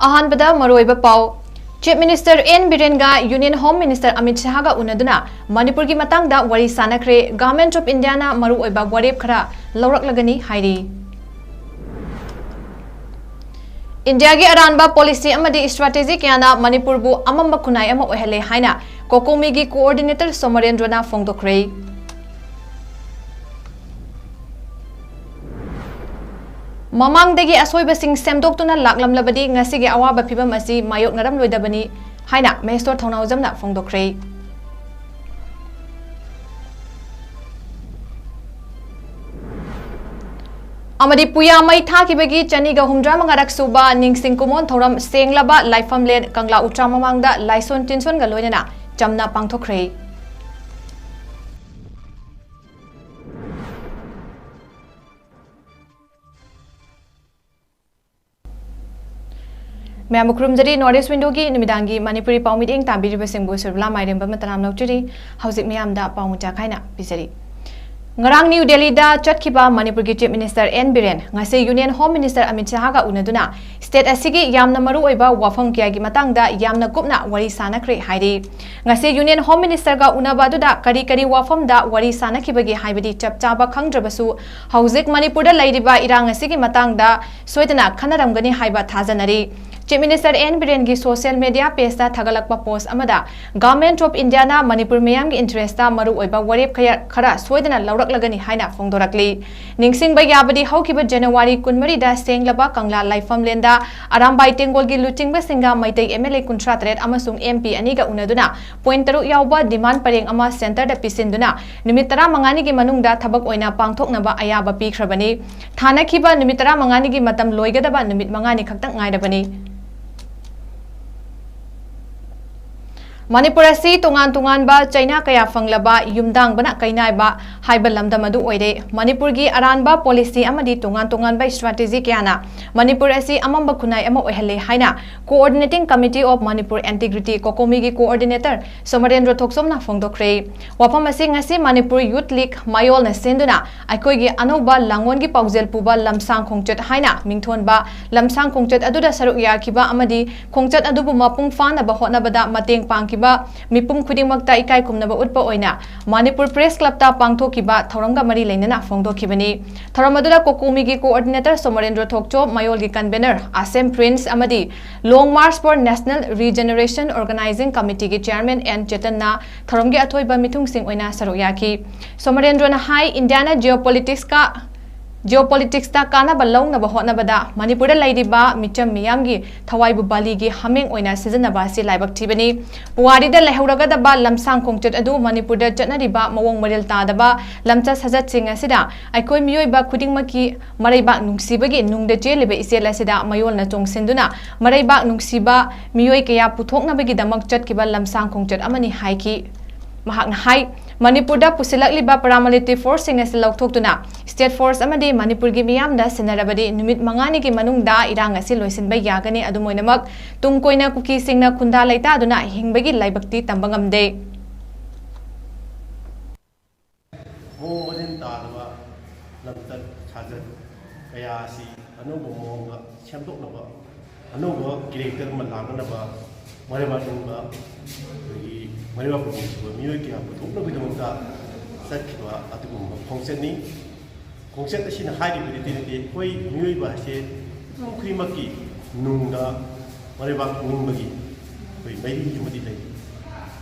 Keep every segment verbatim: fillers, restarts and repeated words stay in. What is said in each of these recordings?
ꯑꯍꯥꯟꯕꯗ ꯃꯔꯨꯑꯣꯏꯕ ꯄꯥꯎ꯫ Chief Minister N ꯕꯤꯔꯦꯟꯒ Union Home Minister Amit ꯁꯥꯍꯒ ꯎꯅꯗꯨꯅ ꯃꯅꯤꯄꯨꯔꯒꯤ ꯃꯇꯥꯡꯗ ꯋꯥꯔꯤ ꯁꯥꯅꯈ꯭ꯔꯦ꯫ Government of Indiaꯅ ꯃꯔꯨꯑꯣꯏꯕ ꯋꯥꯔꯦꯞ ꯈꯔ ꯂꯧꯔꯛꯂꯒꯅꯤ ꯍꯥꯏꯔꯤ꯫ ꯏꯟꯗꯤꯌꯥꯒꯤ ꯑꯔꯥꯟꯕ policy ꯑꯃꯗꯤ strategy ꯀꯌꯥꯅ ꯃꯅꯤꯄꯨꯔꯕꯨ ꯑꯃꯝꯕ ꯈꯨꯟꯅꯥꯏ ꯑꯃ ꯑꯣꯏꯍꯜꯂꯦ ꯍꯥꯏꯅ COCOMIꯒꯤ coordinator ꯁꯣꯃꯔꯦꯟꯗ꯭ꯔꯅ ꯐꯣꯡꯗꯣꯛꯈ꯭ꯔꯦ꯫ ꯃꯃꯥꯡꯗꯒꯤ ꯑꯁꯣꯏꯕꯁꯤꯡ ꯁꯦꯝꯗꯣꯛꯇꯨꯅ ꯂꯥꯛꯂꯝꯂꯕꯗꯤ ꯉꯁꯤꯒꯤ ꯑꯋꯥꯕ ꯐꯤꯚꯝ ꯑꯁꯤ ꯃꯥꯌꯣꯛꯅꯔꯝꯂꯣꯏꯗꯕꯅꯤ ꯍꯥꯏꯅ ꯃꯍꯦꯁ꯭ꯋꯔ ꯊꯧꯅꯥꯎꯖꯝꯅ ꯐꯣꯡꯗꯣꯛꯈ꯭ꯔꯦ꯫ ꯑꯃꯗꯤ ꯄꯨꯌꯥ ꯃꯩ ꯊꯥꯈꯤꯕꯒꯤ ꯆꯅꯤꯒ ꯍꯨꯝꯗ꯭ꯔꯥ ꯃꯉꯥꯔꯛ ꯁꯨꯕ ꯅꯤꯡꯁꯤꯡ ꯀꯨꯃꯣꯟ ꯊꯧꯔꯝ ꯁꯦꯡꯂꯕ ꯂꯥꯏꯐꯝꯂꯦꯟ ꯀꯪꯂꯥ ꯎꯇ꯭ꯔꯥ ꯃꯃꯥꯡꯗ ꯂꯥꯏꯁꯣꯟ ꯇꯤꯟꯁꯣꯟꯒ ꯂꯣꯏꯅꯅ ꯆꯝꯅ ꯄꯥꯡꯊꯣꯛꯈ꯭ꯔꯦ꯫ ꯃꯌꯥꯝꯕꯨ ꯈꯨꯔꯨꯝꯖꯔꯤ꯫ North East Windowꯒꯤ ꯅꯨꯃꯤꯗꯥꯡꯒꯤ ꯃꯅꯤꯄꯨꯔꯤ ꯄꯥꯎ ꯃꯤꯠꯌꯦꯡ ꯇꯥꯕꯤꯔꯤꯕꯁꯤꯡꯕꯨ ꯁꯨꯔꯕꯂꯥ ꯃꯥꯏꯔꯦꯝꯕꯝꯅ ꯇꯔꯥꯝꯅ ꯑꯣꯛꯆꯔꯤ꯫ ꯍꯧꯖꯤꯛ ꯃꯤꯌꯥꯝꯗ ꯄꯥꯎ ꯃꯨꯟꯇꯥꯛ ꯈꯥꯏꯅ ꯄꯤꯖꯔꯤ꯫ ꯉꯔꯥꯡ ꯅ꯭ꯌꯨ ꯗꯦꯜꯂꯤꯗ ꯆꯠꯈꯤꯕ ꯃꯅꯤꯄꯨꯔꯒꯤ Chief Minister N ꯕꯤꯔꯦꯟ ꯉꯁꯤ Union Home Minister Amit ꯁꯥꯍꯒ ꯎꯅꯗꯨꯅ state ꯑꯁꯤꯒꯤ ꯌꯥꯝꯅ ꯃꯔꯨꯑꯣꯏꯕ ꯋꯥꯐꯝ ꯀꯌꯥꯒꯤ ꯃꯇꯥꯡꯗ ꯌꯥꯝꯅ ꯀꯨꯞꯅ ꯋꯥꯔꯤ ꯁꯥꯅꯈ꯭ꯔꯦ ꯍꯥꯏꯔꯤ꯫ ꯉꯁꯤ Union Home Ministerꯒ ꯎꯅꯕ ꯑꯗꯨꯗ ꯀꯔꯤ ꯀꯔꯤ ꯋꯥꯐꯝꯗ ꯋꯥꯔꯤ ꯁꯥꯅꯈꯤꯕꯒꯦ ꯍꯥꯏꯕꯗꯤ ꯆꯞ ꯆꯥꯕ ꯈꯪꯗ꯭ꯔꯕꯁꯨ, ꯍꯧꯖꯤꯛ ꯃꯅꯤꯄꯨꯔꯗ ꯂꯩꯔꯤꯕ ꯏꯔꯥꯡ ꯑꯁꯤꯒꯤ ꯃꯇꯥꯡꯗ ꯁꯣꯏꯗꯅ ꯈꯟꯅꯔꯝꯒꯅꯤ ꯍꯥꯏꯕ ꯊꯥꯖꯅꯔꯤ꯫ Chief Minister N ꯕꯤꯔꯦꯟꯒꯤ social media pageꯇ ꯊꯥꯒꯠꯂꯛꯄ post ꯑꯃꯗ Government of Indiaꯅ ꯃꯅꯤꯄꯨꯔ ꯃꯤꯌꯥꯝꯒꯤ interestꯇ ꯃꯔꯨꯑꯣꯏꯕ ꯋꯥꯔꯦꯞ ꯈꯌ-, ꯈꯔ ꯁꯣꯏꯗꯅ ꯂꯧꯔꯛꯂꯒꯅꯤ ꯍꯥꯏꯅ ꯐꯣꯡꯗꯣꯔꯛꯂꯤ꯫ ꯅꯤꯡꯁꯤꯡꯕ ꯌꯥꯕꯗꯤ ꯍꯧꯈꯤꯕ January ꯀꯨꯟꯃꯔꯤꯗ ꯁꯦꯡꯂꯕ ꯀꯪꯂꯥ ꯂꯥꯏꯐꯝꯂꯦꯟꯗ ꯑꯔꯥꯝꯕꯥꯏ ꯇꯦꯡꯒꯣꯜꯒꯤ ꯂꯨꯆꯤꯡꯕꯁꯤꯡꯒ ꯃꯩꯇꯩ MLA ꯀꯨꯟꯊ꯭ꯔꯥ ꯇꯔꯦꯠ ꯑꯃꯁꯨꯡ MP ꯑꯅꯤꯒ ꯎꯅꯗꯨꯅ point ꯇꯔꯨꯛ ꯌꯥꯎꯕ demand ꯄꯔꯦꯡ ꯑꯃ centreꯗ ꯄꯤꯁꯤꯟꯗꯨꯅ ꯅꯨꯃꯤꯠ ꯇꯔꯥꯃꯉꯥꯅꯤꯒꯤ ꯃꯅꯨꯡꯗ ꯊꯕꯛ ꯑꯣꯏꯅ ꯄꯥꯡꯊꯣꯛꯅꯕ ꯑꯌꯥꯕ ꯄꯤꯈ꯭ꯔꯕꯅꯤ꯫ ꯊꯥꯅꯈꯤꯕ ꯅꯨꯃꯤꯠ ꯇꯔꯥꯃꯉꯥꯅꯤꯒꯤ ꯃꯇꯝ ꯂꯣꯏꯒꯗꯕ ꯅꯨꯃꯤꯠ ꯃꯉꯥꯅꯤ ꯈꯛꯇꯪ ꯉꯥꯏꯔꯕꯅꯤ꯫ ꯃꯅꯤꯄꯨꯔ ꯑꯁꯤ ꯇꯣꯉꯥꯟ ꯇꯣꯉꯥꯟꯕ ꯆꯩꯅꯥ ꯀꯌꯥ ꯐꯪꯂꯕ ꯌꯨꯝꯗꯥꯡꯕꯅ ꯀꯩꯅꯥꯏꯕ ꯍꯥꯏꯕ ꯂꯝꯗꯝ ꯑꯗꯨ ꯑꯣꯏꯔꯦ꯫ ꯃꯅꯤꯄꯨꯔꯒꯤ ꯑꯔꯥꯟꯕ ꯄꯣꯂꯤꯁꯤ ꯑꯃꯗꯤ ꯇꯣꯉꯥꯟ ꯇꯣꯉꯥꯟꯕ ꯏꯁꯇ꯭ꯔꯥꯇꯦꯖꯤ ꯀꯌꯥꯅ ꯃꯅꯤꯄꯨꯔ ꯑꯁꯤ ꯑꯃꯝꯕ ꯈꯨꯟꯅꯥꯏ ꯑꯃ ꯑꯣꯏꯍꯜꯂꯦ ꯍꯥꯏꯅ Coordinating Committee of Manipur Integrity, ꯀꯣꯀꯣꯃꯤꯒꯤ coordinator ꯁꯣꯃꯔꯦꯟꯗ꯭ꯔ ꯊꯣꯛꯆꯣꯝꯅ ꯐꯣꯡꯗꯣꯛꯈ꯭ꯔꯦ꯫ ꯋꯥꯐꯝ ꯑꯁꯤ ꯉꯁꯤ ꯃꯅꯤꯄꯨꯔ ꯌꯨꯊ ꯂꯤꯒ ꯃꯌꯣꯜꯅ ꯁꯤꯟꯗꯨꯅ ꯑꯩꯈꯣꯏꯒꯤ ꯑꯅꯧꯕ ꯂꯥꯡꯑꯣꯟꯒꯤ ꯄꯥꯎꯖꯦꯜ ꯄꯨꯕ ꯂꯝꯁꯥꯡ ꯈꯣꯡꯆꯠ ꯍꯥꯏꯅ ꯃꯤꯡꯊꯣꯟꯕ ꯂꯝꯁꯥꯡ ꯈꯣꯡꯆꯠ ꯑꯗꯨꯗ ꯁꯔꯨꯛ ꯌꯥꯈꯤꯕ ꯑꯃꯗꯤ ꯈꯣꯡꯆꯠ ꯑꯗꯨꯕꯨ ꯃꯄꯨꯡ ꯐꯥꯅꯕ ꯍꯣꯠꯅꯕꯗ ꯃꯇꯦꯡ ꯄꯥꯡꯈꯤꯕ ꯃꯤꯄꯨꯝ ꯈꯨꯗꯤꯡꯃꯛꯇ ꯏꯀꯥꯏ ꯈꯨꯝꯅꯕ ꯎꯠꯄ ꯑꯣꯏꯅ ꯃꯅꯤꯄꯨꯔ ꯄ꯭ꯔꯦꯁ ꯀ꯭ꯂꯕꯇ ꯄꯥꯡꯊꯣꯛꯈꯤꯕ ꯊꯧꯔꯝꯒ ꯃꯔꯤ ꯂꯩꯅꯅ ꯐꯣꯡꯗꯣꯛꯈꯤꯕꯅꯤ꯫ ꯊꯧꯔꯝ ꯑꯗꯨꯗ ꯀꯣꯀꯣꯃꯤꯒꯤ coordinator ꯁꯣꯃꯔꯦꯟꯗ꯭ꯔ ꯊꯣꯛꯆꯣꯝ, ꯃꯌꯣꯜꯒꯤ convener ꯑꯁꯦꯝ ꯄ꯭ꯔꯤꯟꯁ ꯑꯃꯗꯤ Long March for National Regeneration Organizing Committeeꯒꯤ chairman ꯑꯦꯟ ꯆꯦꯇꯟꯅ ꯊꯧꯔꯝꯒꯤ ꯑꯊꯣꯏꯕ ꯃꯤꯊꯨꯡꯁꯤꯡ ꯑꯣꯏꯅ ꯁꯔꯨꯛ ꯌꯥꯈꯤ꯫ ꯁꯣꯃꯔꯦꯟꯗ꯭ꯔꯣꯅ ꯍꯥꯏ, ꯏꯟꯗꯤꯌꯥꯅ geopoliticsꯀ geopoliticsꯇ ꯀꯥꯟꯅꯕ ꯂꯧꯅꯕ ꯍꯣꯠꯅꯕꯗ ꯃꯅꯤꯄꯨꯔꯗ ꯂꯩꯔꯤꯕ ꯃꯤꯆꯝ ꯃꯤꯌꯥꯝꯒꯤ ꯊꯋꯥꯏꯕꯨ ꯕꯥꯂꯤꯒꯤ ꯍꯥꯃꯦꯡ ꯑꯣꯏꯅ ꯁꯤꯖꯤꯟꯅꯕ ꯑꯁꯤ ꯂꯥꯏꯕꯛ ꯊꯤꯕꯅꯤ꯫ ꯄꯨꯋꯥꯔꯤꯗ ꯂꯩꯍꯧꯔꯒꯗꯕ ꯂꯝꯁꯥꯡ ꯈꯣꯡꯆꯠ ꯑꯗꯨ ꯃꯅꯤꯄꯨꯔꯗ ꯆꯠꯅꯔꯤꯕ ꯃꯑꯣꯡ ꯃꯔꯤꯜ ꯇꯥꯗꯕ ꯂꯝꯆꯠ ꯁꯥꯖꯠꯁꯤꯡ ꯑꯁꯤꯗ ꯑꯩꯈꯣꯏ ꯃꯤꯑꯣꯏꯕ ꯈꯨꯗꯤꯡꯃꯛꯀꯤ ꯃꯔꯩꯕꯥꯛ ꯅꯨꯡꯁꯤꯕꯒꯤ ꯅꯨꯡꯗ ꯆꯦꯜꯂꯤꯕ ꯏꯆꯦꯜ ꯑꯁꯤꯗ ꯃꯌꯣꯜꯅ ꯆꯣꯡꯁꯤꯟꯗꯨꯅ ꯃꯔꯩꯕꯥꯛ ꯅꯨꯡꯁꯤꯕ ꯃꯤꯑꯣꯏ ꯀꯌꯥ ꯄꯨꯊꯣꯛꯅꯕꯒꯤꯗꯃꯛ ꯆꯠꯈꯤꯕ ꯂꯝꯁꯥꯡ ꯈꯣꯡꯆꯠ ꯑꯃꯅꯤ ꯍꯥꯏꯈꯤ꯫ ꯃꯍꯥꯛꯅ ꯍꯥꯏ, ꯃꯅꯤꯄꯨꯔꯗ ꯄꯨꯁꯤꯜꯂꯛꯂꯤꯕ paramilitary forceꯁꯤꯡ ꯑꯁꯤ ꯂꯧꯊꯣꯛꯇꯨꯅ state force ꯑꯃꯗꯤ ꯃꯅꯤꯄꯨꯔꯒꯤ ꯃꯤꯌꯥꯝꯗ ꯁꯤꯟꯅꯔꯕꯗꯤ ꯅꯨꯃꯤꯠ ꯃꯉꯥꯅꯤꯒꯤ ꯃꯅꯨꯡꯗ ꯏꯔꯥꯡ ꯑꯁꯤ ꯂꯣꯏꯁꯤꯟꯕ ꯌꯥꯒꯅꯤ꯫ ꯑꯗꯨꯝ ꯑꯣꯏꯅꯃꯛ, ꯇꯨꯡ ꯀꯣꯏꯅ ꯀꯨꯀꯤꯁꯤꯡꯅ ꯈꯨꯟꯗꯥ ꯂꯩꯇꯥꯗꯨꯅ ꯍꯤꯡꯕꯒꯤ ꯂꯥꯏꯕꯛꯇꯤ ꯇꯝꯕ ꯉꯝꯗꯦ꯫ ꯃꯑꯣꯡ ꯃꯔꯤꯟ ꯇꯥꯗꯕ ꯂꯝꯆꯠ ꯁꯥꯖꯠ ꯀꯌꯥ ꯑꯁꯤ ꯑꯅꯧꯕ ꯃꯑꯣꯡꯗ ꯁꯦꯝꯗꯣꯛꯅꯕ, ꯑꯅꯧꯕ character ꯑꯃ ꯂꯥꯛꯅꯅꯕ ꯃꯔꯩꯕꯥꯛ ꯅꯤꯡꯕ, ꯑꯩꯈꯣꯏꯒꯤ ꯃꯔꯩꯕꯥꯛꯄꯨ ꯅꯨꯡꯁꯤꯕ ꯃꯤꯑꯣꯏ ꯀꯌꯥ ꯄꯨꯊꯣꯛꯅꯕꯒꯤꯗꯃꯛꯇ ꯆꯠꯈꯤꯕ ꯑꯗꯨꯒꯨꯝꯕ ꯈꯣꯡꯆꯠꯅꯤ꯫ ꯈꯣꯡꯆꯠ ꯑꯁꯤꯅ ꯍꯥꯏꯔꯤꯕꯗꯤ ꯅꯠꯇꯦ, ꯑꯩꯈꯣꯏ ꯃꯤꯑꯣꯏꯕ ꯍꯥꯏꯁꯦ ꯃꯤꯄꯨꯝ ꯈꯨꯗꯤꯡꯃꯛꯀꯤ ꯅꯨꯡꯗ ꯃꯔꯩꯕꯥꯛ ꯅꯤꯡꯕꯒꯤ ꯑꯩꯈꯣꯏ ꯃꯩꯔꯤ ꯑꯃꯗꯤ ꯂꯩ꯫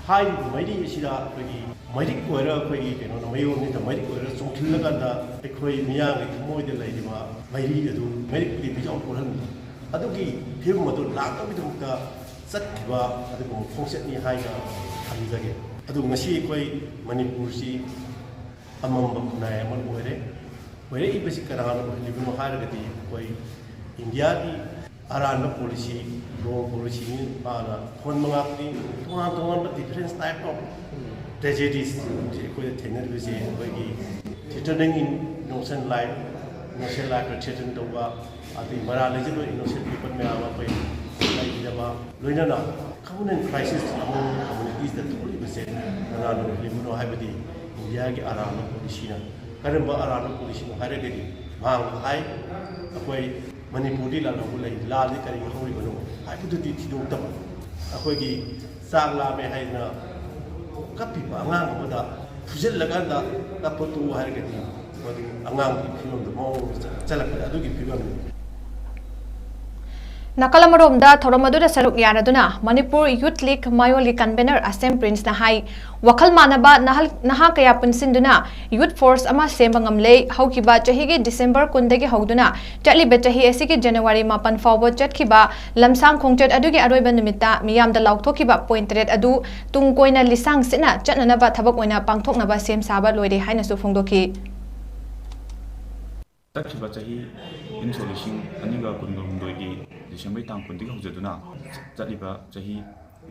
ꯍꯥꯏꯔꯤꯕ ꯃꯩꯔꯤ ꯑꯁꯤꯗ ꯑꯩꯈꯣꯏꯒꯤ ꯃꯩꯔꯤꯛ ꯑꯣꯏꯔ, ꯑꯩꯈꯣꯏꯒꯤ ꯀꯩꯅꯣꯅ, ꯃꯌꯣꯜꯅꯤꯗ ꯃꯩꯔꯤꯛ ꯑꯣꯏꯔ ꯆꯣꯡꯁꯤꯜꯂꯀꯥꯟꯗ ꯑꯩꯈꯣꯏ ꯃꯤꯌꯥꯝꯒꯤ ꯊꯃꯣꯏꯗ ꯂꯩꯔꯤꯕ ꯃꯩꯔꯤ ꯑꯗꯨ ꯃꯩꯔꯤꯛ ꯄꯨꯗꯤ ꯃꯩꯖꯥꯎ ꯄꯣꯛꯍꯟꯕ, ꯑꯗꯨꯒꯤ ꯐꯤꯕꯝ ꯑꯗꯨ ꯂꯥꯛꯅꯕꯒꯤꯗꯃꯛꯇ ꯆꯠꯈꯤꯕ ꯑꯗꯨꯒꯨꯝꯕ ꯈꯣꯡꯆꯠꯅꯤ ꯍꯥꯏꯅ ꯊꯝꯖꯒꯦ꯫ ꯑꯗꯨ ꯉꯁꯤ ꯑꯩꯈꯣꯏ ꯃꯅꯤꯄꯨꯔꯁꯤ ꯑꯃꯝꯕ ꯈꯨꯟꯅꯥꯏ ꯑꯃ ꯑꯣꯏꯔꯦ꯫ ꯑꯣꯏꯔꯛꯏꯕꯁꯤ ꯀꯅꯥꯅ ꯑꯣꯏꯍꯜꯂꯤꯕꯅꯣ ꯍꯥꯏꯔꯒꯗꯤ, ꯑꯩꯈꯣꯏ ꯏꯟꯗꯤꯌꯥꯒꯤ ꯑꯔꯥꯟꯕ ꯄꯣꯂꯤꯁꯤ, ꯔꯣꯡ ꯄꯣꯂꯤꯁꯤꯅꯤ꯫ ꯃꯥꯅ ꯈꯣꯟ ꯃꯉꯥꯛꯇꯤ ꯇꯣꯉꯥꯟ ꯇꯣꯉꯥꯟꯕ different type of tragedies ꯑꯩꯈꯣꯏꯗ ꯊꯦꯡꯅꯔꯤꯕꯁꯦ ꯑꯩꯈꯣꯏꯒꯤ threatening in innocent life, innocent life threaten ꯇꯧꯕ, ꯑꯗꯩ ꯃꯔꯥꯜ ꯂꯩꯖꯗꯕ innocent people ꯃꯌꯥꯝ ꯑꯃ ꯑꯩꯈꯣꯏ ꯂꯩꯈꯤꯗꯕ, ꯂꯣꯏꯅꯅ communal crisis among communities ꯇ ꯊꯣꯛꯂꯤꯕꯁꯦ ꯀꯅꯥꯅ ꯑꯣꯏꯍꯜꯂꯤꯕꯅꯣ ꯍꯥꯏꯕꯗꯤ ꯏꯟꯗꯤꯌꯥꯒꯤ ꯑꯔꯥꯟꯕ ꯄꯣꯂꯤꯁꯤꯅ꯫ ꯀꯔꯝꯕ ꯑꯔꯥꯟꯕ ꯄꯣꯂꯤꯁꯤꯅꯣ ꯍꯥꯏꯔꯒꯗꯤ ꯃꯍꯥꯛꯅ ꯍꯥꯏ, ꯑꯩꯈꯣꯏ ꯃꯅꯤꯄꯨꯔꯗꯤ ꯂꯥꯜꯍꯧꯕ ꯂꯩ, ꯂꯥꯜꯗꯤ ꯀꯔꯤ ꯍꯧꯔꯤꯕꯅꯣ ꯍꯥꯏꯕꯗꯨꯗꯤ ꯊꯤꯗꯣꯛꯇꯕ꯫ ꯑꯩꯈꯣꯏꯒꯤ ꯆꯥꯛ ꯂꯥꯝꯃꯦ ꯍꯥꯏꯗꯅ ꯀꯞꯄꯤꯕ ꯑꯉꯥꯡ ꯑꯃꯗ ꯐꯨꯖꯤꯜꯂꯀꯥꯟꯗ ꯀꯞꯄ ꯇꯣꯛꯎ ꯍꯥꯏꯔꯒꯗꯤ ꯃꯗꯨ ꯑꯉꯥꯡꯒꯤ ꯐꯤꯕꯝꯗ ꯃꯑꯣꯡ ꯆꯠꯂꯛꯄꯗ ꯑꯗꯨꯒꯤ ꯐꯤꯕꯝꯅꯤ꯫ ꯅꯥꯀꯜ ꯑꯃꯔꯣꯝꯗ ꯊꯧꯔꯝ ꯑꯗꯨꯗ ꯁꯔꯨꯛ ꯌꯥꯔꯗꯨꯅ ꯃꯅꯤꯄꯨꯔ ꯌꯨꯊ ꯂꯤꯒ ꯃꯌꯣꯜꯒꯤ ꯀꯟꯚꯦꯅꯔ ꯑꯁꯦꯝ ꯄ꯭ꯔꯤꯟꯁꯅ ꯍꯥꯏ, ꯋꯥꯈꯜ ꯃꯥꯟꯅꯕ ꯅꯍꯜ-, ꯅꯍꯥ ꯀꯌꯥ ꯄꯨꯟꯁꯤꯟꯗꯨꯅ ꯌꯨꯊ ꯐꯣꯔꯁ ꯑꯃ ꯁꯦꯝꯕ ꯉꯝꯂꯦ꯫ ꯍꯧꯈꯤꯕ ꯆꯍꯤꯒꯤ ꯗꯤꯁꯦꯝꯕꯔ ꯀꯨꯟꯗꯒꯤ ꯍꯧꯗꯨꯅ ꯆꯠꯂꯤꯕ ꯆꯍꯤ ꯑꯁꯤꯒꯤ ꯖꯅꯋꯥꯔꯤ ꯃꯥꯄꯟ ꯐꯥꯎꯕ ꯆꯠꯈꯤꯕ ꯂꯝꯁꯥꯡ ꯈꯣꯡꯆꯠ ꯑꯗꯨꯒꯤ ꯑꯔꯣꯏꯕ ꯅꯨꯃꯤꯠꯇ ꯃꯤꯌꯥꯝꯗ ꯂꯥꯎꯊꯣꯛꯈꯤꯕ ꯄꯣꯏꯟ ꯇꯔꯦꯠ ꯑꯗꯨ ꯇꯨꯡ ꯀꯣꯏꯅ ꯂꯤꯁꯥꯡ ꯁꯤꯠꯅ ꯆꯠꯅꯅꯕ ꯊꯕꯛ ꯑꯣꯏꯅ ꯄꯥꯡꯊꯣꯛꯅꯕ ꯁꯦꯝ ꯁꯥꯕ ꯂꯣꯏꯔꯦ ꯍꯥꯏꯅꯁꯨ ꯐꯣꯡꯗꯣꯛꯈꯤ꯫ ꯆꯠꯈꯤꯕ ꯆꯍꯤ ꯏꯪ ꯁꯣꯛ ꯂꯤꯁꯤꯡ ꯑꯅꯤꯒ ꯀꯨꯟꯒ ꯍꯨꯝꯗꯣꯏꯒꯤ ꯗꯤꯁꯦꯝꯕꯔ ꯇꯥꯡ ꯀꯨꯟꯗꯒꯤ ꯍꯧꯖꯗꯨꯅ ꯆꯠꯂꯤꯕ ꯆꯍꯤ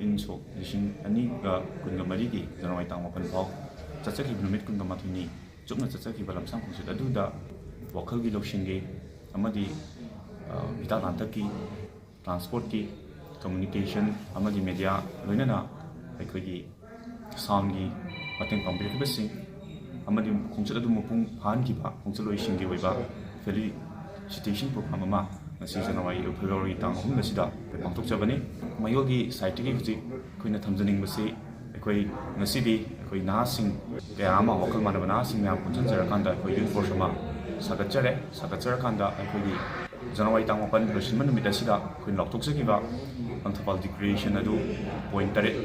ꯏꯪ ꯁꯣꯛ ꯂꯤꯁꯤꯡ ꯑꯅꯤꯒ ꯀꯨꯟꯒ ꯃꯔꯤꯒꯤ ꯖꯅꯋꯥꯔꯤ ꯇꯥꯡ ꯃꯥꯄꯟ ꯐꯥꯎ ꯆꯠꯆꯈꯤꯕ ꯅꯨꯃꯤꯠ ꯀꯨꯟꯒ ꯃꯥꯊꯣꯏꯅꯤ ꯆꯨꯞꯅ ꯆꯠꯆꯈꯤꯕ ꯂꯝꯁꯥꯡ ꯈꯣꯡꯆꯠ ꯑꯗꯨꯗ ꯋꯥꯈꯜꯒꯤ ꯂꯧꯁꯤꯡꯒꯤ ꯑꯃꯗꯤ, ꯑ, ꯍꯤꯗꯥꯛ ꯂꯥꯡꯊꯛꯀꯤ, ꯇ꯭ꯔꯥꯟꯁꯄꯣꯔꯠꯀꯤ, ꯀꯝꯃ꯭ꯌꯨꯅꯤꯀꯦꯁꯟ ꯑꯃꯗꯤ ꯃꯦꯗꯤꯌꯥ ꯂꯣꯏꯅꯅ ꯑꯩꯈꯣꯏꯒꯤ ꯁꯥꯎꯟꯒꯤ ꯃꯇꯦꯡ ꯄꯥꯡꯕꯤꯔꯛꯂꯤꯕꯁꯤꯡ ꯑꯃꯗꯤ ꯈꯣꯡꯆꯠ ꯑꯗꯨ ꯃꯄꯨꯡ ꯐꯥꯍꯟꯈꯤꯕ ꯈꯣꯡꯆꯠꯂꯣꯏꯁꯤꯡꯒꯤ ꯑꯣꯏꯕ ꯐꯦꯂꯤꯁꯤꯇꯦꯁꯟ ꯄ꯭ꯔꯣꯒ꯭ꯔꯥꯝ ꯑꯃ ꯉꯁꯤ ꯖꯅꯋꯥꯔꯤ, ꯐꯦꯕ꯭ꯔꯨꯋꯥꯔꯤ ꯇꯥꯡ ꯑꯍꯨꯝ ꯑꯁꯤꯗ ꯑꯩꯈꯣꯏ ꯄꯥꯡꯊꯣꯛꯆꯕꯅꯤ꯫ ꯃꯌꯣꯜꯒꯤ ꯁꯥꯏꯠꯇꯒꯤ ꯍꯧꯖꯤꯛ ꯑꯩꯈꯣꯏꯅ ꯊꯝꯖꯅꯤꯡꯕꯁꯤ ꯑꯩꯈꯣꯏ ꯉꯁꯤꯗꯤ ꯑꯩꯈꯣꯏ ꯅꯍꯥꯁꯤꯡ ꯀꯌꯥ ꯑꯃ, ꯋꯥꯈꯜ ꯃꯥꯟꯅꯕ ꯅꯍꯥꯁꯤꯡ ꯃꯌꯥꯝ ꯄꯨꯟꯁꯤꯟꯖꯔꯀꯥꯟꯗ ꯑꯩꯈꯣꯏ ꯌꯨꯠ ꯐꯣꯔꯁ ꯑꯃ ꯁꯥꯒꯠꯆꯔꯦ꯫ ꯁꯥꯒꯠꯆꯔꯀꯥꯟꯗ ꯑꯩꯈꯣꯏꯒꯤ ꯖꯅꯋꯥꯔꯤ ꯇꯥꯡ ꯃꯥꯄꯟ ꯂꯣꯏꯁꯤꯟꯕ ꯅꯨꯃꯤꯠ ꯑꯁꯤꯗ ꯑꯩꯈꯣꯏꯅ ꯂꯥꯎꯊꯣꯛꯆꯈꯤꯕ ꯂꯪꯊꯕꯥꯜ ꯗꯤꯀ꯭ꯂꯦꯔꯦꯁꯟ ꯑꯗꯨ ꯄꯣꯏꯟ ꯇꯔꯦꯠ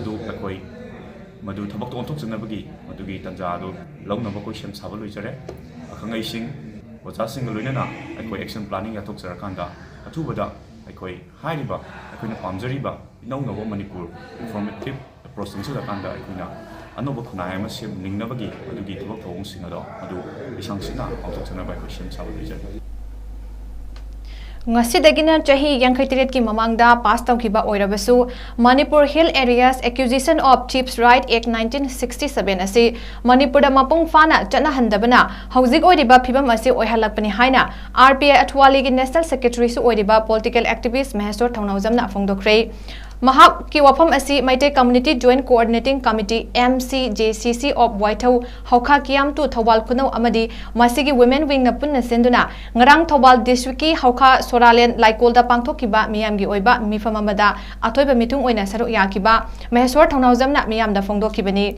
ꯑꯗꯨ ꯑꯩꯈꯣꯏ ꯃꯗꯨ ꯊꯕꯛꯇ ꯑꯣꯟꯊꯣꯛꯆꯅꯕꯒꯤ ꯃꯗꯨꯒꯤ ꯇꯥꯟꯖꯥ ꯑꯗꯨ ꯂꯧꯅꯕ ꯑꯩꯈꯣꯏ ꯁꯦꯝ ꯁꯥꯕ ꯂꯣꯏꯖꯔꯦ꯫ ꯑꯈꯪ ꯑꯍꯩꯁꯤꯡ, ꯑꯣꯖꯥꯁꯤꯡꯒ ꯂꯣꯏꯅꯅ ꯑꯩꯈꯣꯏ ꯑꯦꯛꯁꯟ ꯄ꯭ꯂꯥꯅꯤꯡ ꯌꯥꯊꯣꯛꯆꯔꯀꯥꯟꯗ ꯑꯊꯨꯕꯗ ꯑꯩꯈꯣꯏ ꯍꯥꯏꯔꯤꯕ ꯑꯩꯈꯣꯏꯅ ꯄꯥꯝꯖꯔꯤꯕ ꯏꯅꯧ ꯅꯧꯕ ꯃꯅꯤꯄꯨꯔ ꯏꯟꯐꯣꯔꯃꯦꯇꯤꯞ ꯑꯦꯄ꯭ꯔꯣꯆ ꯆꯪꯁꯤꯜꯂꯀꯥꯟꯗ ꯑꯩꯈꯣꯏꯅ ꯑꯅꯧꯕ ꯈꯨꯟꯅꯥꯏ ꯑꯃ ꯁꯦꯝꯅꯤꯡꯅꯕꯒꯤ ꯑꯗꯨꯒꯤ ꯊꯕꯛ ꯊꯧꯑꯣꯡꯁꯤꯡ ꯑꯗꯣ ꯑꯗꯨ ꯂꯤꯁꯥꯡ ꯁꯤꯠꯅ ꯄꯥꯡꯊꯣꯛꯆꯅꯕ ꯑꯩꯈꯣꯏ ꯁꯦꯝ ꯁꯥꯕ ꯂꯣꯏꯖꯔꯤ꯫ ꯉꯁꯤꯗꯒꯤꯅ ꯆꯍꯤ ꯌꯥꯡꯈꯩ ꯇꯔꯦꯠꯀꯤ ꯃꯃꯥꯡꯗ ꯄꯥꯁ ꯇꯧꯈꯤꯕ ꯑꯣꯏꯔꯕꯁꯨ, Manipur hill areas acquisition of chiefs right act nineteen sixty seven ꯑꯁꯤ ꯃꯅꯤꯄꯨꯔꯗ ꯃꯄꯨꯡ ꯐꯥꯅ ꯆꯠꯅꯍꯟꯗꯕꯅ ꯍꯧꯖꯤꯛ ꯑꯣꯏꯔꯤꯕ ꯐꯤꯕꯝ ꯑꯁꯤ ꯑꯣꯏꯍꯜꯂꯛꯄꯅꯤ ꯍꯥꯏꯅ ꯑꯥꯔ ꯄꯤ ꯑꯥꯏ ꯑꯊ꯭ꯋꯥꯂꯤꯒꯤ ꯅꯦꯁꯅꯦꯜ ꯁꯦꯀ꯭ꯔꯦꯇꯔꯤꯁꯨ ꯑꯣꯏꯔꯤꯕ ꯄꯣꯂꯤꯇꯤꯀꯦꯜ ꯑꯦꯛꯇꯤꯚꯤꯁ꯭ꯠ ꯃꯍꯦꯁꯣꯔ ꯊꯧꯅꯥꯎꯖꯝꯅ ꯐꯣꯡꯗꯣꯛꯈ꯭ꯔꯦ꯫ ꯃꯍꯥꯛꯀꯤ ꯋꯥꯐꯝ ꯑꯁꯤ Meitei community joint coordinating committee, M C J C C, of ꯋꯥꯏꯊꯧ, ꯍꯧꯈꯥ ꯀꯤꯌꯥꯝ two Thoubal ꯈꯨꯅꯧ ꯑꯃꯗꯤ ꯃꯁꯤꯒꯤ ꯋꯤꯃꯦꯟ ꯋꯤꯡꯅ ꯄꯨꯟꯅ ꯁꯤꯟꯗꯨꯅ ꯉꯔꯥꯡ ꯊꯧꯕꯥꯜ ꯗꯤꯁꯇ꯭ꯔꯤꯛꯀꯤ ꯍꯧꯈꯥ ꯁꯣꯔꯥꯂꯦꯟ ꯂꯥꯏꯀꯣꯜꯗ ꯄꯥꯡꯊꯣꯛꯈꯤꯕ ꯃꯤꯌꯥꯝꯒꯤ ꯑꯣꯏꯕ ꯃꯤꯐꯝ ꯑꯃꯗ ꯑꯊꯣꯏꯕ ꯃꯤꯊꯨꯡ ꯑꯣꯏꯅ ꯁꯔꯨꯛ ꯌꯥꯈꯤꯕ ꯃꯍꯦꯁꯣꯔ ꯊꯧꯅꯥꯎꯖꯝꯅ ꯃꯤꯌꯥꯝꯗ ꯐꯣꯡꯗꯣꯛꯈꯤꯕꯅꯤ꯫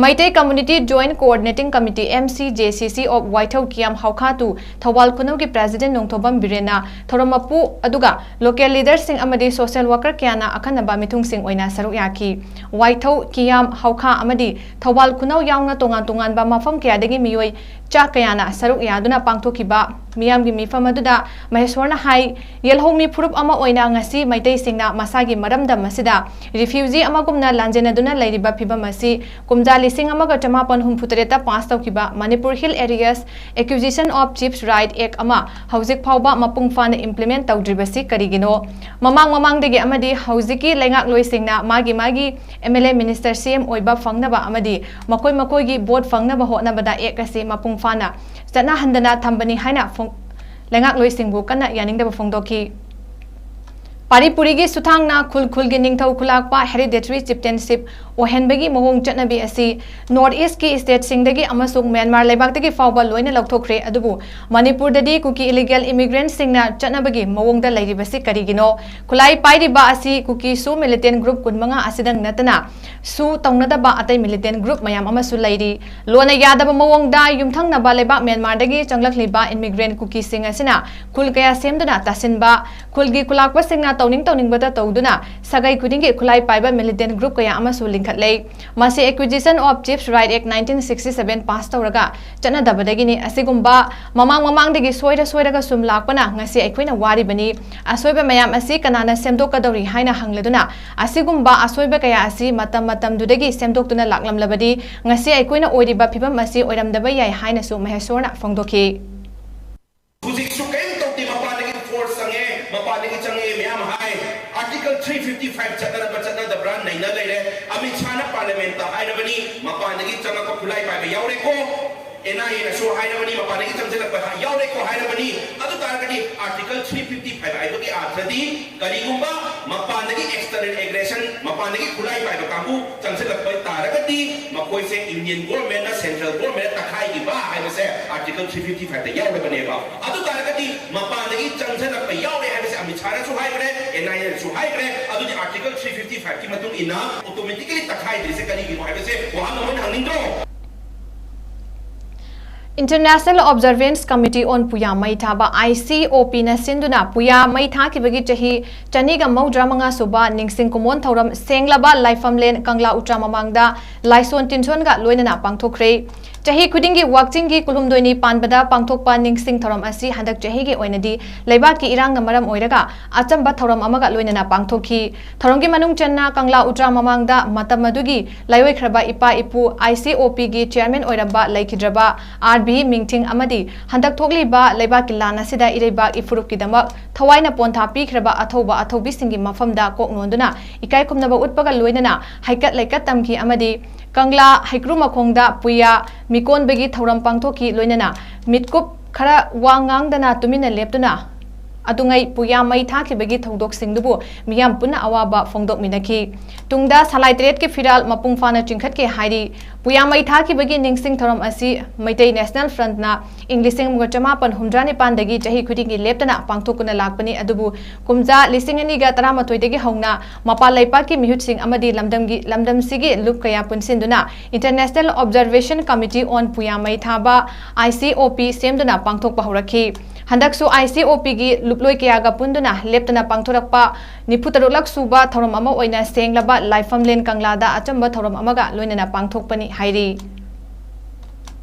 Meitei community joint coordinating committee, M C J C C, of Waithou Kiyam Houkha ꯇꯨ ꯊꯧꯕꯥꯜ ꯈꯨꯅꯧꯒꯤ ꯄ꯭ꯔꯦꯁꯤꯗꯦꯟꯠ ꯅꯣꯡꯊꯣꯝꯕꯝ ꯕꯤꯔꯦꯟꯅ ꯊꯧꯔꯝ ꯃꯄꯨ ꯑꯗꯨꯒ ꯂꯣꯀꯦꯜ ꯂꯤꯗꯔꯁꯤꯡ ꯑꯃꯗꯤ ꯁꯣꯁꯤꯌꯦꯜ ꯋꯥꯔꯀꯔ ꯀꯌꯥꯅ ꯑꯈꯟꯅꯕ ꯃꯤꯊꯨꯡꯁꯤꯡ ꯑꯣꯏꯅ ꯁꯔꯨꯛ ꯌꯥꯈꯤ꯫ ꯋꯥꯏꯊꯧ, ꯀꯤꯌꯥꯝ, ꯍꯧꯈꯥ ꯑꯃꯗꯤ ꯊꯧꯕꯥꯜ ꯈꯨꯅꯧ ꯌꯥꯎꯅ ꯇꯣꯉꯥꯟ ꯇꯣꯉꯥꯟꯕ ꯃꯐꯝ ꯀꯌꯥꯗꯒꯤ ꯃꯤꯑꯣꯏ ꯆꯥ ꯀꯌꯥꯅ ꯁꯔꯨꯛ ꯌꯥꯗꯨꯅ ꯄꯥꯡꯊꯣꯛꯈꯤꯕ ꯃꯤꯌꯥꯝꯒꯤ ꯃꯤꯐꯝ ꯑꯗꯨꯗ ꯃꯍꯦꯁꯣꯔꯅ ꯍꯥꯏ, ꯌꯦꯜꯍꯧꯃꯤ ꯐꯨꯔꯨꯞ ꯑꯃ ꯑꯣꯏꯅ ꯉꯁꯤ ꯃꯩꯇꯩꯁꯤꯡꯅ ꯃꯁꯥꯒꯤ ꯃꯔꯝꯗꯝ ꯑꯁꯤꯗ ꯔꯤꯐ꯭ꯌꯨꯖꯤ ꯑꯃꯒꯨꯝꯅ ꯂꯥꯟꯖꯦꯟꯅꯗꯨꯅ ꯂꯩꯔꯤꯕ ꯐꯤꯕꯝ ꯑꯁꯤ ꯀꯨꯝꯖꯥ ꯂꯤꯁꯤꯡ ꯑꯃꯒ ꯆꯃꯥꯄꯟ ꯍꯨꯝꯐꯨ ꯇꯔꯦꯠꯇ ꯄꯥꯁ ꯇꯧꯈꯤꯕ Manipur hill areas acquisition of chiefs right act ꯑꯃ ꯍꯧꯖꯤꯛ ꯐꯥꯎꯕ ꯃꯄꯨꯡ ꯐꯥꯅ ꯏꯝꯄ꯭ꯂꯤꯃꯦꯟꯠ ꯇꯧꯗ꯭ꯔꯤꯕꯁꯤ ꯀꯔꯤꯒꯤꯅꯣ? ꯃꯃꯥꯡ ꯃꯃꯥꯡꯗꯒꯤ ꯑꯃꯗꯤ ꯍꯧꯖꯤꯛꯀꯤ ꯂꯩꯉꯥꯛꯂꯣꯏꯁꯤꯡꯅ ꯃꯥꯒꯤ ꯃꯥꯒꯤ ꯑꯦꯝ ꯑꯦꯜ ꯑꯦ, ꯃꯤꯅꯤꯁꯇꯔ, ꯁꯤ ꯑꯦꯝ ꯑꯣꯏꯕ ꯐꯪꯅꯕ ꯑꯃꯗꯤ ꯃꯈꯣꯏ ꯃꯈꯣꯏꯒꯤ ꯚꯣꯠ ꯐꯪꯅꯕ ꯍꯣꯠꯅꯕꯗ ꯑꯦꯛ ꯑꯁꯤ ꯃꯄꯨꯡ ꯐꯥꯅ ꯆꯠꯅꯍꯟꯗꯅ ꯊꯝꯕꯅꯤ ꯍꯥꯏꯅ ꯐꯣꯡ-, ꯂꯩꯉꯥꯛꯂꯣꯏꯁꯤꯡꯕꯨ ꯀꯟꯅ ꯌꯥꯅꯤꯡꯗꯕ ꯐꯣꯡꯗꯣꯛꯈꯤ꯫ ꯄꯥꯔꯤ ꯄꯨꯔꯤꯒꯤ ꯁꯨꯊꯥꯡꯅ ꯈꯨꯜ ꯈꯨꯜꯒꯤ ꯅꯤꯡꯊꯧ ꯈꯨꯂꯥꯛꯄ ꯍꯦꯔꯤꯗꯦꯇꯔꯤ ꯆꯤꯐꯇꯦꯟꯁꯤꯞ ꯑꯣꯏꯍꯟꯕꯒꯤ ꯃꯑꯣꯡ ꯆꯠꯅꯕꯤ ꯑꯁꯤ ꯅꯣꯔꯠ ꯏꯁ꯭ꯠꯀꯤ ꯁ꯭ꯇꯦꯠꯁꯤꯡꯗꯒꯤ ꯑꯃꯁꯨꯡ ꯃ꯭ꯌꯥꯟꯃꯥꯔ ꯂꯩꯕꯥꯛꯇꯒꯤ ꯐꯥꯎꯕ ꯂꯣꯏꯅ ꯂꯧꯊꯣꯛꯈ꯭ꯔꯦ꯫ ꯑꯗꯨꯕꯨ ꯃꯅꯤꯄꯨꯔꯗꯗꯤ ꯀꯨꯀꯤ ꯏꯂꯤꯒꯦꯜ ꯏꯃꯤꯒ꯭ꯔꯦꯟꯠꯁꯤꯡꯅ ꯆꯠꯅꯕꯒꯤ ꯃꯑꯣꯡꯗ ꯂꯩꯔꯤꯕꯁꯤ ꯀꯔꯤꯒꯤꯅꯣ? ꯈꯨꯠꯂꯥꯏ ꯄꯥꯏꯔꯤꯕ ꯑꯁꯤ ꯀꯨꯀꯤ ꯁꯨ ꯃꯤꯂꯤꯇꯦꯟꯠ ꯒ꯭ꯔꯨꯞ ꯀꯨꯟꯃꯉꯥ ꯑꯁꯤꯗꯪ ꯅꯠꯇꯅ ꯁꯨ ꯇꯧꯅꯗꯕ ꯑꯇꯩ ꯃꯤꯂꯤꯇꯦꯟꯠ ꯒ꯭ꯔꯨꯞ ꯃꯌꯥꯝ ꯑꯃꯁꯨ ꯂꯩꯔꯤ꯫ ꯂꯣꯟꯅ ꯌꯥꯗꯕ ꯃꯑꯣꯡꯗ ꯌꯨꯝꯊꯪꯅꯕ ꯂꯩꯕꯥꯛ ꯃ꯭ꯌꯥꯟꯃꯥꯔꯗꯒꯤ ꯆꯪꯂꯛꯂꯤꯕ ꯏꯃꯤꯒ꯭ꯔꯦꯟꯠ ꯀꯨꯀꯤꯁꯤꯡ ꯑꯁꯤꯅ ꯈꯨꯜ ꯀꯌꯥ ꯁꯦꯝꯗꯨꯅ ꯇꯥꯁꯤꯟꯕ, ꯈꯨꯜꯒꯤ ꯈꯨꯂꯥꯛꯄꯁꯤꯡꯅ ꯇꯧꯅꯤꯡ ꯇꯧꯅꯤꯡꯕꯇ ꯇꯧꯗꯨꯅ ꯁꯥꯒꯩ ꯈꯨꯗꯤꯡꯒꯤ ꯈꯨꯠꯂꯥꯏ ꯄꯥꯏꯕ ꯃꯤꯂꯤꯇꯦꯟꯠ ꯒ꯭ꯔꯨꯞ ꯀꯌꯥ ꯑꯃꯁꯨ ꯂꯤꯡꯈꯠꯂꯦ꯫ ꯃꯁꯤ acquisition of chiefs right act nineteen sixty seven pass ꯇꯧꯔꯒ ꯆꯠꯅꯗꯕꯗꯒꯤꯅꯤ꯫ ꯑꯁꯤꯒꯨꯝꯕ ꯃꯃꯥꯡ ꯃꯃꯥꯡꯗꯒꯤ ꯁꯣꯏꯔ ꯁꯣꯏꯔꯒ ꯁꯨꯝ ꯂꯥꯛꯄꯅ ꯉꯁꯤ ꯑꯩꯈꯣꯏꯅ ꯋꯥꯔꯤꯕꯅꯤ꯫ ꯑꯁꯣꯏꯕ ꯃꯌꯥꯝ ꯑꯁꯤ ꯀꯅꯥꯅ ꯁꯦꯝꯗꯣꯛꯀꯗꯧꯔꯤ ꯍꯥꯏꯅ ꯍꯪꯂꯗꯨꯅ ꯑꯁꯤꯒꯨꯝꯕ ꯑꯁꯣꯏꯕ ꯀꯌꯥ ꯑꯁꯤ ꯃꯇꯝ ꯃꯇꯝꯗꯨꯗꯒꯤ ꯁꯦꯝꯗꯣꯛꯇꯨꯅ ꯂꯥꯛꯂꯝꯂꯕꯗꯤ ꯉꯁꯤ ꯑꯩꯈꯣꯏꯅ ꯑꯣꯏꯔꯤꯕ ꯐꯤꯕꯝ ꯑꯁꯤ ꯑꯣꯏꯔꯝꯗꯕ ꯌꯥꯏ ꯍꯥꯏꯅꯁꯨ ꯃꯍꯦꯁꯣꯔꯅ ꯐꯣꯡꯗꯣꯛꯈꯤ꯫ ꯍꯧꯖꯤꯛꯁꯨ ꯀꯔꯤꯝ ꯇꯧꯗꯦ, ꯃꯄꯥꯟꯗꯒꯤ ꯐꯣꯔꯁ ꯆꯪꯉꯦ, ꯐꯥꯏꯚ ꯆꯠꯅꯔꯕ ꯆꯠꯅꯗꯕ꯭ꯔꯥ ꯅꯩꯅ ꯂꯩꯔꯦ꯫ ꯑꯃꯤꯠ ꯁꯥꯍꯅ ꯄꯥꯔꯂꯤꯌꯥꯃꯦꯟꯠꯇ ꯍꯥꯏꯔꯕꯅꯤ, ꯃꯄꯥꯟꯗꯒꯤ ꯆꯪꯂꯛꯄ ꯈꯨꯠꯂꯥꯏ ꯄꯥꯏꯕ ꯌꯥꯎꯔꯦꯀꯣ, ꯑꯦꯟ ꯑꯥꯏ ꯑꯦꯅꯁꯨ ꯍꯥꯏꯔꯕꯅꯤ, ꯃꯄꯥꯟꯗꯒꯤ ꯆꯪꯁꯤꯜꯂꯛꯄ ꯌꯥꯎꯔꯦꯀꯣ ꯍꯥꯏꯔꯕꯅꯤ꯫ ꯑꯗꯨ ꯇꯥꯔꯒꯗꯤ Article three fifty-five ꯍꯥꯏꯕꯒꯤ ꯑꯥꯔꯊꯗꯤ, ꯀꯔꯤꯒꯨꯝꯕ ꯃꯄꯥꯟꯗꯒꯤ external aggression, ꯃꯄꯥꯟꯗꯒꯤ ꯈꯨꯠꯂꯥꯏ ꯄꯥꯏꯕ ꯀꯥꯡꯕꯨ ꯆꯪꯁꯤꯜꯂꯛꯄ ꯇꯥꯔꯒꯗꯤ, ꯃꯈꯣꯏꯁꯦ Indian governmentꯅ, central governmentꯅ ꯇꯛꯈꯥꯏꯈꯤꯕ ꯍꯥꯏꯕꯁꯦ Article three fifty-fiveꯇ ꯌꯥꯎꯔꯕꯅꯦꯕ꯫ ꯑꯗꯨ ꯇꯥꯔꯒꯗꯤ ꯃꯄꯥꯟꯗꯒꯤ ꯆꯪꯁꯤꯜꯂꯛꯄ ꯌꯥꯎꯔꯦ ꯍꯥꯏꯕꯁꯦ ꯑꯃꯤꯠ ꯁꯥꯍꯅꯁꯨ ꯍꯥꯏꯈ꯭ꯔꯦ, ꯑꯦꯟ ꯑꯥꯏ ꯑꯦꯅꯁꯨ ꯍꯥꯏꯈ꯭ꯔꯦ꯫ ꯑꯗꯨꯗꯤ Article three fifty-fiveꯀꯤ ꯃꯇꯨꯡ ꯏꯟꯅ automatically ꯇꯛꯈꯥꯏꯗ꯭ꯔꯤꯁꯦ ꯀꯔꯤꯒꯤꯅꯣ ꯍꯥꯏꯕꯁꯦ ꯋꯥꯍꯪ ꯑꯃ ꯑꯣꯏꯅ ꯍꯪꯅꯤꯡꯗ꯭ꯔꯣ? International Observance Committee on ꯄꯨꯌꯥ ꯃꯩ ꯊꯥꯕ, ICOPꯅ ꯁꯤꯟꯗꯨꯅ ꯄꯨꯌꯥ ꯃꯩ ꯊꯥꯈꯤꯕꯒꯤ ꯆꯍꯤ ꯆꯅꯤꯒ ꯃꯧꯗ꯭ꯔꯥ ꯃꯉꯥ ꯁꯨꯕ ꯅꯤꯡꯁꯤꯡ ꯀꯨꯃꯣꯟ ꯊꯧꯔꯝ ꯁꯦꯡꯂꯕ ꯂꯥꯏꯐꯝꯂꯦꯟ ꯀꯪꯂꯥ ꯎꯇ꯭ꯔꯥ ꯃꯃꯥꯡꯗ ꯂꯥꯏꯁꯣꯟ ꯇꯤꯟꯁꯣꯟꯒ ꯂꯣꯏꯅꯅ ꯄꯥꯡꯊꯣꯛꯈ꯭ꯔꯦ꯫ ꯆꯍꯤ ꯈꯨꯗꯤꯡꯒꯤ ꯋꯥꯛꯆꯤꯡꯒꯤ ꯀꯨꯟꯍꯨꯝꯗꯣꯏꯅꯤ ꯄꯥꯟꯕꯗ ꯄꯥꯡꯊꯣꯛꯄ ꯅꯤꯡꯁꯤꯡ ꯊꯧꯔꯝ ꯑꯁꯤ ꯍꯟꯗꯛ ꯆꯍꯤꯒꯤ ꯑꯣꯏꯅꯗꯤ ꯂꯩꯕꯥꯛꯀꯤ ꯏꯔꯥꯡꯅ ꯃꯔꯝ ꯑꯣꯏꯔꯒ ꯑꯆꯝꯕ ꯊꯧꯔꯝ ꯑꯃꯒ ꯂꯣꯏꯅꯅ ꯄꯥꯡꯊꯣꯛꯈꯤ꯫ ꯊꯧꯔꯝꯒꯤ ꯃꯅꯨꯡ ꯆꯟꯅ ꯀꯪꯂꯥ ꯎꯇ꯭ꯔꯥ ꯃꯃꯥꯡꯗ ꯃꯇꯝ ꯑꯗꯨꯒꯤ ꯂꯥꯏꯑꯣꯏꯈ꯭ꯔꯕ ꯏꯄꯥ ꯏꯄꯨ, ICOPꯒꯤ chairman ꯑꯣꯏꯔꯝꯕ ꯂꯩꯈꯤꯗ꯭ꯔꯕ R B ꯃꯤꯡꯊꯤꯡ ꯑꯃꯗꯤ ꯍꯟꯗꯛ ꯊꯣꯛꯂꯤꯕ ꯂꯩꯕꯥꯛꯀꯤ ꯂꯥꯟ ꯑꯁꯤꯗ ꯏꯔꯩꯕꯥꯛ ꯏꯐꯨꯔꯨꯞꯀꯤꯗꯃꯛ ꯊꯋꯥꯏꯅ ꯄꯣꯟꯊꯥ ꯄꯤꯈ꯭ꯔꯕ ꯑꯊꯧꯕ ꯑꯊꯧꯕꯤꯁꯤꯡꯒꯤ ꯃꯐꯝꯗ ꯀꯣꯛ ꯅꯣꯟꯗꯨꯅ ꯏꯀꯥꯏ ꯈꯨꯝꯅꯕ ꯎꯠꯄꯒ ꯂꯣꯏꯅꯅ ꯍꯩꯀꯠ ꯂꯩꯀꯠ ꯇꯝꯈꯤ ꯑꯃꯗꯤ ꯀꯪꯂꯥ ꯍꯩꯀ꯭ꯔꯨ ꯃꯈꯣꯡꯗ ꯄꯨꯌꯥ ꯃꯤꯀꯣꯟꯕꯒꯤ ꯊꯧꯔꯝ ꯄꯥꯡꯊꯣꯛꯈꯤ꯫ ꯂꯣꯏꯅꯅ ꯃꯤꯠꯀꯨꯞ ꯈꯔ ꯋꯥ ꯉꯥꯡꯗꯅ ꯇꯨꯃꯤꯟꯅ ꯂꯦꯞꯇꯨꯅ ꯑꯗꯨꯉꯩ ꯄꯨꯌꯥ ꯃꯩ ꯊꯥꯈꯤꯕꯒꯤ ꯊꯧꯗꯣꯛꯁꯤꯡꯗꯨꯕꯨ ꯃꯤꯌꯥꯝ ꯄꯨꯟꯅ ꯑꯋꯥꯕ ꯐꯣꯡꯗꯣꯛꯃꯤꯟꯅꯈꯤ꯫ ꯇꯨꯡꯗ ꯁꯂꯥꯏ ꯇꯔꯦꯠꯀꯤ ꯐꯤꯔꯥꯜ ꯃꯄꯨꯡ ꯐꯥꯅ ꯆꯤꯡꯈꯠꯀꯦ ꯍꯥꯏꯔꯤ꯫ ꯄꯨꯌꯥ ꯃꯩ ꯊꯥꯈꯤꯕꯒꯤ ꯅꯤꯡꯁꯤꯡ ꯊꯧꯔꯝ ꯑꯁꯤ ꯃꯩꯇꯩ National Frontꯅ ꯏꯪ ꯂꯤꯁꯤꯡ ꯑꯃꯒ ꯆꯃꯥꯄꯟ ꯍꯨꯝꯗ꯭ꯔꯥ ꯅꯤꯄꯥꯟꯗꯒꯤ ꯆꯍꯤ ꯈꯨꯗꯤꯡꯒꯤ ꯂꯦꯞꯇꯅ ꯄꯥꯡꯊꯣꯛꯇꯨꯅ ꯂꯥꯛꯄꯅꯤ꯫ ꯑꯗꯨꯕꯨ ꯀꯨꯝꯖꯥ ꯂꯤꯁꯤꯡ ꯑꯅꯤꯒ ꯇꯔꯥꯃꯥꯊꯣꯏꯗꯒꯤ ꯍꯧꯅ ꯃꯄꯥꯟ ꯂꯩꯄꯥꯛꯀꯤ ꯃꯤꯍꯨꯠꯁꯤꯡ ꯑꯃꯗꯤ ꯂꯝꯗꯝꯒꯤ, ꯂꯝꯗꯝꯁꯤꯒꯤ ꯂꯨꯞ ꯀꯌꯥ ꯄꯨꯟꯁꯤꯟꯗꯨꯅ International Observation Committee on ꯄꯨꯌꯥ ꯃꯩ ꯊꯥꯕ, ICOP, ꯁꯦꯝꯗꯨꯅ ꯄꯥꯡꯊꯣꯛꯄ ꯍꯧꯔꯛꯈꯤ꯫ ꯍꯟꯗꯛꯁꯨ ICOPꯒꯤ ꯂꯨꯞꯂꯣꯏ ꯀꯌꯥꯒ ꯄꯨꯟꯗꯨꯅ ꯂꯦꯞꯇꯅ ꯄꯥꯡꯊꯣꯔꯛꯄ ꯅꯤꯐꯨ ꯇꯔꯨꯛꯂꯛ ꯁꯨꯕ ꯊꯧꯔꯝ ꯑꯃ ꯑꯣꯏꯅ ꯁꯦꯡꯂꯕ ꯂꯥꯏꯐꯝꯂꯦꯟ ꯀꯪꯂꯥꯗ ꯑꯆꯝꯕ ꯊꯧꯔꯝ ꯑꯃꯒ ꯂꯣꯏꯅꯅ ꯄꯥꯡꯊꯣꯛꯄꯅꯤ ꯍꯥꯏꯔꯤ꯫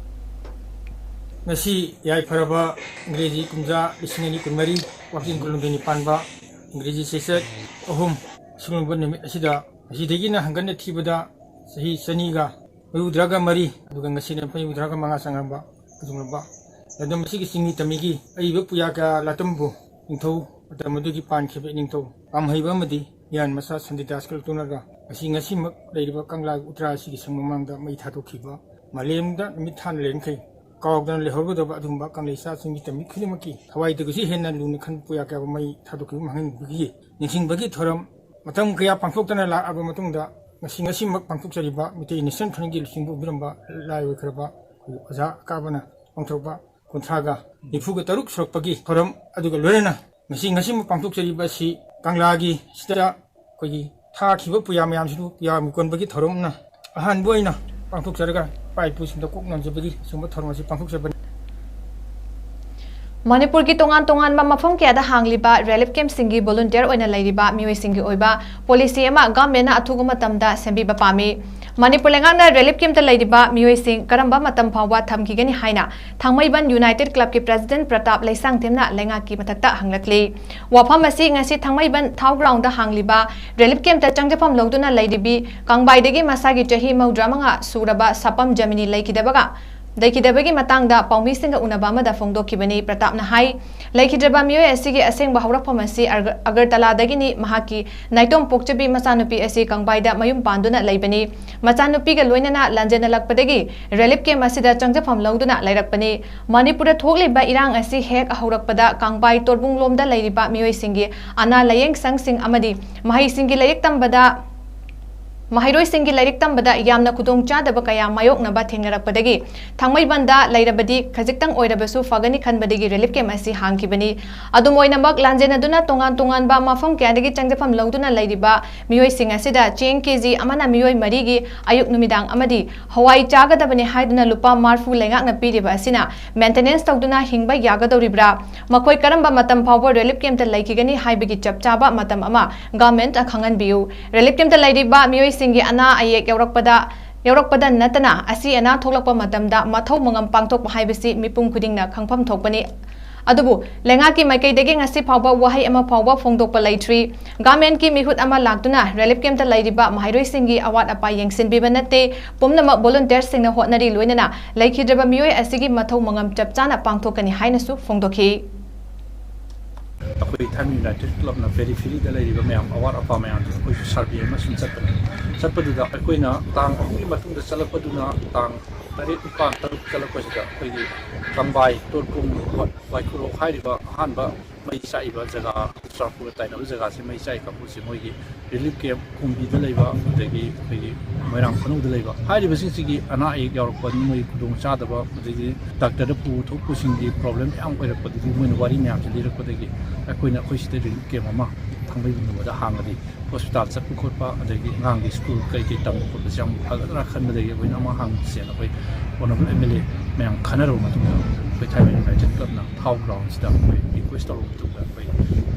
ꯉꯁꯤ ꯌꯥꯏꯐꯔꯕ ꯏꯪꯒ꯭ꯔꯦꯖꯤ ꯀꯨꯝꯖꯥ ꯂꯤꯁꯤꯡ ꯑꯅꯤ ꯀꯨꯟꯃꯔꯤ, ꯋꯥꯛꯆꯤꯡ ꯀꯨꯟꯍꯨꯝꯗꯣꯏꯅꯤ ꯄꯥꯟꯕ ꯏꯪꯒ꯭ꯔꯦꯖꯤ ꯆꯩꯆꯠ ꯑꯍꯨꯝ ꯁꯤꯒꯨꯝꯕ ꯅꯨꯃꯤꯠ ꯑꯁꯤꯗ, ꯉꯁꯤꯗꯒꯤꯅ ꯍꯪꯒꯠꯅ ꯊꯤꯕꯗ ꯆꯍꯤ ꯆꯅꯤꯒ ꯃꯔꯤꯐꯨꯇꯔꯥꯒ ꯃꯔꯤ, ꯑꯗꯨꯒ ꯉꯁꯤꯅ ꯃꯔꯤꯐꯨꯇꯔꯥꯒ ꯃꯉꯥ ꯆꯪꯂꯕ ꯑꯗꯨꯒꯨꯝꯂꯕ ꯂꯝꯗꯝ ꯑꯁꯤꯒꯤ ꯆꯤꯡꯃꯤ ꯇꯝꯃꯤꯒꯤ ꯑꯏꯕ ꯄꯨꯌꯥ ꯀꯌꯥ ꯂꯥꯇꯝꯕꯨ ꯅꯤꯡꯊꯧ ꯃꯇꯝ ꯑꯗꯨꯒꯤ ꯄꯥꯟꯈꯤꯕ ꯅꯤꯡꯊꯧ ꯄꯥꯝꯍꯩꯕ ꯑꯃꯗꯤ ꯃꯤꯌꯥꯟ ꯃꯆꯥ ꯁꯟꯗꯤꯗꯥꯁꯀ ꯂꯣꯏꯅꯔꯒ ꯉꯁꯤ, ꯉꯁꯤꯃꯛ ꯂꯩꯔꯤꯕ ꯀꯪꯂꯥꯒꯤ ꯎꯇ꯭ꯔꯥ ꯑꯁꯤꯒꯤ ꯁꯪ ꯃꯃꯥꯡꯗ ꯃꯩ ꯊꯥꯗꯣꯛꯈꯤꯕ, ꯃꯥꯂꯦꯝꯗ ꯅꯨꯃꯤꯠ ꯊꯥꯅ ꯂꯩꯔꯤꯈꯩ ꯀꯥꯎꯗꯅ ꯂꯩꯍꯧꯔꯒꯗꯕ ꯑꯗꯨꯒꯨꯝꯕ ꯀꯪꯂꯩꯁꯥꯁꯤꯡꯒꯤ ꯇꯝꯕꯤ ꯈꯨꯗꯤꯡꯃꯛꯀꯤ ꯊꯋꯥꯏꯗꯒꯤꯁꯨ ꯍꯦꯟꯅ ꯂꯨꯅ ꯈꯟꯕ ꯄꯨꯌꯥ ꯀꯌꯥ ꯃꯩ ꯊꯥꯗꯣꯛꯈꯤꯕ ꯃꯥꯡꯍꯟꯕꯒꯤ ꯅꯤꯡꯁꯤꯡꯕꯒꯤ ꯊꯧꯔꯝ ꯃꯇꯝ ꯀꯌꯥ ꯄꯥꯡꯊꯣꯛꯇꯅ ꯂꯥꯛꯂꯕ ꯃꯇꯨꯡꯗ, ꯉꯁꯤ, ꯉꯁꯤꯃꯛ ꯄꯥꯡꯊꯣꯛꯆꯔꯤꯕ ꯃꯤꯇꯩ ꯅꯦꯁꯅꯦꯜ ꯐ꯭ꯔꯟꯒꯤ ꯂꯨꯆꯤꯡꯕ ꯑꯣꯏꯕꯤꯔꯝꯕ ꯂꯥꯏ ꯑꯣꯏꯈ꯭ꯔꯕ ꯑꯩꯈꯣꯏ ꯑꯣꯖꯥ ꯑꯀꯥꯕꯅ ꯄꯥꯡꯊꯣꯛꯄ ꯀꯨꯟꯊ꯭ꯔꯥꯒ ꯅꯤꯐꯨꯒ ꯇꯔꯨꯛ ꯁꯨꯔꯛꯄꯒꯤ ꯊꯧꯔꯝ ꯑꯗꯨꯒ ꯂꯣꯏꯅꯅ ꯉꯁꯤ, ꯉꯁꯤꯃꯛ ꯄꯥꯡꯊꯣꯛꯆꯔꯤꯕ ꯑꯁꯤ ꯀꯪꯂꯥꯒꯤ ꯁꯤꯗ ꯑꯩꯈꯣꯏꯒꯤ ꯊꯥꯈꯤꯕ ꯄꯨꯌꯥ ꯃꯌꯥꯝꯁꯤꯕꯨ ꯄꯨꯌꯥ ꯃꯤꯀꯣꯟꯕꯒꯤ ꯊꯧꯔꯝꯅ ꯑꯍꯥꯟꯕ ꯑꯣꯏꯅ ꯄꯥꯡꯊꯣꯛꯆꯔꯒ ꯏꯄꯥ ꯏꯄꯨꯁꯤꯡꯗ ꯀꯣꯛ ꯅꯣꯟꯖꯕꯒꯤ ꯑꯁꯤꯒꯨꯝꯕ ꯊꯧꯔꯝ ꯑꯁꯤ ꯄꯥꯡꯊꯣꯛꯆꯕꯅꯤ꯫ ꯃꯅꯤꯄꯨꯔꯒꯤ ꯇꯣꯉꯥꯟ ꯇꯣꯉꯥꯟꯕ ꯃꯐꯝ ꯀꯌꯥꯗ ꯍꯥꯡꯂꯤꯕ ꯔꯤꯂꯤꯐ ꯀꯦꯝꯞꯁꯤꯡꯒꯤ ꯚꯣꯂꯨꯟꯇꯤꯌꯔ ꯑꯣꯏꯅ ꯂꯩꯔꯤꯕ ꯃꯤꯑꯣꯏꯁꯤꯡꯒꯤ ꯑꯣꯏꯕ ꯄꯣꯂꯤꯁꯤ ꯑꯃ ꯒꯚꯔꯟꯃꯦꯟꯠꯅ ꯑꯊꯨꯕ ꯃꯇꯝꯗ ꯁꯦꯝꯕꯤꯕ ꯄꯥꯝꯃꯤ꯫ ꯃꯅꯤꯄꯨꯔ ꯂꯩꯉꯥꯛꯅ ꯔꯤꯂꯤꯐ ꯀꯦꯝꯞꯇ ꯂꯩꯔꯤꯕ ꯃꯤꯑꯣꯏꯁꯤꯡ ꯀꯔꯝꯕ ꯃꯇꯝ ꯐꯥꯎꯕ ꯊꯝꯈꯤꯒꯅꯤ ꯍꯥꯏꯅ ꯊꯥꯡꯃꯩꯕꯟ ꯌꯨꯅꯥꯏꯇꯦꯗ ꯀ꯭ꯂꯕꯀꯤ ꯄ꯭ꯔꯦꯁꯤꯗꯦꯟꯠ ꯄ꯭ꯔꯇꯥꯞ ꯂꯩꯁꯥꯡꯊꯦꯝꯅ ꯂꯩꯉꯥꯛꯀꯤ ꯃꯊꯛꯇ ꯍꯪꯂꯛꯂꯤ꯫ ꯋꯥꯐꯝ ꯑꯁꯤ ꯉꯁꯤ ꯊꯥꯡꯃꯩꯕꯟ ꯊꯥꯎ ꯒ꯭ꯔꯥꯎꯟꯗ ꯍꯥꯡꯂꯤꯕ ꯔꯤꯂꯤꯐ ꯀꯦꯝꯞꯇ ꯆꯪꯖꯐꯝ ꯂꯧꯗꯨꯅ ꯂꯩꯔꯤꯕꯤ ꯀꯥꯡꯕꯥꯏꯗꯒꯤ ꯃꯁꯥꯒꯤ ꯆꯍꯤ ꯃꯧꯗ꯭ꯔꯥ ꯃꯉꯥ ꯁꯨꯔꯕ ꯁꯥꯄꯝ ꯖꯃꯤꯅꯤ ꯂꯩꯈꯤꯗꯕꯒ ꯂꯩꯈꯤꯗꯕꯒꯤ ꯃꯇꯥꯡꯗ ꯄꯥꯎꯃꯤꯁꯤꯡꯒ ꯎꯅꯕ ꯑꯃꯗ ꯐꯣꯡꯗꯣꯛꯈꯤꯕꯅꯤ꯫ ꯄ꯭ꯔꯇꯥꯞꯅ ꯍꯥꯏ, ꯂꯩꯈꯤꯗ꯭ꯔꯕ ꯃꯤꯑꯣꯏ ꯑꯁꯤꯒꯤ ꯑꯁꯦꯡꯕ ꯍꯧꯔꯛꯐꯝ ꯑꯁꯤ ꯑꯒ-, ꯑꯒꯔꯇꯂꯥꯗꯒꯤꯅꯤ꯫ ꯃꯍꯥꯛꯀꯤ ꯅꯥꯏꯇꯣꯝ ꯄꯣꯛꯆꯕꯤ ꯃꯆꯥꯅꯨꯄꯤ ꯑꯁꯤ ꯀꯥꯡꯕꯥꯏꯗ ꯃꯌꯨꯝ ꯄꯥꯟꯗꯨꯅ ꯂꯩꯕꯅꯤ꯫ ꯃꯆꯥꯅꯨꯄꯤꯒ ꯂꯣꯏꯅꯅ ꯂꯥꯟꯖꯦꯟꯅꯂꯛꯄꯗꯒꯤ ꯔꯤꯂꯤꯐ ꯀꯦꯝꯞ ꯑꯁꯤꯗ ꯆꯪꯖꯐꯝ ꯂꯧꯗꯨꯅ ꯂꯩꯔꯛꯄꯅꯤ꯫ ꯃꯅꯤꯄꯨꯔꯗ ꯊꯣꯛꯂꯤꯕ ꯏꯔꯥꯡ ꯑꯁꯤ ꯍꯦꯛ ꯍꯧꯔꯛꯄꯗ ꯀꯥꯡꯕꯥꯏ ꯇꯣꯔꯕꯨꯡꯂꯣꯝꯗ ꯂꯩꯔꯤꯕ ꯃꯤꯑꯣꯏꯁꯤꯡꯒꯤ ꯑꯅꯥ ꯂꯥꯌꯦꯡ ꯁꯪꯁꯤꯡ ꯑꯃꯗꯤ ꯃꯍꯩꯁꯤꯡꯒꯤ ꯂꯥꯏꯔꯤꯛ ꯇꯝꯕꯗ ꯃꯍꯩꯔꯣꯏꯁꯤꯡꯒꯤ ꯂꯥꯏꯔꯤꯛ ꯇꯝꯕꯗ ꯌꯥꯝꯅ ꯈꯨꯗꯣꯡꯆꯥꯗꯕ ꯀꯌꯥ ꯃꯥꯌꯣꯛꯅꯕ ꯊꯦꯡꯅꯔꯛꯄꯗꯒꯤ ꯊꯥꯡꯃꯩꯕꯟꯗ ꯂꯩꯔꯕꯗꯤ ꯈꯖꯤꯛꯇꯪ ꯑꯣꯏꯔꯕꯁꯨ ꯐꯒꯅꯤ ꯈꯟꯕꯗꯒꯤ ꯔꯤꯂꯤꯐ ꯀꯦꯝꯞ ꯑꯁꯤ ꯍꯥꯡꯈꯤꯕꯅꯤ꯫ ꯑꯗꯨꯝ ꯑꯣꯏꯅꯃꯛ, ꯂꯥꯟꯖꯦꯟꯅꯗꯨꯅ ꯇꯣꯉꯥꯟ ꯇꯣꯉꯥꯟꯕ ꯃꯐꯝ ꯀꯌꯥꯗꯒꯤ ꯆꯪꯖꯐꯝ ꯂꯧꯗꯨꯅ ꯂꯩꯔꯤꯕ ꯃꯤꯑꯣꯏꯁꯤꯡ ꯑꯁꯤꯗ ꯆꯦꯡ ꯀꯦꯖꯤ ꯑꯃꯅ ꯃꯤꯑꯣꯏ ꯃꯔꯤꯒꯤ ꯑꯌꯨꯛ ꯅꯨꯃꯤꯗꯥꯡ ꯑꯃꯗꯤ ꯍꯋꯥꯏ ꯆꯥꯒꯗꯕꯅꯤ ꯍꯥꯏꯗꯨꯅ ꯂꯨꯄꯥ ꯃꯔꯐꯨ ꯂꯩꯉꯥꯛꯅ ꯄꯤꯔꯤꯕ ꯑꯁꯤꯅ ꯃꯦꯟꯇꯦꯅꯦꯟꯁ ꯇꯧꯗꯨꯅ ꯍꯤꯡꯕ ꯌꯥꯒꯗꯧꯔꯤꯕ꯭ꯔꯥ? ꯃꯈꯣꯏ ꯀꯔꯝꯕ ꯃꯇꯝ ꯐꯥꯎꯕ ꯔꯤꯂꯤꯐ ꯀꯦꯝꯞꯇ ꯂꯩꯈꯤꯒꯅꯤ ꯍꯥꯏꯕꯒꯤ ꯆꯞ ꯆꯥꯕ ꯃꯇꯝ ꯑꯃ ꯒꯚꯔꯟꯃꯦꯟꯠꯅ ꯈꯪꯍꯟꯕꯤꯌꯨ꯫ ꯔꯤꯂꯤꯐ ꯀꯦꯝꯞꯇ ꯂꯩꯔꯤꯕ ꯃꯤꯑꯣꯏꯁꯤꯡꯒꯤ ꯑꯅꯥ ꯑꯌꯦꯛ ꯌꯥꯎꯔꯛꯄꯗ, ꯌꯥꯎꯔꯛꯄꯗ ꯅꯠꯇꯅ ꯑꯁꯤ ꯑꯅꯥ ꯊꯣꯛꯂꯛꯄ ꯃꯇꯝꯗ ꯃꯊꯧ ꯃꯉꯝ ꯄꯥꯡꯊꯣꯛꯄ ꯍꯥꯏꯕꯁꯤ ꯃꯤꯄꯨꯝ ꯈꯨꯗꯤꯡꯅ ꯈꯪꯐꯝ ꯊꯣꯛꯄꯅꯤ꯫ ꯑꯗꯨꯕꯨ ꯂꯩꯉꯥꯛꯀꯤ ꯃꯥꯏꯀꯩꯗꯒꯤ ꯉꯁꯤ ꯐꯥꯎꯕ ꯋꯥꯍꯩ ꯑꯃ ꯐꯥꯎꯕ ꯐꯣꯡꯗꯣꯛꯄ ꯂꯩꯇ꯭ꯔꯤ꯫ ꯒꯚꯔꯟꯃꯦꯟꯠꯀꯤ ꯃꯤꯍꯨꯠ ꯑꯃ ꯂꯥꯛꯇꯨꯅ ꯔꯤꯂꯤꯐ ꯀꯦꯝꯞꯇ ꯂꯩꯔꯤꯕ ꯃꯍꯩꯔꯣꯏꯁꯤꯡꯒꯤ ꯑꯋꯥꯠ ꯑꯄꯥ ꯌꯦꯡꯁꯤꯟꯕꯤꯕ ꯅꯠꯇꯦ꯫ ꯄꯨꯝꯅꯃꯛ ꯚꯣꯂꯨꯟꯇꯤꯌꯔꯁꯤꯡꯅ ꯍꯣꯠꯅꯔꯤ, ꯂꯣꯏꯅꯅ ꯂꯩꯈꯤꯗ꯭ꯔꯕ ꯃꯤꯑꯣꯏ ꯑꯁꯤꯒꯤ ꯃꯊꯧ ꯃꯉꯝ ꯆꯞ ꯆꯥꯅ ꯄꯥꯡꯊꯣꯛꯀꯅꯤ ꯍꯥꯏꯅꯁꯨ ꯐꯣꯡꯗꯣꯛꯈꯤ꯫ ꯑꯩꯈꯣꯏ ꯊꯥꯏꯃ ꯌꯨꯅꯥꯏꯇꯦꯠ ꯀ꯭ꯂꯕꯅ ꯄꯦꯔꯤꯐꯦꯔꯤꯗ ꯂꯩꯔꯤꯕ ꯃꯌꯥꯝ ꯑꯋꯥꯠ ꯑꯄꯥ ꯃꯌꯥꯝꯗꯣ ꯑꯩꯈꯣꯏꯁꯨ ꯁꯔꯚꯦ ꯑꯃ ꯁꯨꯝ ꯆꯠꯄꯅꯦ꯫ ꯆꯠꯄꯗꯨꯗ ꯑꯩꯈꯣꯏꯅ ꯇꯥꯡ ꯑꯍꯨꯝꯒꯤ ꯃꯇꯨꯡꯗ ꯆꯠꯂꯛꯄꯗꯨꯅ ꯇꯥꯡ ꯇꯔꯦꯠ, ꯅꯤꯄꯥꯟ, ꯇꯔꯨꯛ ꯆꯠꯂꯛꯄꯁꯤꯗ ꯑꯩꯈꯣꯏꯒꯤ ꯀꯪꯕꯥꯏ, ꯇꯣꯔꯄꯨꯡ, ꯋꯥꯏꯈꯨꯔꯣꯛ ꯍꯥꯏꯔꯤꯕ ꯑꯍꯥꯟꯕ ꯃꯩ ꯆꯥꯛꯏꯕ ꯖꯒꯥ, ꯆꯨꯔꯆꯥꯟꯄꯨꯔꯒ ꯇꯥꯏꯅꯕ ꯖꯒꯥꯁꯦ ꯃꯩ ꯆꯥꯛꯏ ꯀꯥꯡꯕꯨꯁꯦ ꯃꯣꯏꯒꯤ ꯔꯤꯂꯤꯐ ꯀꯦꯝꯞ ꯀꯨꯝꯕꯤꯗ ꯂꯩꯕ, ꯑꯗꯒꯤ ꯑꯩꯈꯣꯏꯒꯤ ꯃꯣꯏꯔꯥꯡ ꯈꯨꯅꯧꯗ ꯂꯩꯕ ꯍꯥꯏꯔꯤꯕꯁꯤꯡꯁꯤꯒꯤ ꯑꯅꯥ ꯑꯌꯦꯛ ꯌꯥꯎꯔꯛꯄ, ꯃꯣꯏꯒꯤ ꯈꯨꯗꯣꯡꯆꯥꯗꯕ, ꯑꯗꯒꯤ ꯗꯥꯛꯇꯔꯗ ꯄꯨ ꯊꯣꯛꯄꯁꯤꯡꯒꯤ ꯄ꯭ꯔꯣꯕ꯭ꯂꯦꯝ ꯃꯌꯥꯝ ꯑꯣꯏꯔꯛꯄꯗꯒꯤ ꯃꯣꯏꯅ ꯋꯥꯔꯤ ꯃꯌꯥꯝꯁꯦ ꯂꯤꯔꯛꯄꯗꯒꯤ ꯑꯩꯈꯣꯏꯅ ꯑꯩꯈꯣꯏ ꯁꯤꯗ ꯔꯤꯂꯤꯐ ꯀꯦꯝꯞ ꯑꯃ ꯊꯥꯡꯃꯩꯕꯟꯒꯨꯝꯕꯗ ꯍꯥꯡꯉꯗꯤ ꯍꯣꯁꯄꯤꯇꯥꯜ ꯆꯠꯄ ꯈꯣꯠꯄ, ꯑꯗꯒꯤ ꯑꯉꯥꯡꯒꯤ ꯁ꯭ꯀꯨꯜ ꯀꯩꯀꯩ ꯇꯝꯕ ꯈꯣꯠꯄꯁꯦ ꯌꯥꯝ ꯐꯒꯗ꯭ꯔꯥ ꯈꯟꯕꯗꯒꯤ ꯑꯩꯈꯣꯏꯅ ꯑꯃ ꯍꯥꯡꯁꯦꯅ ꯑꯩꯈꯣꯏ ꯑꯣꯅꯔꯦꯕꯜ ꯑꯦꯝ ꯑꯦꯜ ꯑꯦ ꯃꯌꯥꯝ ꯈꯟꯅꯔꯕ ꯃꯇꯨꯡꯗ ꯑꯩꯈꯣꯏ ꯊꯥꯏꯃ ꯌꯨꯅꯥꯏꯇꯦꯠ ꯀ꯭ꯂꯕꯅ ꯊꯥꯎ ꯒ꯭ꯔꯥꯎꯟꯁꯤꯗ ꯑꯩꯈꯣꯏ ꯔꯤꯀ꯭ꯋꯦꯁ ꯇꯧꯔꯕ ꯃꯇꯨꯡꯗ ꯑꯩꯈꯣꯏ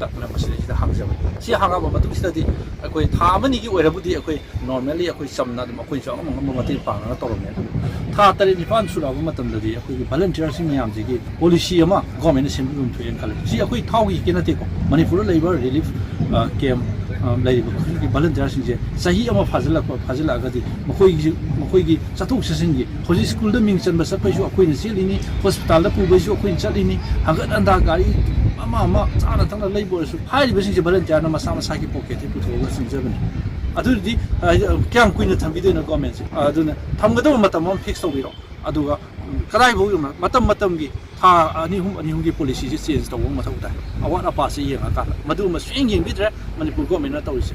ꯇꯞꯅ ꯃꯁꯤꯗꯩꯁꯤꯗ ꯍꯥꯡꯖꯕꯅꯤ꯫ ꯁꯤ ꯍꯥꯡꯉꯕ ꯃꯇꯨꯡꯁꯤꯗꯗꯤ ꯑꯩꯈꯣꯏ ꯊꯥ ꯑꯃꯅꯤꯒꯤ ꯑꯣꯏꯔꯕꯨꯗꯤ ꯑꯩꯈꯣꯏ ꯅꯣꯔꯃꯦꯜꯂꯤ ꯑꯩꯈꯣꯏ ꯆꯝꯅ ꯑꯗꯨꯝ ꯑꯩꯈꯣꯏꯁꯨ ꯑꯉꯝ ꯑꯉꯝꯕ ꯃꯇꯦꯡ ꯄꯥꯡꯅꯅ ꯇꯧꯔꯝꯃꯦ꯫ ꯑꯗꯨꯕꯨ ꯊꯥ ꯇꯔꯦꯠ ꯅꯤꯄꯥꯟ ꯁꯨꯔꯛꯑꯕ ꯃꯇꯝꯗꯗꯤ ꯑꯩꯈꯣꯏꯒꯤ ꯚꯂꯟꯇꯤꯌꯔꯁꯤꯡ ꯃꯌꯥꯝꯁꯤꯒꯤ ꯄꯣꯂꯤꯁꯤ ꯑꯃ ꯒꯣꯔꯃꯦꯟꯅ ꯁꯦꯝꯕꯤꯕ ꯑꯃ ꯊꯣꯛꯑꯦꯅ ꯈꯜꯂꯦ꯫ ꯁꯤ ꯑꯩꯈꯣꯏ ꯊꯥꯎꯒꯤ ꯈꯛꯀꯤ ꯅꯠꯇꯦꯀꯣ, ꯃꯅꯤꯄꯨꯔꯗ ꯂꯩꯕ ꯔꯤꯂꯤꯐ, ꯑ, ꯀꯦꯝꯞ, ꯑ, ꯂꯩꯔꯤꯕ ꯈꯨꯗꯤꯡꯒꯤ ꯚꯂꯟꯇꯤꯌꯔꯁꯤꯡꯁꯦ ꯆꯍꯤ ꯑꯃ ꯐꯥꯖꯤꯜꯂꯛꯄ, ꯐꯥꯖꯤꯜꯂꯛꯑꯒꯗꯤ ꯃꯈꯣꯏꯒꯤ, ꯃꯈꯣꯏꯒꯤ ꯆꯠꯊꯣꯛ ꯆꯠꯁꯤꯟꯒꯤ, ꯍꯧꯖꯤꯛ ꯁ꯭ꯀꯨꯜꯗ ꯃꯤꯡ ꯆꯟꯕ ꯆꯠꯄꯩꯁꯨ ꯑꯩꯈꯣꯏꯅ ꯆꯦꯜꯂꯤꯅꯤ, ꯍꯣꯁꯄꯤꯇꯥꯜꯗ ꯄꯨꯕꯩꯁꯨ ꯑꯩꯈꯣꯏꯅ ꯆꯠꯂꯤꯅꯤ, ꯍꯪꯒꯠ ꯍꯟꯗꯥ ꯒꯥꯔꯤ ꯑꯃ ꯑꯃ ꯆꯥꯅ ꯊꯛꯅ ꯂꯩꯕ ꯑꯣꯏꯔꯁꯨ ꯍꯥꯏꯔꯤꯕꯁꯤꯡꯁꯦ ꯚꯂꯟꯇꯤꯌꯔꯅ ꯃꯁꯥ ꯃꯁꯥꯒꯤ ꯄꯣꯀꯦꯠꯇꯒꯤ ꯄꯨꯊꯣꯛꯑꯒ ꯆꯪꯖꯕꯅꯤ꯫ ꯑꯗꯨꯗꯤ, ꯑ, ꯀꯌꯥꯝ ꯀꯨꯏꯅ ꯊꯝꯕꯤꯗꯣꯏꯅꯣ ꯒꯣꯔꯃꯦꯟꯁꯦ? ꯑꯗꯨꯅ ꯊꯝꯒꯗꯕ ꯃꯇꯝ ꯑꯃ ꯐꯤꯛꯁ ꯇꯧꯕꯤꯔꯣ꯫ ꯑꯗꯨꯒ, ꯎꯝ, ꯀꯗꯥꯏꯐꯥꯎ ꯌꯧꯅ ꯃꯇꯝ ꯃꯇꯝꯒꯤ ꯊꯥ ꯑꯅꯤ ꯑꯍꯨꯝ, ꯑꯅꯤ ꯑꯍꯨꯝꯒꯤ ꯄꯣꯂꯤꯁꯤꯁꯦ ꯆꯦꯟꯖ ꯇꯧꯕ ꯃꯊꯧ ꯇꯥꯏ꯫ ꯑꯋꯥꯠ ꯑꯄꯥꯁꯦ ꯌꯦꯡꯉꯀꯥꯟꯗ ꯃꯗꯨꯃ ꯁꯨꯡꯌꯦꯡ ꯌꯦꯡꯕꯤꯗ꯭ꯔꯦ ꯃꯅꯤꯄꯨꯔ ꯒꯣꯔꯃꯦꯟꯅ ꯇꯧꯔꯤꯁꯦ꯫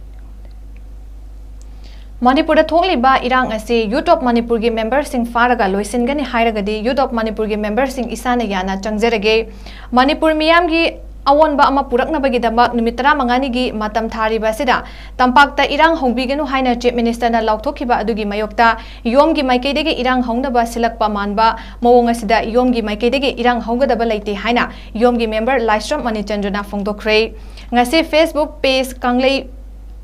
ꯃꯅꯤꯄꯨꯔꯗ ꯊꯣꯛꯂꯤꯕ ꯏꯔꯥꯡ ꯑꯁꯤ ꯌꯨꯠ ꯑꯣꯐ ꯃꯅꯤꯄꯨꯔꯒꯤ ꯃꯦꯝꯕꯔꯁꯤꯡ ꯐꯥꯔꯒ ꯂꯣꯏꯁꯤꯟꯒꯅꯤ ꯍꯥꯏꯔꯒꯗꯤ ꯌꯨꯠ ꯑꯣꯐ ꯃꯅꯤꯄꯨꯔꯒꯤ ꯃꯦꯝꯕꯔꯁꯤꯡ ꯏꯁꯥꯅ ꯌꯥꯅ ꯆꯪꯖꯔꯒꯦ꯫ ꯃꯅꯤꯄꯨꯔ ꯃꯤꯌꯥꯝꯒꯤ ꯑꯑꯣꯟꯕ ꯑꯃ ꯄꯨꯔꯛꯅꯕꯒꯤꯗꯃꯛ ꯅꯨꯃꯤꯠ ꯇꯔꯥꯃꯉꯥꯅꯤꯒꯤ ꯃꯇꯝ ꯊꯥꯔꯤꯕ ꯑꯁꯤꯗ ꯇꯝꯄꯥꯛꯇ ꯏꯔꯥꯡ ꯍꯧꯕꯤꯒꯅꯨ ꯍꯥꯏꯅ ꯆꯤꯐ ꯃꯤꯅꯤꯁꯇꯔꯅ ꯂꯥꯎꯊꯣꯛꯈꯤꯕ ꯑꯗꯨꯒꯤ ꯃꯥꯌꯣꯛꯇ ꯌꯣꯝꯒꯤ ꯃꯥꯏꯀꯩꯗꯒꯤ ꯏꯔꯥꯡ ꯍꯧꯅꯕ ꯁꯤꯜꯂꯛꯄ ꯃꯥꯟꯕ ꯃꯑꯣꯡ ꯑꯁꯤꯗ ꯌꯣꯝꯒꯤ ꯃꯥꯏꯀꯩꯗꯒꯤ ꯏꯔꯥꯡ ꯍꯧꯒꯗꯕ ꯂꯩꯇꯦ ꯍꯥꯏꯅ ꯌꯣꯝꯒꯤ ꯃꯦꯝꯕꯔ ꯂꯥꯏꯁ꯭ꯔꯝ ꯃꯅꯤꯆꯟꯗ꯭ꯔꯅ ꯐꯣꯡꯗꯣꯛꯈ꯭ꯔꯦ꯫ ꯉꯁꯤ Facebook page ꯀꯪꯂꯩ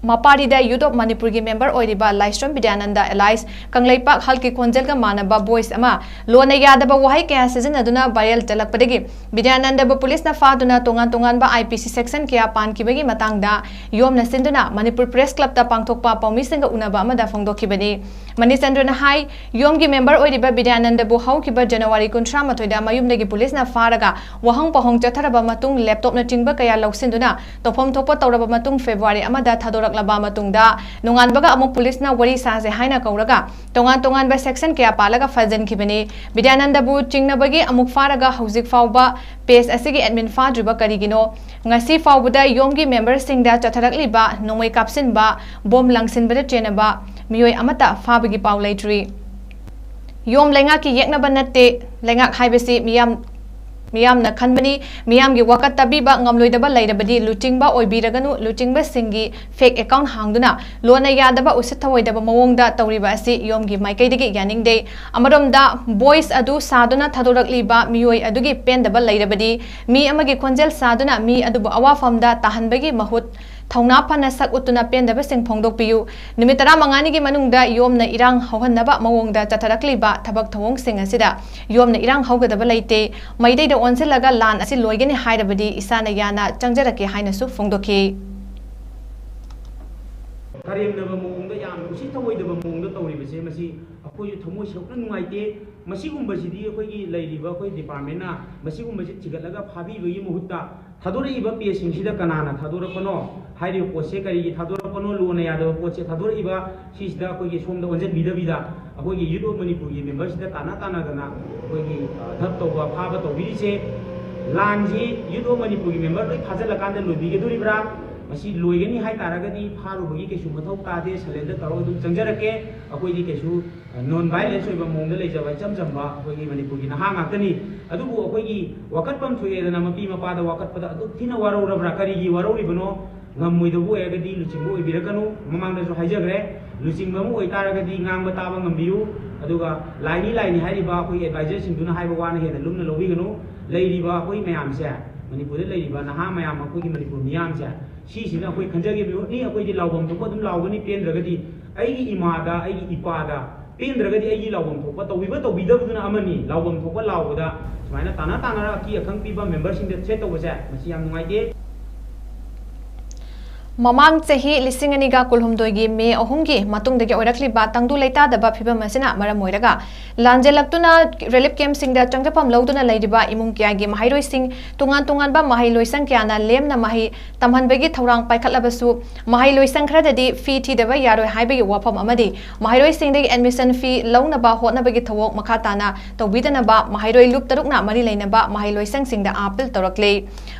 ꯃꯄꯥꯔꯤꯗ Youth of Manipurꯒꯤ member ꯑꯣꯏꯔꯤꯕ ꯂꯥꯏꯁ꯭ꯔꯝ ꯕꯤꯗ꯭ꯌꯥꯅꯟꯗ alias ꯀꯪꯂꯩꯄꯥꯛ ꯍꯜꯀꯤ ꯈꯣꯟꯖꯦꯜꯒ ꯃꯥꯟꯅꯕ voice ꯑꯃ ꯂꯣꯟꯅ ꯌꯥꯗꯕ ꯋꯥꯍꯩ ꯀꯌꯥ ꯁꯤꯖꯤꯟꯅꯗꯨꯅ viral ꯆꯠꯂꯛꯄꯗꯒꯤ ꯕꯤꯗ꯭ꯌꯥꯅꯟꯗꯕꯨ ꯄꯨꯂꯤꯁꯅ ꯐꯥꯗꯨꯅ ꯇꯣꯉꯥꯟ ꯇꯣꯉꯥꯟꯕ I P C section ꯀꯌꯥ ꯄꯥꯟꯈꯤꯕꯒꯤ ꯃꯇꯥꯡꯗ ꯌꯣꯝꯅ ꯁꯤꯟꯗꯨꯅ ꯃꯅꯤꯄꯨꯔ Press Clubꯇ ꯄꯥꯡꯊꯣꯛꯄ ꯄꯥꯎꯃꯤꯁꯤꯡꯒ ꯎꯅꯕ ꯑꯃꯗ ꯐꯣꯡꯗꯣꯛꯈꯤꯕꯅꯤ꯫ ꯃꯅꯤꯆꯟꯗ꯭ꯔꯅ ꯍꯥꯏ, ꯌꯣꯝꯒꯤ member ꯑꯣꯏꯔꯤꯕ ꯕꯤꯗ꯭ꯌꯥꯅꯟꯗꯕꯨ ꯍꯧꯈꯤꯕ ꯖꯅꯋꯥꯔꯤ ꯀꯨꯟꯊ꯭ꯔꯥ ꯃꯥꯊꯣꯏꯗ ꯃꯌꯨꯝꯗꯒꯤ ꯄꯨꯂꯤꯁꯅ ꯐꯥꯔꯒ ꯋꯥꯍꯪ ꯄꯥꯎꯍꯪ ꯆꯠꯊꯔꯕ ꯃꯇꯨꯡ laptopꯅꯆꯤꯡꯕ ꯀꯌꯥ ꯂꯧꯁꯤꯟꯗꯨꯅ ꯇꯧꯐꯝ ꯊꯣꯛꯄ ꯇꯧꯔꯕ ꯃꯇꯨꯡ February ꯑꯃꯗ ꯊꯥꯗꯣꯔꯛꯂꯕ ꯃꯇꯨꯡꯗ ꯅꯣꯡꯉꯥꯟꯕꯒ ꯑꯃꯨꯛ ꯄꯨꯂꯤꯁꯅ ꯋꯥꯔꯤ ꯁꯥꯁꯦ ꯍꯥꯏꯅ ꯀꯧꯔꯒ ꯇꯣꯉꯥꯟ ꯇꯣꯉꯥꯟꯕ section ꯀꯌꯥ ꯄꯥꯜꯂꯒ ꯐꯥꯖꯤꯟꯈꯤꯕꯅꯤ꯫ ꯕꯤꯗ꯭ꯌꯥꯅꯟꯗꯕꯨ ꯆꯤꯡꯅꯕꯒꯤ ꯑꯃꯨꯛ ꯐꯥꯔꯒ ꯍꯧꯖꯤꯛ ꯐꯥꯎꯕ page ꯑꯁꯤꯒꯤ admin ꯐꯥꯗ꯭ꯔꯤꯕ ꯀꯔꯤꯒꯤꯅꯣ? ꯉꯁꯤ ꯐꯥꯎꯕꯗ ꯌꯣꯝꯒꯤ memberꯁꯤꯡꯗ ꯆꯠꯊꯔꯛꯂꯤꯕ ꯅꯣꯡꯃꯩ ꯀꯥꯞꯁꯤꯟꯕ, bomb ꯂꯪꯁꯤꯟꯕꯗ ꯆꯦꯟꯅꯕ ꯃꯤꯑꯣꯏ ꯑꯃꯠꯇ ꯐꯥꯕꯒꯤ ꯄꯥꯎ ꯂꯩꯇ꯭ꯔꯤ꯫ ꯌꯣꯝ ꯂꯩꯉꯥꯛꯀꯤ ꯌꯦꯛꯅꯕ ꯅꯠꯇꯦ꯫ ꯂꯩꯉꯥꯛ ꯍꯥꯏꯕꯁꯤ ꯃꯤꯌꯥꯝ, ꯃꯤꯌꯥꯝꯅ ꯈꯟꯕꯅꯤ꯫ ꯃꯤꯌꯥꯝꯒꯤ ꯋꯥꯀꯠ ꯇꯥꯕꯤꯕ ꯉꯝꯂꯣꯏꯗꯕ ꯂꯩꯔꯕꯗꯤ ꯂꯨꯆꯤꯡꯕ ꯑꯣꯏꯕꯤꯔꯒꯅꯨ꯫ ꯂꯨꯆꯤꯡꯕꯁꯤꯡꯒꯤ fake account ꯍꯥꯡꯗꯨꯅ ꯂꯣꯟꯅ ꯌꯥꯗꯕ ꯎꯁꯤꯠ ꯊꯑꯣꯏꯗꯕ ꯃꯑꯣꯡꯗ ꯇꯧꯔꯤꯕ ꯑꯁꯤ ꯌꯣꯝꯒꯤ ꯃꯥꯏꯀꯩꯗꯒꯤ ꯌꯥꯅꯤꯡꯗꯦ꯫ ꯑꯃꯔꯣꯝꯗ voice ꯑꯗꯨ ꯁꯥꯗꯨꯅ ꯊꯥꯗꯣꯔꯛꯂꯤꯕ ꯃꯤꯑꯣꯏ ꯑꯗꯨꯒꯤ ꯄꯦꯟꯗꯕ ꯂꯩꯔꯕꯗꯤ ꯃꯤ ꯑꯃꯒꯤ ꯈꯣꯟꯖꯦꯜ ꯁꯥꯗꯨꯅ ꯃꯤ ꯑꯗꯨꯕꯨ ꯑꯋꯥꯐꯝꯗ ꯇꯥꯍꯟꯕꯒꯤ ꯃꯍꯨꯠ ꯊꯧꯅꯥ ꯐꯅ ꯁꯛ ꯎꯠꯇꯨꯅ ꯄꯦꯟꯗꯕꯁꯤꯡ ꯐꯣꯡꯗꯣꯛꯄꯤꯌꯨ꯫ ꯅꯨꯃꯤꯠ ꯇꯔꯥꯃꯉꯥꯅꯤꯒꯤ ꯃꯅꯨꯡꯗ ꯌꯣꯝꯅ ꯏꯔꯥꯡ ꯍꯧꯍꯟꯅꯕ ꯃꯑꯣꯡꯗ ꯆꯠꯊꯔꯛꯂꯤꯕ ꯊꯕꯛ ꯊꯧꯑꯣꯡꯁꯤꯡ ꯑꯁꯤꯗ ꯌꯣꯝꯅ ꯏꯔꯥꯡ ꯍꯧꯒꯗꯕ ꯂꯩꯇꯦ꯫ ꯃꯩꯇꯩꯗ ꯑꯣꯟꯁꯤꯜꯂꯒ ꯂꯥꯟ ꯑꯁꯤ ꯂꯣꯏꯒꯅꯤ ꯍꯥꯏꯔꯕꯗꯤ ꯏꯁꯥꯅ ꯌꯥꯅ ꯆꯪꯖꯔꯛꯀꯦ ꯍꯥꯏꯅꯁꯨ ꯐꯣꯡꯗꯣꯛꯈꯤ꯫ ꯀꯔꯦꯝꯅꯕ ꯃꯑꯣꯡꯗ, ꯌꯥꯝꯅ ꯎꯁꯤꯠ ꯊꯑꯣꯏꯗꯕ ꯃꯑꯣꯡꯗ ꯇꯧꯔꯤꯕꯁꯦ, ꯃꯁꯤ ꯑꯩꯈꯣꯏꯁꯨ ꯊꯃꯣꯏ ꯁꯣꯛꯅ ꯅꯨꯡꯉꯥꯏꯇꯦ꯫ ꯃꯁꯤꯒꯨꯝꯕꯁꯤꯗꯤ ꯑꯩꯈꯣꯏꯒꯤ ꯂꯩꯔꯤꯕ ꯑꯩꯈꯣꯏ departmentꯅ ꯃꯁꯤꯒꯨꯝꯕꯁꯤ ꯊꯤꯒꯠꯂꯒ ꯐꯥꯕꯤꯕꯒꯤ ꯃꯍꯨꯠꯇ ꯊꯥꯗꯣꯔꯛꯏꯕ pageꯁꯤꯡꯁꯤꯗ ꯀꯅꯥꯅ ꯊꯥꯗꯣꯔꯛꯄꯅꯣ, ꯍꯥꯏꯔꯤꯕ ꯄꯣꯠꯁꯦ ꯀꯔꯤꯒꯤ ꯊꯥꯗꯣꯔꯛꯄꯅꯣ, ꯂꯣꯟꯅ ꯌꯥꯗꯕ ꯄꯣꯠꯁꯦ ꯊꯥꯗꯣꯔꯛꯏꯕ ꯁꯤꯁꯤꯗ ꯑꯩꯈꯣꯏꯒꯤ ꯁꯣꯝꯗ ꯑꯣꯟꯁꯤꯟꯕꯤꯗꯕꯤꯗ ꯑꯩꯈꯣꯏꯒꯤ Youth of Manipurꯒꯤ memberꯁꯤꯗ ꯇꯥꯟꯅ ꯇꯥꯟꯅꯗꯅ ꯑꯩꯈꯣꯏꯒꯤ, ꯑ, ꯙꯞ ꯇꯧꯕ, ꯐꯥꯕ ꯇꯧꯕꯤꯔꯤꯁꯦ꯫ ꯂꯥꯟꯁꯤ Youth of Manipurꯒꯤ member ꯂꯣꯏ ꯐꯥꯖꯤꯜꯂꯀꯥꯟꯗ ꯂꯣꯏꯕꯤꯒꯗꯣꯔꯤꯕ꯭ꯔꯥ? ꯃꯁꯤ ꯂꯣꯏꯒꯅꯤ ꯍꯥꯏꯇꯥꯔꯒꯗꯤ ꯐꯥꯔꯨꯕꯒꯤ ꯀꯩꯁꯨ ꯃꯊꯧ ꯇꯥꯗꯦ, surrender ꯇꯧꯔꯒ ꯑꯗꯨꯝ ꯆꯪꯖꯔꯛꯀꯦ꯫ ꯑꯩꯈꯣꯏꯗꯤ ꯀꯩꯁꯨ, ꯑ, non violence ꯑꯣꯏꯕ ꯃꯑꯣꯡꯗ ꯂꯩꯖꯕ ꯏꯆꯝ ꯆꯝꯕ ꯑꯩꯈꯣꯏꯒꯤ ꯃꯅꯤꯄꯨꯔꯒꯤ ꯅꯍꯥ ꯉꯥꯛꯇꯅꯤ꯫ ꯑꯗꯨꯕꯨ ꯑꯩꯈꯣꯏꯒꯤ ꯋꯥꯀꯠꯐꯝ ꯊꯣꯛꯑꯦꯗꯅ ꯃꯄꯤ ꯃꯄꯥꯗ ꯋꯥꯀꯠꯄꯗ ꯑꯗꯨꯛ ꯊꯤꯅ ꯋꯥꯔꯧꯔꯕ꯭ꯔꯥ? ꯀꯔꯤꯒꯤ ꯋꯥꯔꯧꯔꯤꯕꯅꯣ? ꯉꯝꯃꯣꯏꯗꯕ ꯑꯣꯏꯔꯒꯗꯤ ꯂꯨꯆꯤꯡꯕ ꯑꯣꯏꯕꯤꯔꯛꯀꯅꯨ꯫ ꯃꯃꯥꯡꯗꯁꯨ ꯍꯥꯏꯖꯈ꯭ꯔꯦ, ꯂꯨꯆꯤꯡꯕ ꯑꯃ ꯑꯣꯏꯇꯥꯔꯒꯗꯤ ꯉꯥꯡꯕ ꯇꯥꯕ ꯉꯝꯕꯤꯌꯨ꯫ ꯑꯗꯨꯒ ꯂꯥꯏꯅꯤ ꯂꯥꯏꯅꯤ ꯍꯥꯏꯔꯤꯕ ꯑꯩꯈꯣꯏꯒꯤ advisorꯁꯤꯡꯗꯨꯅ ꯍꯥꯏꯕ ꯋꯥꯅ ꯍꯦꯟꯅ ꯂꯨꯝꯅ ꯂꯧꯕꯤꯒꯅꯨ꯫ ꯂꯩꯔꯤꯕ ꯑꯩꯈꯣꯏ ꯃꯌꯥꯝꯁꯦ, ꯃꯅꯤꯄꯨꯔꯗ ꯂꯩꯔꯤꯕ ꯅꯍꯥ ꯃꯌꯥꯝ, ꯑꯩꯈꯣꯏꯒꯤ ꯃꯅꯤꯄꯨꯔ ꯃꯤꯌꯥꯝꯁꯦ, ꯁꯤꯁꯤꯅ ꯑꯩꯈꯣꯏ ꯈꯟꯖꯒꯦ ꯃꯤꯍꯨꯠꯅꯤ꯫ ꯑꯩꯈꯣꯏꯗꯤ ꯂꯥꯎꯐꯝ ꯊꯣꯛꯄ ꯑꯗꯨꯝ ꯂꯥꯎꯒꯅꯤ꯫ ꯄꯦꯟꯗ꯭ꯔꯒꯗꯤ ꯑꯩꯒꯤ ꯏꯃꯥꯗ, ꯑꯩꯒꯤ ꯏꯄꯥꯗ, ꯄꯦꯟꯗ꯭ꯔꯒꯗꯤ ꯑꯩꯒꯤ ꯂꯥꯎꯐꯝ ꯊꯣꯛꯄ, ꯇꯧꯕꯤꯕ ꯇꯧꯕꯤꯗꯕꯗꯨꯅ ꯑꯃꯅꯤ꯫ ꯂꯥꯎꯐꯝ ꯊꯣꯛꯄ ꯂꯥꯎꯕꯗ ꯁꯨꯃꯥꯏꯅ ꯇꯥꯟꯅ ꯇꯥꯟꯅꯔ ꯑꯀꯤ ꯑꯈꯪ ꯄꯤꯕ ꯃꯦꯝꯕꯔꯁꯤꯡꯗ ꯊ꯭ꯔꯦꯠ ꯇꯧꯕꯁꯦ, ꯃꯁꯤ ꯌꯥꯝ ꯅꯨꯡꯉꯥꯏꯇꯦ꯫ ꯃꯃꯥꯡ ꯆꯍꯤ ꯂꯤꯁꯤꯡ ꯑꯅꯤꯒ ꯀꯨꯟꯍꯨꯝꯗꯣꯏꯒꯤ ꯃꯦ ꯑꯍꯨꯝꯒꯤ ꯃꯇꯨꯡꯗꯒꯤ ꯑꯣꯏꯔꯛꯂꯤꯕ ꯇꯪꯗꯨ ꯂꯩꯇꯥꯗꯕ ꯐꯤꯕꯝ ꯑꯁꯤꯅ ꯃꯔꯝ ꯑꯣꯏꯔꯒ ꯂꯥꯟꯖꯦꯜꯂꯛꯇꯨꯅ ꯔꯤꯂꯤꯐ ꯀꯦꯝꯞꯁꯤꯡꯗ ꯆꯪꯖꯐꯝ ꯂꯧꯗꯨꯅ ꯂꯩꯔꯤꯕ ꯏꯃꯨꯡ ꯀꯌꯥꯒꯤ ꯃꯍꯩꯔꯣꯏꯁꯤꯡ, ꯇꯣꯉꯥꯟ ꯇꯣꯉꯥꯟꯕ ꯃꯍꯩ ꯂꯣꯏꯁꯪ ꯀꯌꯥꯅ ꯂꯦꯝꯅ ꯃꯍꯩ ꯇꯝꯍꯟꯕꯒꯤ ꯊꯧꯔꯥꯡ ꯄꯥꯏꯈꯠꯂꯕꯁꯨ, ꯃꯍꯩ ꯂꯣꯏꯁꯪ ꯈꯔꯗꯗꯤ ꯐꯤ ꯊꯤꯗꯕ ꯌꯥꯔꯣꯏ ꯍꯥꯏꯕꯒꯤ ꯋꯥꯐꯝ ꯑꯃꯗꯤ ꯃꯍꯩꯔꯣꯏꯁꯤꯡꯗꯒꯤ ꯑꯦꯗꯃꯤꯁꯟ ꯐꯤ ꯂꯧꯅꯕ ꯍꯣꯠꯅꯕꯒꯤ ꯊꯧꯑꯣꯡ ꯃꯈꯥ ꯇꯥꯅ ꯇꯧꯕꯤꯗꯅꯕ ꯃꯍꯩꯔꯣꯏ ꯂꯨꯞ ꯇꯔꯨꯛꯅ ꯃꯔꯤ ꯂꯩꯅꯕ ꯃꯍꯩ ꯂꯣꯏꯁꯪꯁꯤꯡꯗ ꯑꯥꯄꯤꯜ ꯇꯧꯔꯛꯂꯤ꯫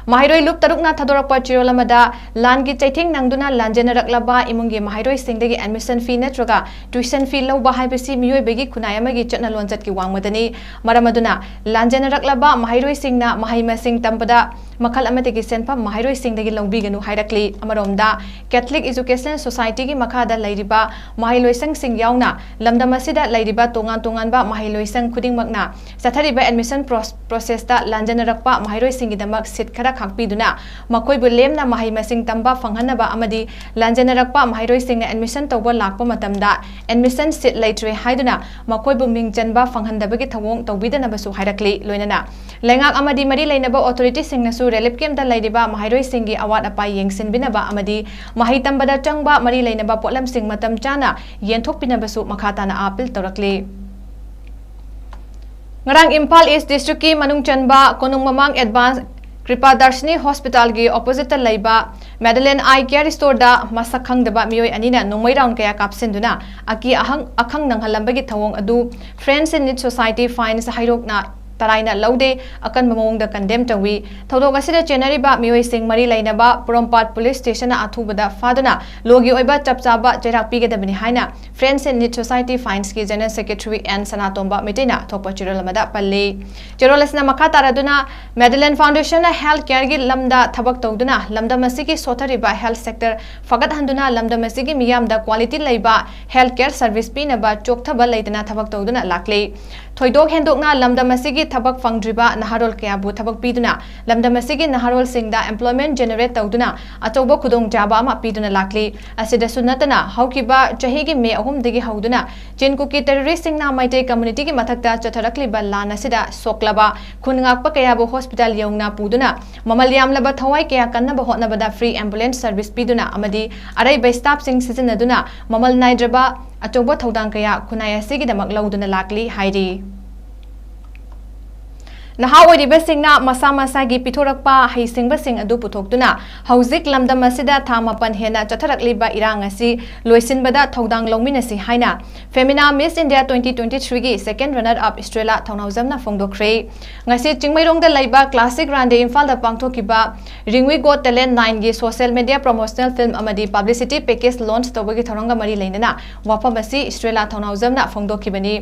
ꯃꯍꯩꯔꯣꯏ ꯂꯨꯞ ꯇꯔꯨꯛꯅ ꯊꯥꯗꯣꯔꯛꯄ ꯆꯦꯔꯣꯜ ꯑꯃꯗ, ꯂꯥꯟꯒꯤ ꯆꯩꯊꯦꯡ ꯅꯪꯗꯨꯅ ꯂꯥꯟꯖꯦꯟꯅꯔꯛꯂꯕ ꯏꯃꯨꯡꯒꯤ ꯃꯍꯩꯔꯣꯏꯁꯤꯡꯗꯒꯤ ꯑꯦꯗꯃꯤꯁꯟ ꯐꯤ ꯅꯠꯇ꯭ꯔꯒ ꯇ꯭ꯌꯨꯁꯟ ꯐꯤ ꯂꯧꯕ ꯍꯥꯏꯕꯁꯤ ꯃꯤꯑꯣꯏꯕꯒꯤ ꯈꯨꯟꯅꯥꯏ ꯑꯃꯒꯤ ꯆꯠꯅ ꯂꯣꯟꯆꯠꯀꯤ ꯋꯥꯡꯃꯗꯅꯤ꯫ ꯃꯔꯝ ꯑꯗꯨꯅ, ꯂꯥꯟꯖꯦꯟꯅꯔꯛꯂꯕ ꯃꯍꯩꯔꯣꯏꯁꯤꯡꯅ ꯃꯍꯩ ꯃꯁꯤꯡ ꯇꯝꯕꯗ ꯃꯈꯜ ꯑꯃꯠꯇꯒꯤ ꯁꯦꯟꯐꯝ ꯃꯍꯩꯔꯣꯏꯁꯤꯡꯗꯒꯤ ꯂꯧꯕꯤꯒꯅꯨ ꯍꯥꯏꯔꯛꯂꯤ꯫ ꯑꯃꯔꯣꯝꯗ, ꯀꯦꯊꯂꯤꯛ ꯏꯖꯨꯀꯦꯁꯅꯦꯜ ꯁꯣꯁꯥꯏꯇꯤꯒꯤ ꯃꯈꯥꯗ ꯂꯩꯔꯤꯕ ꯃꯍꯩ ꯂꯣꯏꯁꯪꯁꯤꯡ ꯌꯥꯎꯅ ꯂꯝꯗꯝ ꯑꯁꯤꯗ ꯂꯩꯔꯤꯕ ꯇꯣꯉꯥꯟ ꯇꯣꯉꯥꯟꯕ ꯃꯍꯩ ꯂꯣꯏꯁꯪ ꯈꯨꯗꯤꯡꯃꯛꯅ ꯆꯠꯊꯔꯤꯕ ꯑꯦꯗꯃꯤꯁꯟ ꯄ꯭ꯔꯣꯁ-, ꯄ꯭ꯔꯣꯁꯦꯁꯇ ꯂꯥꯟꯖꯦꯟꯅꯔꯛꯄ ꯃꯍꯩꯔꯣꯏꯁꯤꯡꯒꯤꯗꯃꯛ ꯁꯤꯠ ꯈꯔ ꯈꯥꯛꯄꯤꯗꯨꯅ ꯃꯈꯣꯏꯕꯨ ꯂꯦꯝꯅ ꯃꯍꯩ ꯃꯁꯤꯡ ꯇꯝꯕ ꯐꯪꯍꯟꯅꯕ ꯑꯃꯗꯤ ꯂꯥꯟꯖꯦꯟꯅꯔꯛꯄ ꯃꯍꯩꯔꯣꯏꯁꯤꯡꯅ ꯑꯦꯗꯃꯤꯁꯟ ꯇꯧꯕ ꯂꯥꯛꯄ ꯃꯇꯝꯗ ꯑꯦꯗꯃꯤꯁꯟ ꯁꯤꯠ ꯂꯩꯇ꯭ꯔꯦ ꯍꯥꯏꯗꯨꯅ ꯃꯈꯣꯏꯕꯨ ꯃꯤꯡ ꯆꯟꯕ ꯐꯪꯍꯟꯗꯕꯒꯤ ꯊꯧꯑꯣꯡ ꯇꯧꯕꯤꯗꯅꯕꯁꯨ ꯍꯥꯏꯔꯛꯂꯤ꯫ ꯂꯣꯏꯅꯅ ꯂꯩꯉꯥꯛ ꯑꯃꯗꯤ ꯃꯔꯤ ꯂꯩꯅꯕ ꯑꯣꯊꯣꯔꯤꯇꯤꯁꯤꯡꯅꯁꯨ ꯔꯤꯂꯤꯐ ꯀꯦꯝꯞꯇ ꯂꯩꯔꯤꯕ ꯃꯍꯩꯔꯣꯏꯁꯤꯡꯒꯤ ꯑꯋꯥꯠ ꯑꯄꯥ ꯌꯦꯡꯁꯤꯟꯕꯤꯅꯕ ꯑꯃꯗꯤ ꯃꯍꯩ ꯇꯝꯕꯗ ꯆꯪꯕ ꯃꯔꯤ ꯂꯩꯅꯕ ꯄꯣꯠꯂꯝꯁꯤꯡ ꯃꯇꯝ ꯆꯥꯅ ꯌꯦꯟꯊꯣꯛꯄꯤꯅꯕꯁꯨ ꯃꯈꯥ ꯇꯥꯅ ꯑꯥꯄꯤꯜ ꯇꯧꯔꯛꯂꯤ꯫ ꯉꯔꯥꯡ ꯏꯝꯐꯥꯜ ꯏꯁ ꯗꯤꯁꯇ꯭ꯔꯤꯛꯀꯤ ꯃꯅꯨꯡ ꯆꯟꯕ ꯀꯣꯅꯨꯡ ꯃꯃꯥꯡ ꯑꯦꯗꯚꯥꯟꯁ ꯀ꯭ꯔꯤꯄꯥ ꯗꯔꯁꯤꯅꯤ ꯍꯣꯁꯄꯤꯇꯥꯜꯒꯤ ꯑꯣꯄꯣꯖꯤꯠꯇ ꯂꯩꯕ ꯃꯦꯗꯂꯦꯟ ꯑꯥꯏ ꯀꯤꯌꯔ ꯁ꯭ꯇꯣꯔꯗ ꯃꯁꯛ ꯈꯪꯗꯕ ꯃꯤꯑꯣꯏ ꯑꯅꯤꯅ ꯅꯣꯡꯃꯩ ꯔꯥꯎꯟ ꯀꯌꯥ ꯀꯥꯞꯁꯤꯟꯗꯨꯅ ꯑꯀꯤ ꯑꯍꯪ-, ꯑꯈꯪ ꯅꯪꯍꯜꯂꯝꯕꯒꯤ ꯊꯧꯑꯣꯡ ꯑꯗꯨ Friends in Need Society, FINS ꯍꯩꯔꯣꯛꯅ ꯇꯔꯥꯏꯅ ꯂꯧꯗꯦ, ꯑꯀꯟꯕ ꯃꯑꯣꯡꯗ ꯀꯟꯗꯦꯝ ꯇꯧꯏ꯫ ꯊꯧꯗꯣꯛ ꯑꯁꯤꯗ ꯆꯦꯟꯅꯔꯤꯕ ꯃꯤꯑꯣꯏꯁꯤꯡ ꯃꯔꯤ ꯂꯩꯅꯕ ꯄꯣꯔꯣꯝꯄꯥꯠ ꯄꯨꯂꯤꯁ ꯁ꯭ꯇꯦꯁꯟꯅ ꯑꯊꯨꯕꯗ ꯐꯥꯗꯨꯅ ꯂꯣꯒꯤ ꯑꯣꯏꯕ ꯆꯞ ꯆꯥꯕ ꯆꯩꯔꯥꯛ ꯄꯤꯒꯗꯕꯅꯤ ꯍꯥꯏꯅ Friends in Need Society, ꯐꯥꯏꯟꯁꯀꯤ ꯖꯦꯅꯔꯦꯜ ꯁꯦꯀ꯭ꯔꯦꯇꯔꯤ ꯑꯦꯟ ꯁꯅꯥꯇꯣꯝꯕ ꯃꯩꯇꯩꯅ ꯊꯣꯛꯄ ꯆꯦꯔꯣꯜ ꯑꯃꯗ ꯄꯜꯂꯤ꯫ ꯆꯦꯔꯣꯜ ꯑꯁꯤꯅ ꯃꯈꯥ ꯇꯥꯔꯗꯨꯅ, ꯃꯦꯗꯂꯦꯟ ꯐꯥꯎꯟꯗꯦꯁꯟꯅ ꯍꯦꯜꯊ ꯀꯦꯌꯔꯒꯤ ꯂꯝꯗ ꯊꯕꯛ ꯇꯧꯗꯨꯅ ꯂꯝꯗꯝ ꯑꯁꯤꯒꯤ ꯁꯣꯠꯊꯔꯤꯕ ꯍꯦꯜꯊ ꯁꯦꯛꯇꯔ ꯐꯒꯠꯍꯟꯗꯨꯅ ꯂꯝꯗꯝ ꯑꯁꯤꯒꯤ ꯃꯤꯌꯥꯝꯗ ꯀ꯭ꯋꯥꯂꯤꯇꯤ ꯂꯩꯕ ꯍꯦꯜꯊ ꯀꯦꯌꯔ ꯁꯔꯚꯤꯁ ꯄꯤꯅꯕ ꯆꯣꯛꯊꯕ ꯂꯩꯇꯅ ꯊꯕꯛ ꯇꯧꯗꯨꯅ ꯂꯥꯛꯂꯤ꯫ ꯊꯣꯏꯗꯣꯛ ꯍꯦꯟꯗꯣꯛꯅ ꯂꯝꯗꯝ ꯑꯁꯤꯒꯤ ꯊꯕꯛ ꯐꯪꯗ꯭ꯔꯤꯕ ꯅꯍꯥꯔꯣꯜ ꯀꯌꯥꯕꯨ ꯊꯕꯛ ꯄꯤꯗꯨꯅ ꯂꯝꯗꯝ ꯑꯁꯤꯒꯤ ꯅꯍꯥꯔꯣꯜꯁꯤꯡꯗ employment generate ꯇꯧꯗꯨꯅ ꯑꯆꯧꯕ ꯈꯨꯗꯣꯡꯆꯥꯕ ꯑꯃ ꯄꯤꯗꯨꯅ ꯂꯥꯛꯂꯤ꯫ ꯑꯁꯤꯗꯁꯨ ꯅꯠꯇꯅ ꯍꯧꯈꯤꯕ ꯆꯍꯤꯒꯤ ꯃꯦ ꯑꯍꯨꯝꯗꯒꯤ ꯍꯧꯗꯨꯅ ꯆꯤꯟ ꯀꯨꯀꯤ terrorist ꯁꯤꯡꯅ ꯃꯩꯇꯩ community ꯒꯤ ꯃꯊꯛꯇ ꯆꯠꯊꯔꯛꯂꯤꯕ ꯂꯥꯟ ꯑꯁꯤꯗ ꯁꯣꯛꯂꯕ ꯈꯨꯟ ꯉꯥꯛꯄ ꯀꯌꯥꯕꯨ hospital ꯌꯧꯅ ꯄꯨꯗꯨꯅ ꯃꯃꯜ ꯌꯥꯝꯂꯕ ꯊꯋꯥꯏ ꯀꯌꯥ ꯀꯟꯅꯕ ꯍꯣꯠꯅꯕꯗ free ambulance service ꯄꯤꯗꯨꯅ ꯑꯃꯗꯤ ꯑꯔꯩꯕ staff ꯁꯤꯡ ꯁꯤꯖꯤꯟꯅꯗꯨꯅ ꯃꯃꯜ ꯅꯥꯏꯗ꯭ꯔꯕ ꯑꯆꯧꯕ ꯊꯧꯗꯥꯡ ꯀꯌꯥ ꯈꯨꯟꯅꯥꯏ ꯑꯁꯤꯒꯤꯗꯃꯛ ꯂꯧꯗꯨꯅ ꯂꯥꯛꯂꯤ ꯍꯥꯏꯔꯤ꯫ ꯅꯍꯥ ꯑꯣꯏꯔꯤꯕꯁꯤꯡꯅ ꯃꯁꯥ ꯃꯁꯥꯒꯤ ꯄꯤꯊꯣꯔꯛꯄ ꯍꯩꯁꯤꯡꯕꯁꯤꯡ ꯑꯗꯨ ꯄꯨꯊꯣꯛꯇꯨꯅ ꯍꯧꯖꯤꯛ ꯂꯝꯗꯝ ꯑꯁꯤꯗ ꯊꯥ ꯃꯥꯄꯟ ꯍꯦꯟꯅ ꯆꯠꯊꯔꯛꯂꯤꯕ ꯏꯔꯥꯡ ꯑꯁꯤ ꯂꯣꯏꯁꯤꯟꯕꯗ ꯊꯧꯗꯥꯡ ꯂꯧꯃꯤꯟꯅꯁꯤ ꯍꯥꯏꯅ Femina Miss India twenty twenty-three ꯒꯤ second runner up Estrella ꯊꯧꯅꯥꯎꯖꯝꯅ ꯐꯣꯡꯗꯣꯛꯈ꯭ꯔꯦ꯫ ꯉꯁꯤ ꯆꯤꯡꯃꯩꯔꯣꯡꯗ ꯂꯩꯕ Classic Rande ꯏꯝꯐꯥꯜꯗ ꯄꯥꯡꯊꯣꯛꯈꯤꯕ Ringui Got Talent nine ꯒꯤ social media promotional film ꯑꯃꯗꯤ publicity package launch ꯇꯧꯕꯒꯤ ꯊꯧꯔꯝꯒ ꯃꯔꯤ ꯂꯩꯅꯅ ꯋꯥꯐꯝ ꯑꯁꯤ Estrella ꯊꯧꯅꯥꯎꯖꯝꯅ ꯐꯣꯡꯗꯣꯛꯈꯤꯕꯅꯤ꯫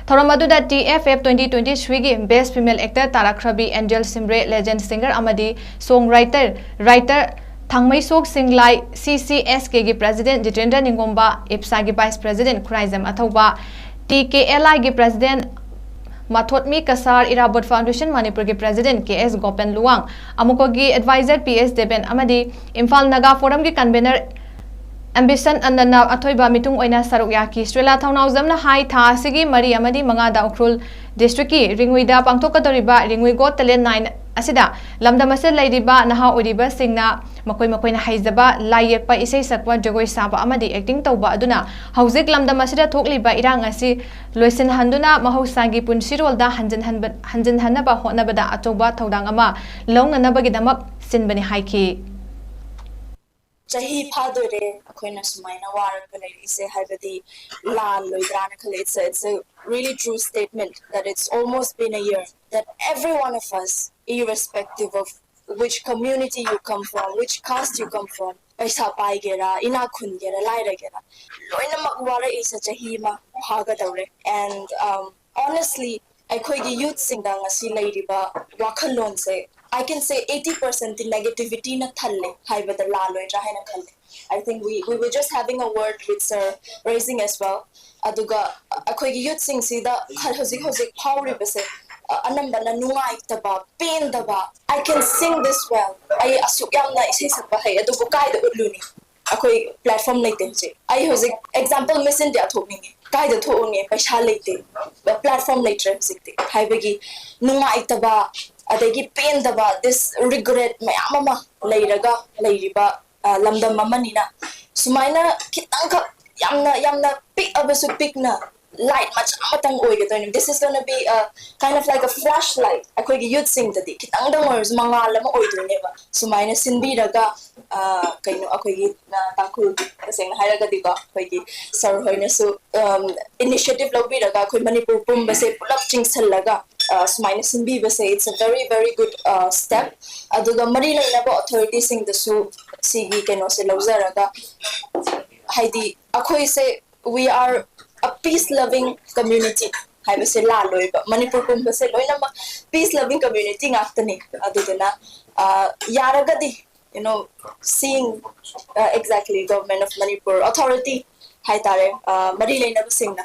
ꯊꯧꯔꯝ ꯑꯗꯨꯗ T F F twenty twenty-three ꯒꯤ best female actor ꯇꯥꯔꯛꯈ꯭ꯔꯕꯤ Angel Simre, legend singer ꯑꯃꯗꯤ song writer, writer ꯊꯥꯡꯃꯩꯁꯣꯛ ꯁꯤꯡꯂꯥꯏ, C C S K ꯒꯤ president Jitendra ꯅꯤꯡꯒꯣꯝꯕ, ꯏꯞꯁꯥꯒꯤ vice president Khuraijam ꯑꯊꯧꯕ, T K L I ꯒꯤ president ꯃꯥꯊꯣꯠꯃꯤ ꯀꯁꯥꯔ, ꯏꯔꯥꯕꯣꯠ Foundation ꯃꯅꯤꯄꯨꯔꯒꯤ president K S ꯒꯣꯄꯦꯟ Luwang, ꯑꯃꯨꯀꯣꯒꯤ advisor P S Deben ꯑꯃꯗꯤ Imphal Naga ꯐꯣꯔꯝꯒꯤ convener ambition ꯑꯅꯟꯅ ꯑꯊꯣꯏꯕ ꯃꯤꯇꯨꯡ ꯑꯣꯏꯅ ꯁꯔꯨꯛ ꯌꯥꯈꯤ꯫ ꯁ꯭ꯔꯤꯂꯥ ꯊꯧꯅꯥꯎꯖꯝꯅ ꯍꯥꯏ, ꯊꯥ ꯑꯁꯤꯒꯤ ꯃꯔꯤ ꯑꯃꯗꯤ ꯃꯉꯥꯗ ꯎꯈ꯭ꯔꯨꯜ district ꯀꯤ ꯔꯤꯡꯎꯏꯗ ꯄꯥꯡꯊꯣꯛꯀꯗꯧꯔꯤꯕ Ringui Got Talent nine ꯑꯁꯤꯗ ꯂꯝꯗꯝ ꯑꯁꯤꯗ ꯂꯩꯔꯤꯕ ꯅꯍꯥ ꯑꯣꯏꯔꯤꯕꯁꯤꯡꯅ ꯃꯈꯣꯏ ꯃꯈꯣꯏꯅ ꯍꯩꯖꯕ ꯂꯥꯏ ꯌꯦꯛꯄ, ꯏꯁꯩ ꯁꯛꯄ, ꯖꯒꯣꯏ ꯁꯥꯕ ꯑꯃꯗꯤ acting ꯇꯧꯕ ꯑꯗꯨꯅ ꯍꯧꯖꯤꯛ ꯂꯝꯗꯝ ꯑꯁꯤꯗ ꯊꯣꯛꯂꯤꯕ ꯏꯔꯥꯡ ꯑꯁꯤ ꯂꯣꯏꯁꯤꯟꯍꯟꯗꯨꯅ ꯃꯍꯧꯁꯥꯒꯤ ꯄꯨꯟꯁꯤꯔꯣꯜꯗ ꯍꯟꯖꯤꯟꯍꯟꯕ-, ꯍꯟꯖꯤꯟꯍꯟꯅꯕ ꯍꯣꯠꯅꯕꯗ ꯑꯆꯧꯕ ꯊꯧꯗꯥꯡ ꯑꯃ ꯂꯧꯅꯅꯕꯒꯤꯗꯃꯛ ꯁꯤꯟꯕꯅꯤ ꯍꯥꯏꯈꯤ꯫ ꯆꯍꯤ ꯐꯥꯗꯣꯏꯔꯦ ꯑꯩꯈꯣꯏꯅ ꯁꯨꯃꯥꯏꯅ ꯋꯥꯔꯒ ꯂꯩꯔꯛꯏꯁꯦ, ꯍꯥꯏꯕꯗꯤ ꯂꯥꯜꯂꯣꯏꯗ꯭ꯔꯥꯅ ꯈꯜꯂꯦ꯫ It's a, it's a really true statement that it's almost been a year that every one of us, irrespective of which community you come from, which caste you come from, ꯄꯩꯁꯥ ꯄꯥꯏꯒꯦꯔꯥ, ꯏꯅꯥꯛ ꯈꯨꯟꯒꯦꯔꯥ, ꯂꯥꯏꯔꯒꯦꯔꯥ, ꯂꯣꯏꯅꯃꯛ ꯋꯥꯔꯛꯏꯁꯦ ꯆꯍꯤ ꯑꯃ ꯐꯥꯒꯗꯧꯔꯦ꯫ And, um, honestly, ꯑꯩꯈꯣꯏꯒꯤ youth ꯁꯤꯡꯗ ꯉꯁꯤ ꯂꯩꯔꯤꯕ ꯋꯥꯈꯜꯂꯣꯟꯁꯦ, I can say eighty percent T negativity ꯅ ꯊꯜꯂꯦ ꯍꯥꯏꯕꯗ ꯂꯥꯜꯂꯣꯏꯗ꯭ꯔꯥ ꯍꯥꯏꯅ ꯈꯜꯂꯦ꯫ I think we, we were just having a word with Sir Raising as well. ꯑꯗꯨꯒ ꯑꯩꯈꯣꯏꯒꯤ ꯌꯨꯠꯁꯤꯡꯁꯤꯗ ꯍꯧꯖꯤꯛ ꯍꯧꯖꯤꯛ ꯐꯥꯎꯔꯤꯕꯁꯦ, ꯑ, ꯑꯅꯝꯕꯅ ꯅꯨꯡꯉꯥꯏꯇꯕ, ꯄꯦꯟꯗꯕ, "I can sing this well, ꯑꯩ ꯑꯁꯨꯛ ꯌꯥꯝꯅ ꯏꯁꯩ ꯁꯛꯄ ꯍꯩ, ꯑꯗꯨꯕꯨ ꯀꯥꯏꯗ ꯎꯠꯂꯨꯅꯤ? ꯑꯩꯈꯣꯏ platform ꯂꯩꯇꯦ ꯍꯧꯖꯤꯛ꯫ ꯑꯩ ꯍꯧꯖꯤꯛ example Miss India ꯊꯣꯛꯅꯤꯡꯉꯤ, ꯀꯥꯏꯗ ꯊꯣꯛꯎꯅꯤ? ꯄꯩꯁꯥ ꯂꯩꯇꯦ, platform ꯂꯩꯇ꯭ꯔꯦ ꯍꯧꯖꯤꯛꯇꯤ" ꯍꯥꯏꯕꯒꯤ ꯅꯨꯡꯉꯥꯏꯇꯕ, ꯑꯗꯒꯤ ꯄꯦꯟꯗꯕ, this regret ꯃꯌꯥꯝ ꯑꯃ ꯂꯩꯔꯒ ꯂꯩꯔꯤꯕ, ꯑ, ꯂꯝꯗꯝ ꯑꯃꯅꯤꯅ, ꯁꯨꯃꯥꯏꯅ ꯈꯤꯇꯪꯈꯛ, ꯌꯥꯝꯅ, ꯌꯥꯝꯅ ꯄꯤꯛꯑꯕꯁꯨ ꯄꯤꯛꯅ light ꯃꯆꯥ ꯑꯃꯇꯪ ꯑꯣꯏꯒꯗꯣꯏꯅꯤ꯫ This is gonna be a kind of like a flashlight ꯑꯩꯈꯣꯏꯒꯤ ꯌꯨꯠꯁꯤꯡꯗꯗꯤ ꯈꯤꯇꯪꯗꯪ ꯑꯣꯏꯔꯁꯨ ꯃꯉꯥꯜ ꯑꯃ ꯑꯣꯏꯗꯣꯏꯅꯦꯕ꯫ ꯁꯨꯃꯥꯏꯅ ꯁꯤꯟꯕꯤꯔꯒ, ꯑ, ꯀꯩꯅꯣ, ꯑꯩꯈꯣꯏꯒꯤ, ꯑ, ꯇꯥꯡꯈꯨꯜ, ꯇꯁꯦꯡꯅ ꯍꯥꯏꯔꯒꯗꯤꯀꯣ, ꯑꯩꯈꯣꯏꯒꯤ ꯁꯔ ꯍꯣꯏꯅꯁꯨ, ꯑꯝ, initiative ꯂꯧꯕꯤꯔꯒ ꯑꯩꯈꯣꯏ ꯃꯅꯤꯄꯨꯔ ꯄꯨꯝꯕꯁꯦ ꯄꯨꯂꯞ ꯆꯤꯡꯁꯤꯜꯂꯒ, ꯑ, ꯁꯨꯃꯥꯏꯅ ꯁꯤꯟꯕꯤꯕꯁꯦ, it's a very, very good, ꯑ, step꯫ ꯑꯗꯨꯒ ꯃꯔꯤ ꯂꯩꯅꯕ authority ꯁꯤꯡꯗꯁꯨ ꯁꯤꯒꯤ ꯀꯩꯅꯣꯁꯦ ꯂꯧꯖꯔꯒ, ꯍꯥꯏꯗꯤ ꯑꯩꯈꯣꯏꯁꯦ, we are a peace loving community ꯍꯥꯏꯕꯁꯦ ꯂꯥꯜꯂꯣꯏꯕ꯫ ꯃꯅꯤꯄꯨꯔ ꯄꯨꯝꯕꯁꯦ ꯂꯣꯏꯅꯃꯛ peace loving community ꯉꯥꯛꯇꯅꯤ꯫ ꯑꯗꯨꯗꯨꯅ, ꯑ, ꯌꯥꯔꯒꯗꯤ, you know, seeing, uh, exactly, Government of Manipur, authority ꯍꯥꯏꯇꯥꯔꯦ, ꯑ, ꯃꯔꯤ ꯂꯩꯅꯕꯁꯤꯡꯅ,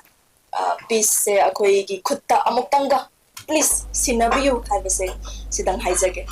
ꯑ, peace ꯁꯦ ꯑꯩꯈꯣꯏꯒꯤ ꯈꯨꯠꯇ ꯑꯃꯨꯛꯇꯪꯒ please ꯁꯤꯟꯅꯕꯤꯌꯨ ꯍꯥꯏꯕꯁꯦ ꯁꯤꯗꯪ ꯍꯥꯏꯖꯒꯦ꯫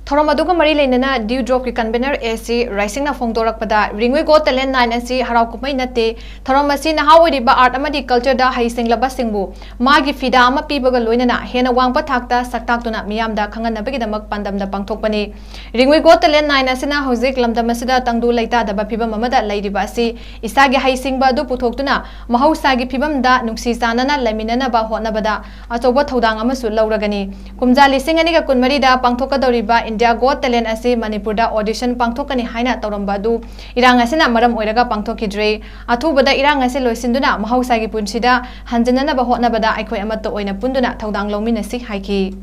ꯊꯧꯔꯝ ꯑꯗꯨꯒ ꯃꯔꯤ ꯂꯩꯅꯅ Dewdrop ꯀꯤ convenor ꯑꯦ ꯁꯤ ꯔꯥꯏꯁꯤꯡꯅ ꯐꯣꯡꯗꯣꯔꯛꯄꯗ, ꯔꯤꯡꯒꯨꯏ ꯒꯣꯠ ꯇꯦꯂꯦꯟ ꯅꯥꯏꯟ ꯑꯁꯤ ꯍꯔꯥꯎ ꯀꯨꯝꯍꯩ ꯅꯠꯇꯦ, ꯊꯧꯔꯝ ꯑꯁꯤ ꯅꯍꯥ ꯑꯣꯏꯔꯤꯕ art ꯑꯃꯗꯤ culture ꯗ ꯍꯩꯁꯤꯡꯂꯕꯁꯤꯡꯕꯨ ꯃꯥꯒꯤ ꯐꯤꯗꯥ ꯑꯃ ꯄꯤꯕꯒ ꯂꯣꯏꯅꯅ ꯍꯦꯟꯅ ꯋꯥꯡꯕ ꯊꯥꯛꯇ ꯁꯛꯇꯥꯛꯇꯨꯅ ꯃꯤꯌꯥꯝꯗ ꯈꯪꯍꯟꯅꯕꯒꯤꯗꯃꯛ ꯄꯥꯟꯗꯝꯗ ꯄꯥꯡꯊꯣꯛꯄꯅꯤ꯫ ꯔꯤꯡꯒꯨꯏ ꯒꯣꯠ ꯇꯦꯂꯦꯟ ꯅꯥꯏꯟ ꯑꯁꯤꯅ ꯍꯧꯖꯤꯛ ꯂꯝꯗꯝ ꯑꯁꯤꯗ ꯇꯪꯗꯨ ꯂꯩꯇꯥꯗꯕ ꯐꯤꯕꯝ ꯑꯃꯗ ꯂꯩꯔꯤꯕ ꯑꯁꯤ ꯏꯁꯥꯒꯤ ꯍꯩꯁꯤꯡꯕ ꯑꯗꯨ ꯄꯨꯊꯣꯛꯇꯨꯅ ꯃꯍꯧꯁꯥꯒꯤ ꯐꯤꯕꯝꯗ ꯅꯨꯡꯁꯤ ꯆꯥꯟꯅꯅ ꯂꯩꯃꯤꯟꯅꯅꯕ ꯍꯣꯠꯅꯕꯗ ꯑꯆꯧꯕ ꯊꯧꯗꯥꯡ ꯑꯃꯁꯨ ꯂꯧꯔꯒꯅꯤ꯫ ꯀꯨꯝꯖꯥ ꯂꯤꯁꯤꯡ ꯑꯅꯤꯒ ꯀꯨꯟꯃꯔꯤꯗ ꯄꯥꯡꯊꯣꯛꯀꯗꯧꯔꯤꯕ India Got Talent ꯑꯁꯤ ꯃꯅꯤꯄꯨꯔꯗ audition ꯄꯥꯡꯊꯣꯛꯀꯅꯤ ꯍꯥꯏꯅ ꯇꯧꯔꯝꯕ ꯑꯗꯨ ꯏꯔꯥꯡ ꯑꯁꯤꯅ ꯃꯔꯝ ꯑꯣꯏꯔꯒ ꯄꯥꯡꯊꯣꯛꯈꯤꯗ꯭ꯔꯦ꯫ ꯑꯊꯨꯕꯗ ꯏꯔꯥꯡ ꯑꯁꯤ ꯂꯣꯏꯁꯤꯟꯗꯨꯅ ꯃꯍꯧꯁꯥꯒꯤ ꯄꯨꯟꯁꯤꯗ ꯍꯟꯖꯤꯟꯅꯅꯕ ꯍꯣꯠꯅꯕꯗ ꯑꯩꯈꯣꯏ ꯑꯃꯠꯇ ꯑꯣꯏꯅ ꯄꯨꯟꯗꯨꯅ ꯊꯧꯗꯥꯡ ꯂꯧꯃꯤꯟꯅꯁꯤ ꯍꯥꯏꯈꯤ꯫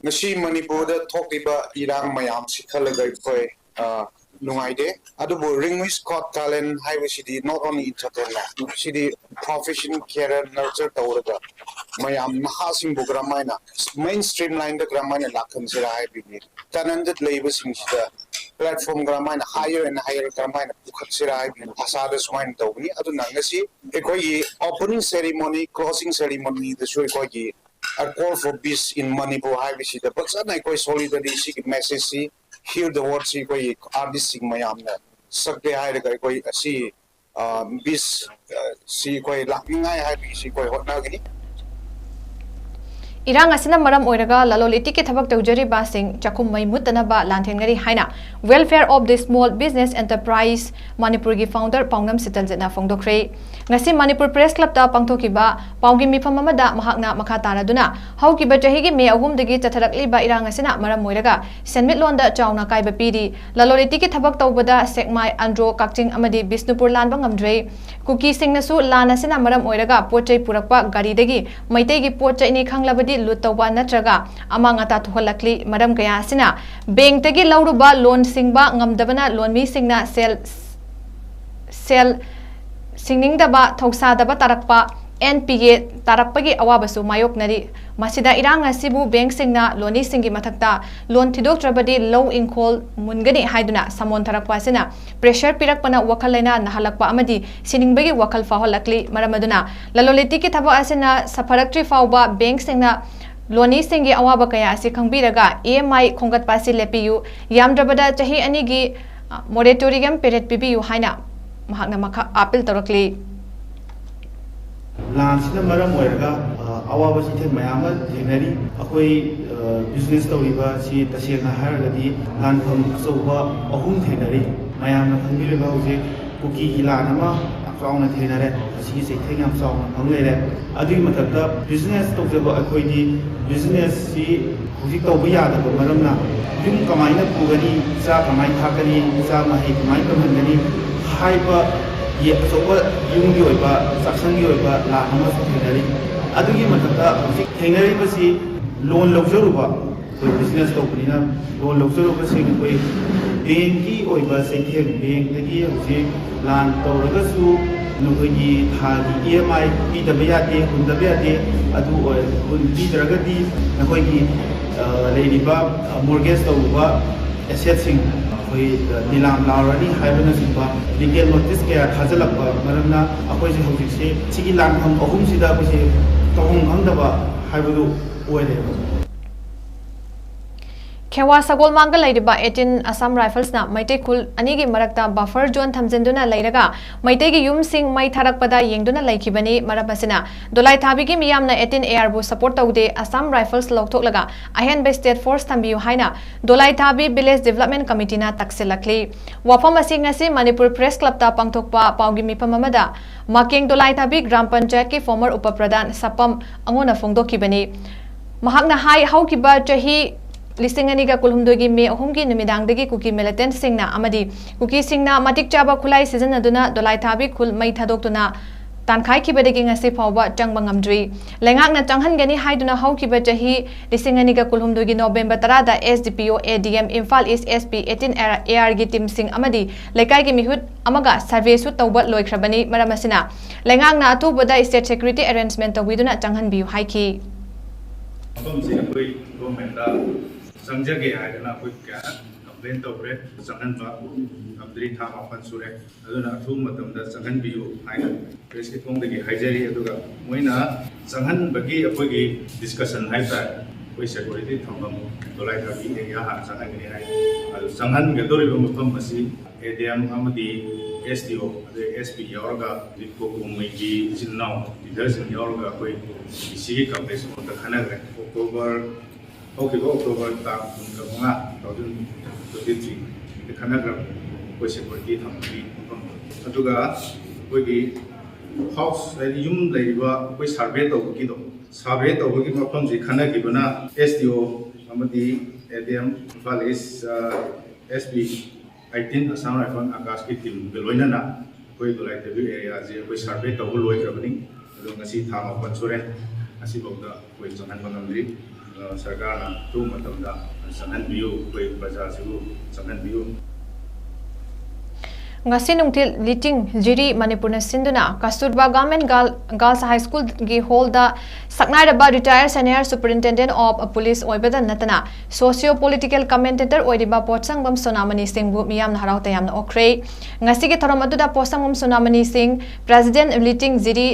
ꯉꯁꯤ ꯃꯅꯤꯄꯨꯔꯗ ꯊꯣꯛꯂꯤꯕ ꯏꯔꯥꯡ ꯃꯌꯥꯝꯁꯤ ꯈꯜꯂꯒ ꯑꯩꯈꯣꯏ, ꯑ, ꯅꯨꯡꯉꯥꯏꯇꯦ꯫ ꯑꯗꯨꯕꯨ Ringmui's Got Talent ꯍꯥꯏꯕꯁꯤꯗꯤ not only entertainment, CD profession, career nurture ꯇꯧꯔꯒ ꯃꯌꯥꯝ ꯅꯍꯥꯁꯤꯡꯕꯨ ꯀꯔꯝꯍꯥꯏꯅ main stream line ꯗ ꯀꯔꯝꯍꯥꯏꯅ ꯂꯥꯛꯍꯟꯁꯤꯔꯥ ꯍꯥꯏꯕꯒꯤ, ꯇꯦꯂꯦꯟꯇꯦꯗ ꯂꯩꯕꯁꯤꯡꯁꯤꯗ platform ꯀꯔꯝꯍꯥꯏꯅ higher and higher ꯀꯔꯝꯍꯥꯏꯅ ꯄꯨꯈꯠꯁꯤꯔꯥ ꯍꯥꯏꯕꯒꯤ ꯑꯁꯥꯗ ꯁꯨꯃꯥꯏꯅ ꯇꯧꯕꯅꯤ꯫ ꯑꯗꯨꯅ ꯉꯁꯤ ꯑꯩꯈꯣꯏꯒꯤ opening ceremony, closing ceremony ꯗꯁꯨ ꯑꯩꯈꯣꯏꯒꯤ A Call for Peace in Manipur ꯍꯥꯏꯕꯁꯤꯗ ꯐꯖꯅ ꯑꯩꯈꯣꯏ solidarity ꯁꯤꯒꯤ message ꯁꯤ, hear the word ꯁꯤ ꯑꯩꯈꯣꯏ artist ꯁꯤꯡ ꯃꯌꯥꯝꯅ ꯁꯛꯀꯦ ꯍꯥꯏꯔꯒ ꯑꯩꯈꯣꯏ ꯑꯁꯤ peace ꯁꯤ ꯑꯩꯈꯣꯏ ꯂꯥꯛꯅꯤꯡꯉꯥꯏ ꯍꯥꯏꯕꯒꯤꯁꯤ ꯑꯩꯈꯣꯏ ꯍꯣꯠꯅꯒꯅꯤ꯫ ꯏꯔꯥꯡ ꯑꯁꯤꯅ ꯃꯔꯝ ꯑꯣꯏꯔꯒ ꯂꯂꯣꯟ ꯏꯇꯤꯛꯀꯤ ꯊꯕꯛ ꯇꯧꯖꯔꯤꯕꯁꯤꯡ ꯆꯥꯛꯈꯨꯝ ꯃꯩ ꯃꯨꯠꯇꯅꯕ ꯂꯥꯟꯊꯦꯡꯅꯔꯤ ꯍꯥꯏꯅ Welfare of the Small Business Enterprise ꯃꯅꯤꯄꯨꯔꯒꯤ founder ꯄꯥꯎꯅꯝ ꯁꯤꯇꯜꯖꯤꯠꯅ ꯐꯣꯡꯗꯣꯛꯈ꯭ꯔꯦ꯫ ꯉꯁꯤ ꯃꯅꯤꯄꯨꯔ ꯄ꯭ꯔꯦꯁ ꯀ꯭ꯂꯕꯇ ꯄꯥꯡꯊꯣꯛꯈꯤꯕ ꯄꯥꯎꯒꯤ ꯃꯤꯐꯝ ꯑꯃꯗ ꯃꯍꯥꯛꯅ ꯃꯈꯥ ꯇꯥꯔꯗꯨꯅ, ꯍꯧꯈꯤꯕ ꯆꯍꯤꯒꯤ ꯃꯦ ꯑꯍꯨꯝꯗꯒꯤ ꯆꯠꯊꯔꯛꯂꯤꯕ ꯏꯔꯥꯡ ꯑꯁꯤꯅ ꯃꯔꯝ ꯑꯣꯏꯔꯒ ꯁꯦꯟꯃꯤꯠꯂꯣꯟꯗ ꯆꯥꯎꯅ ꯑꯀꯥꯏꯕ ꯄꯤꯔꯤ꯫ ꯂꯂꯣꯟ ꯏꯇꯤꯛꯀꯤ ꯊꯕꯛ ꯇꯧꯕꯗ ꯁꯦꯛꯃꯥꯏ, ꯑꯟꯗ꯭ꯔꯣ, ꯀꯛꯆꯤꯡ ꯑꯃꯗꯤ ꯕꯤꯁꯅꯨꯄꯨꯔ ꯂꯥꯟꯕ ꯉꯝꯗ꯭ꯔꯦ꯫ ꯀꯨꯀꯤꯁꯤꯡꯅꯁꯨ ꯂꯥꯟ ꯑꯁꯤꯅ ꯃꯔꯝ ꯑꯣꯏꯔꯒ ꯄꯣꯠ ꯆꯩ ꯄꯨꯔꯛꯄ ꯒꯥꯔꯤꯗꯒꯤ ꯃꯩꯇꯩꯒꯤ ꯄꯣꯠ ꯆꯩꯅꯤ ꯈꯪꯂꯕꯗꯤ ꯂꯨꯠ ꯇꯧꯕ ꯅꯠꯇ꯭ꯔꯒ ꯑꯃꯥꯡ ꯑꯇꯥ ꯊꯣꯛꯍꯜꯂꯛꯂꯤ꯫ ꯃꯔꯝ ꯀꯌꯥ ꯑꯁꯤꯅ ꯕꯦꯡꯛꯇꯒꯤ ꯂꯧꯔꯨꯕ ꯂꯣꯟ ꯁꯤꯡꯕ ꯉꯝꯗꯕꯅ ꯂꯣꯟꯃꯤꯁꯤꯡꯅ ꯁꯦꯜ ꯁꯦꯜ ꯁꯤꯡꯅꯤꯡꯗꯕ, ꯊꯧꯁꯥꯗꯕ ꯇꯥꯔꯛꯄ, ꯑꯦꯟ ꯄꯤ ꯑꯦ ꯇꯥꯔꯛꯄꯒꯤ ꯑꯋꯥꯕꯁꯨ ꯃꯥꯌꯣꯛꯅꯔꯤ꯫ ꯃꯁꯤꯗ ꯏꯔꯥꯡ ꯑꯁꯤꯕꯨ ꯕꯦꯡꯛꯁꯤꯡꯅ ꯂꯣꯟꯃꯤꯁꯤꯡꯒꯤ ꯃꯊꯛꯇ ꯂꯣꯟ ꯊꯤꯗꯣꯛꯇ꯭ꯔꯕꯗꯤ ꯂꯧ ꯏꯪꯈꯣꯜ ꯃꯨꯟꯒꯅꯤ ꯍꯥꯏꯗꯨꯅ ꯁꯃꯣꯟꯊꯔꯛꯄ ꯑꯁꯤꯅ pressure ꯄꯤꯔꯛꯄꯅ ꯋꯥꯈꯜ ꯂꯩꯅꯥ ꯅꯥꯍꯜꯂꯛꯄ ꯑꯃꯗꯤ ꯁꯤꯅꯤꯡꯕꯒꯤ ꯋꯥꯈꯜ ꯐꯥꯎꯍꯜꯂꯛꯂꯤ꯫ ꯃꯔꯝ ꯑꯗꯨꯅ ꯂꯂꯣꯟ ꯏꯇꯤꯛꯀꯤ ꯊꯕꯛ ꯑꯁꯤꯅ ꯁꯥꯐꯔꯛꯇ꯭ꯔꯤ ꯐꯥꯎꯕ ꯕꯦꯡꯛꯁꯤꯡꯅ ꯂꯣꯟꯃꯤꯁꯤꯡꯒꯤ ꯑꯋꯥꯕ ꯀꯌꯥ ꯑꯁꯤ ꯈꯪꯕꯤꯔꯒ ꯏ ꯑꯦꯝ ꯑꯥꯏ ꯈꯣꯝꯒꯠꯄ ꯑꯁꯤ ꯂꯦꯞꯄꯤꯌꯨ, ꯌꯥꯝꯗ꯭ꯔꯕꯗ ꯆꯍꯤ ꯑꯅꯤꯒꯤ moratorium period ꯄꯤꯕꯤꯌꯨ ꯍꯥꯏꯅ ꯃꯍꯥꯛꯅ ꯃꯈꯥ ꯑꯥꯄꯤꯜ ꯇꯧꯔꯛꯂꯤ꯫ ꯂꯥꯟꯁꯤꯅ ꯃꯔꯝ ꯑꯣꯏꯔꯒ ꯑꯋꯥꯕ ꯆꯩꯊꯦꯡ ꯃꯌꯥꯝ ꯑꯃ ꯊꯦꯡꯅꯔꯤ꯫ ꯑꯩꯈꯣꯏ business ꯇꯧꯔꯤꯕ ꯑꯁꯤ ꯇꯁꯦꯡꯅ ꯍꯥꯏꯔꯒꯗꯤ ꯂꯥꯟꯐꯝ ꯑꯆꯧꯕ ꯑꯍꯨꯝ ꯊꯦꯡꯅꯔꯤ꯫ ꯃꯌꯥꯝꯅ ꯈꯪꯕꯤꯔꯤꯕ ꯍꯧꯖꯤꯛ ꯀꯨꯀꯤꯒꯤ ꯂꯥꯟ ꯑꯃ ꯌꯥꯝ ꯆꯥꯎꯅ ꯊꯦꯡꯅꯔꯦ꯫ ꯃꯁꯤꯒꯤ ꯆꯩꯊꯦꯡ ꯌꯥꯝ ꯆꯥꯎꯅ ꯐꯪ ꯂꯩꯔꯦ꯫ ꯑꯗꯨꯒꯤ ꯃꯊꯛꯇ business ꯇꯧꯖꯕ ꯑꯩꯈꯣꯏꯗꯤ business ꯁꯤ ꯍꯧꯖꯤꯛ ꯇꯧꯕ ꯌꯥꯗꯕ ꯃꯔꯝꯅ ꯌꯨꯝ ꯀꯃꯥꯏꯅ ꯄꯨꯒꯅꯤ, ꯏꯆꯥ ꯀꯃꯥꯏꯅ ꯊꯥꯛꯀꯅꯤ, ꯏꯆꯥ ꯃꯍꯩ ꯀꯃꯥꯏꯅ ꯇꯝꯍꯟꯒꯅꯤ ꯍꯥꯏꯕ ꯑꯆꯧꯕ ꯌꯨꯝꯒꯤ ꯑꯣꯏꯕ, ꯆꯥꯛꯁꯪꯒꯤ ꯑꯣꯏꯕ ꯂꯥꯟ ꯑꯃꯁꯨ ꯊꯦꯡꯅꯔꯤ꯫ ꯑꯗꯨꯒꯤ ꯃꯊꯛꯇ ꯍꯧꯖꯤꯛ ꯊꯦꯡꯅꯔꯤꯕꯁꯤ ꯂꯣꯟ ꯂꯧꯖꯔꯨꯕ, ꯑꯩꯈꯣꯏ business ꯇꯧꯕꯅꯤꯅ ꯂꯣꯟ ꯂꯧꯖꯔꯨꯕꯁꯤꯡ ꯑꯩꯈꯣꯏ ꯕꯦꯡꯛꯀꯤ ꯑꯣꯏꯕ ꯆꯩꯊꯦꯡ, ꯕꯦꯡꯛꯇꯒꯤ ꯍꯧꯖꯤꯛ ꯂꯥꯟ ꯇꯧꯔꯒꯁꯨ ꯅꯈꯣꯏꯒꯤ ꯊꯥꯒꯤ ꯏ ꯑꯦꯝ ꯑꯥꯏ ꯄꯤꯗꯕ ꯌꯥꯗꯦ, ꯍꯨꯟꯗꯕ ꯌꯥꯗꯦ꯫ ꯑꯗꯨ ꯑꯣꯏ-, ꯍꯨꯟ-, ꯄꯤꯗ꯭ꯔꯒꯗꯤ ꯅꯈꯣꯏꯒꯤ, ꯑ, ꯂꯩꯔꯤꯕ, ꯑ, ꯃꯣꯔꯒꯦꯖ ꯇꯧꯔꯨꯕ ꯑꯦꯁꯦꯠꯁꯤꯡ ꯑꯩꯈꯣꯏ, ꯑ, ꯅꯤꯂꯥꯝ ꯂꯥꯎꯔꯅꯤ ꯍꯥꯏꯕꯅꯆꯤꯡꯕ ꯂꯤꯒꯦꯜ ꯅꯣꯇꯤꯁ ꯀꯌꯥ ꯊꯥꯖꯤꯜꯂꯛꯄ ꯃꯔꯝꯅ ꯑꯩꯈꯣꯏꯁꯦ ꯍꯧꯖꯤꯛꯁꯦ ꯁꯤꯒꯤ ꯂꯥꯟꯐꯝ ꯑꯍꯨꯝꯁꯤꯗ ꯑꯩꯈꯣꯏꯁꯦ ꯇꯧꯐꯝ ꯈꯪꯗꯕ ꯍꯥꯏꯕꯗꯨ ꯑꯣꯏꯔꯦꯕ꯫ ꯈꯦꯋꯥ ꯁꯒꯣꯜꯃꯥꯡꯗ ꯂꯩꯔꯤꯕ eighteen Assam Riflesꯅ ꯃꯩꯇꯩ ꯈꯨꯜ ꯑꯅꯤꯒꯤ ꯃꯔꯛꯇ buffer zone ꯊꯝꯖꯤꯟꯗꯨꯅ ꯂꯩꯔꯒ ꯃꯩꯇꯩꯒꯤ ꯌꯨꯝꯁꯤꯡ ꯃꯩ ꯊꯥꯔꯛꯄꯗ ꯌꯦꯡꯗꯨꯅ ꯂꯩꯈꯤꯕꯅꯤ꯫ ꯃꯔꯝ ꯑꯁꯤꯅ ꯗꯣꯂꯥꯏ ꯊꯥꯕꯤꯒꯤ ꯃꯤꯌꯥꯝꯅ eighteen ARꯕꯨ support ꯇꯧꯗꯦ, Assam Rifles ꯂꯧꯊꯣꯛꯂꯒ ꯑꯍꯦꯟꯕ state force ꯊꯝꯕꯤꯌꯨ ꯍꯥꯏꯅ ꯗꯣꯂꯥꯏ ꯊꯥꯕꯤ Village Development Committeeꯅ ꯇꯛꯁꯤꯜꯂꯛꯂꯤ꯫ ꯋꯥꯐꯝ ꯑꯁꯤ ꯉꯁꯤ ꯃꯅꯤꯄꯨꯔ Press Clubꯇ ꯄꯥꯡꯊꯣꯛꯄ ꯄꯥꯎꯒꯤ ꯃꯤꯐꯝ ꯑꯃꯗ ꯃꯥꯀꯦꯡ ꯗꯣꯂꯥꯏ ꯊꯥꯕꯤ ꯒ꯭ꯔꯥꯝ ꯄꯟꯆꯥꯌꯠꯀꯤ former ꯎꯄꯄ꯭ꯔꯙꯥꯟ ꯁꯄꯝ ꯑꯉꯣꯅ ꯐꯣꯡꯗꯣꯛꯈꯤꯕꯅꯤ꯫ ꯃꯍꯥꯛꯅ ꯍꯥꯏ, ꯍꯧꯈꯤꯕ ꯆꯍꯤ ꯂꯤꯁꯤꯡ ꯑꯅꯤꯒ ꯀꯨꯟꯍꯨꯝꯗꯣꯏꯒꯤ ꯃꯦ ꯑꯍꯨꯝꯒꯤ ꯅꯨꯃꯤꯗꯥꯡꯗꯒꯤ ꯀꯨꯀꯤ militantꯁꯤꯡꯅ ꯑꯃꯗꯤ ꯀꯨꯀꯤꯁꯤꯡꯅ ꯃꯇꯤꯛ ꯆꯥꯕ ꯈꯨꯠꯂꯥꯏ ꯁꯤꯖꯤꯟꯅꯗꯨꯅ ꯗꯣꯂꯥꯏ ꯊꯥꯕꯤ ꯈꯨꯜ ꯃꯩ ꯊꯥꯗꯣꯛꯇꯨꯅ ꯇꯥꯟꯈꯥꯏꯈꯤꯕꯗꯒꯤ ꯉꯁꯤ ꯐꯥꯎꯕ ꯆꯪꯕ ꯉꯝꯗ꯭ꯔꯤ꯫ ꯂꯩꯉꯥꯛꯅ ꯆꯪꯍꯟꯒꯅꯤ ꯍꯥꯏꯗꯨꯅ ꯍꯧꯈꯤꯕ ꯆꯍꯤ ꯂꯤꯁꯤꯡ ꯑꯅꯤꯒ ꯀꯨꯟꯍꯨꯝꯗꯣꯏꯒꯤ November ꯇꯔꯥꯗ SDPO, ADM, Imphal East SP, eighteen ARꯒꯤ teamꯁꯤꯡ ꯑꯃꯗꯤ ꯂꯩꯀꯥꯏꯒꯤ ꯃꯤꯍꯨꯠ ꯑꯃꯒ surveyꯁꯨ ꯇꯧꯕ ꯂꯣꯏꯈ꯭ꯔꯕꯅꯤ꯫ ꯃꯔꯝ ꯑꯁꯤꯅ ꯂꯩꯉꯥꯛꯅ ꯑꯊꯨꯕꯗ state security arrangement ꯇꯧꯕꯤꯗꯨꯅ ꯆꯪꯍꯟꯕꯤꯌꯨ ꯍꯥꯏꯈꯤ꯫ ꯃꯐꯝꯁꯤ ꯑꯩꯈꯣꯏ governmentꯇ ꯆꯪꯖꯒꯦ ꯍꯥꯏꯗꯅ ꯑꯩꯈꯣꯏ ꯀꯌꯥ complain ꯇꯧꯈ꯭ꯔꯦ, ꯆꯪꯍꯟꯕ ꯉꯝꯗ꯭ꯔꯤ꯫ ꯊꯥ ꯃꯥꯄꯟ ꯁꯨꯔꯦ꯫ ꯑꯗꯨꯅ ꯑꯊꯨꯕ ꯃꯇꯝꯗ ꯆꯪꯍꯟꯕꯤꯌꯨ ꯍꯥꯏꯅ pressꯀꯤ ꯊꯣꯡꯗꯒꯤ ꯍꯥꯏꯖꯔꯤ꯫ ꯑꯗꯨꯒ ꯃꯣꯏꯅ ꯆꯪꯍꯟꯕꯒꯤ ꯑꯩꯈꯣꯏꯒꯤ discussion ꯍꯥꯏꯕ ꯇꯥꯔꯦ, ꯑꯩꯈꯣꯏ security ꯊꯝꯐꯝ ꯗꯣꯂꯥꯏ ꯊꯥꯕꯤ area ꯍꯥꯟꯅ ꯆꯪꯍꯟꯒꯅꯤ ꯍꯥꯏ꯫ ꯑꯗꯨ ꯆꯪꯍꯟꯒꯗꯧꯔꯤꯕ ꯃꯐꯝ ꯑꯁꯤ ADM ꯑꯃꯗꯤ SDO, ꯑꯗꯩ SP ꯌꯥꯎꯔꯒ ꯍꯧꯖꯤꯛ ꯀꯣꯀꯣꯃꯩꯒꯤ ꯏꯆꯤꯟ ꯏꯅꯥꯎ leaderꯁꯤꯡ ꯌꯥꯎꯔꯒ ꯑꯩꯈꯣꯏ DCꯒꯤ complex ꯃꯉꯣꯟꯗ ꯈꯟꯅꯈ꯭ꯔꯦ꯫ October, ꯍꯧꯈꯤꯕ October ꯇꯥꯡ ꯀꯨꯟꯒ ꯃꯉꯥ, two thousand twenty threeꯗ ꯈꯟꯅꯈ꯭ꯔꯕ ꯑꯩꯈꯣꯏ security ꯊꯝꯕꯒꯤ ꯃꯐꯝ꯫ ꯑꯗꯨꯒ ꯑꯩꯈꯣꯏꯒꯤ house, ꯍꯥꯏꯗꯤ ꯌꯨꯝ ꯂꯩꯔꯤꯕ ꯑꯩꯈꯣꯏ survey ꯇꯧꯕꯒꯤꯗꯣ, survey ꯇꯧꯕꯒꯤ ꯃꯐꯝꯁꯤ ꯈꯟꯅꯈꯤꯕꯅ SDO ꯑꯃꯗꯤ ADM, Imphal East, ꯑ, SP eighteen Assam Rifle, Akashꯀꯤ teamꯒ ꯂꯣꯏꯅꯅ ꯑꯩꯈꯣꯏ ꯗꯣꯂꯥꯏ ꯊꯥꯕꯤ areaꯁꯦ ꯑꯩꯈꯣꯏ survey ꯇꯧꯕ ꯂꯣꯏꯈ꯭ꯔꯕꯅꯤ꯫ ꯑꯗꯣ ꯉꯁꯤ ꯊꯥ ꯃꯥꯄꯟ ꯁꯨꯔꯦ, ꯉꯁꯤꯐꯥꯎꯗ ꯑꯩꯈꯣꯏ ꯆꯪꯍꯟꯕ ꯉꯝꯗ꯭ꯔꯤ꯫ ꯑꯗꯣ ꯁꯔꯀꯥꯔꯅ ꯑꯊꯨꯕ ꯃꯇꯝꯗ ꯆꯪꯍꯟꯕꯤꯌꯨ, ꯑꯩꯈꯣꯏ ꯄ꯭ꯔꯖꯥꯁꯤꯕꯨ ꯆꯪꯍꯟꯕꯤꯌꯨ꯫ ꯉꯁꯤ ꯅꯨꯡꯊꯤꯜ ꯂꯤꯇꯤꯡ ꯖꯤꯔꯤ ꯃꯅꯤꯄꯨꯔꯅ ꯁꯤꯟꯗꯨꯅ ꯀꯁꯇꯨꯔꯕꯥ ꯒꯚꯔꯟꯃꯦꯟ ꯒꯥꯔꯜ ꯒꯥꯔꯜꯁ ꯍꯥꯏ ꯁ꯭ꯀꯨꯜꯒꯤ ꯍꯣꯜꯗ ꯁꯛꯅꯥꯏꯔꯕ retire senior superintendent of police ꯑꯣꯏꯕꯗ ꯅꯠꯇꯅ ꯁꯣꯁꯤꯌꯣ ꯄꯣꯂꯤꯇꯤꯀꯦꯜ ꯀꯃꯦꯟꯇꯦꯇꯔ ꯑꯣꯏꯔꯤꯕ ꯄꯣꯠꯁꯪꯕꯝ ꯁꯣꯅꯥꯃꯅꯤ ꯁꯤꯡꯕꯨ ꯃꯤꯌꯥꯝꯅ ꯍꯔꯥꯎ ꯇꯌꯥꯝꯅ ꯑꯣꯛꯈ꯭ꯔꯦ꯫ ꯉꯁꯤꯒꯤ ꯊꯧꯔꯝ ꯑꯗꯨꯗ ꯄꯣꯠꯁꯪꯕꯝ ꯁꯣꯅꯥꯃꯅꯤ ꯁꯤꯡ, ꯄ꯭ꯔꯦꯁꯤꯗꯦꯟꯠ ꯂꯤꯇꯤꯡ ꯖꯤꯔꯤ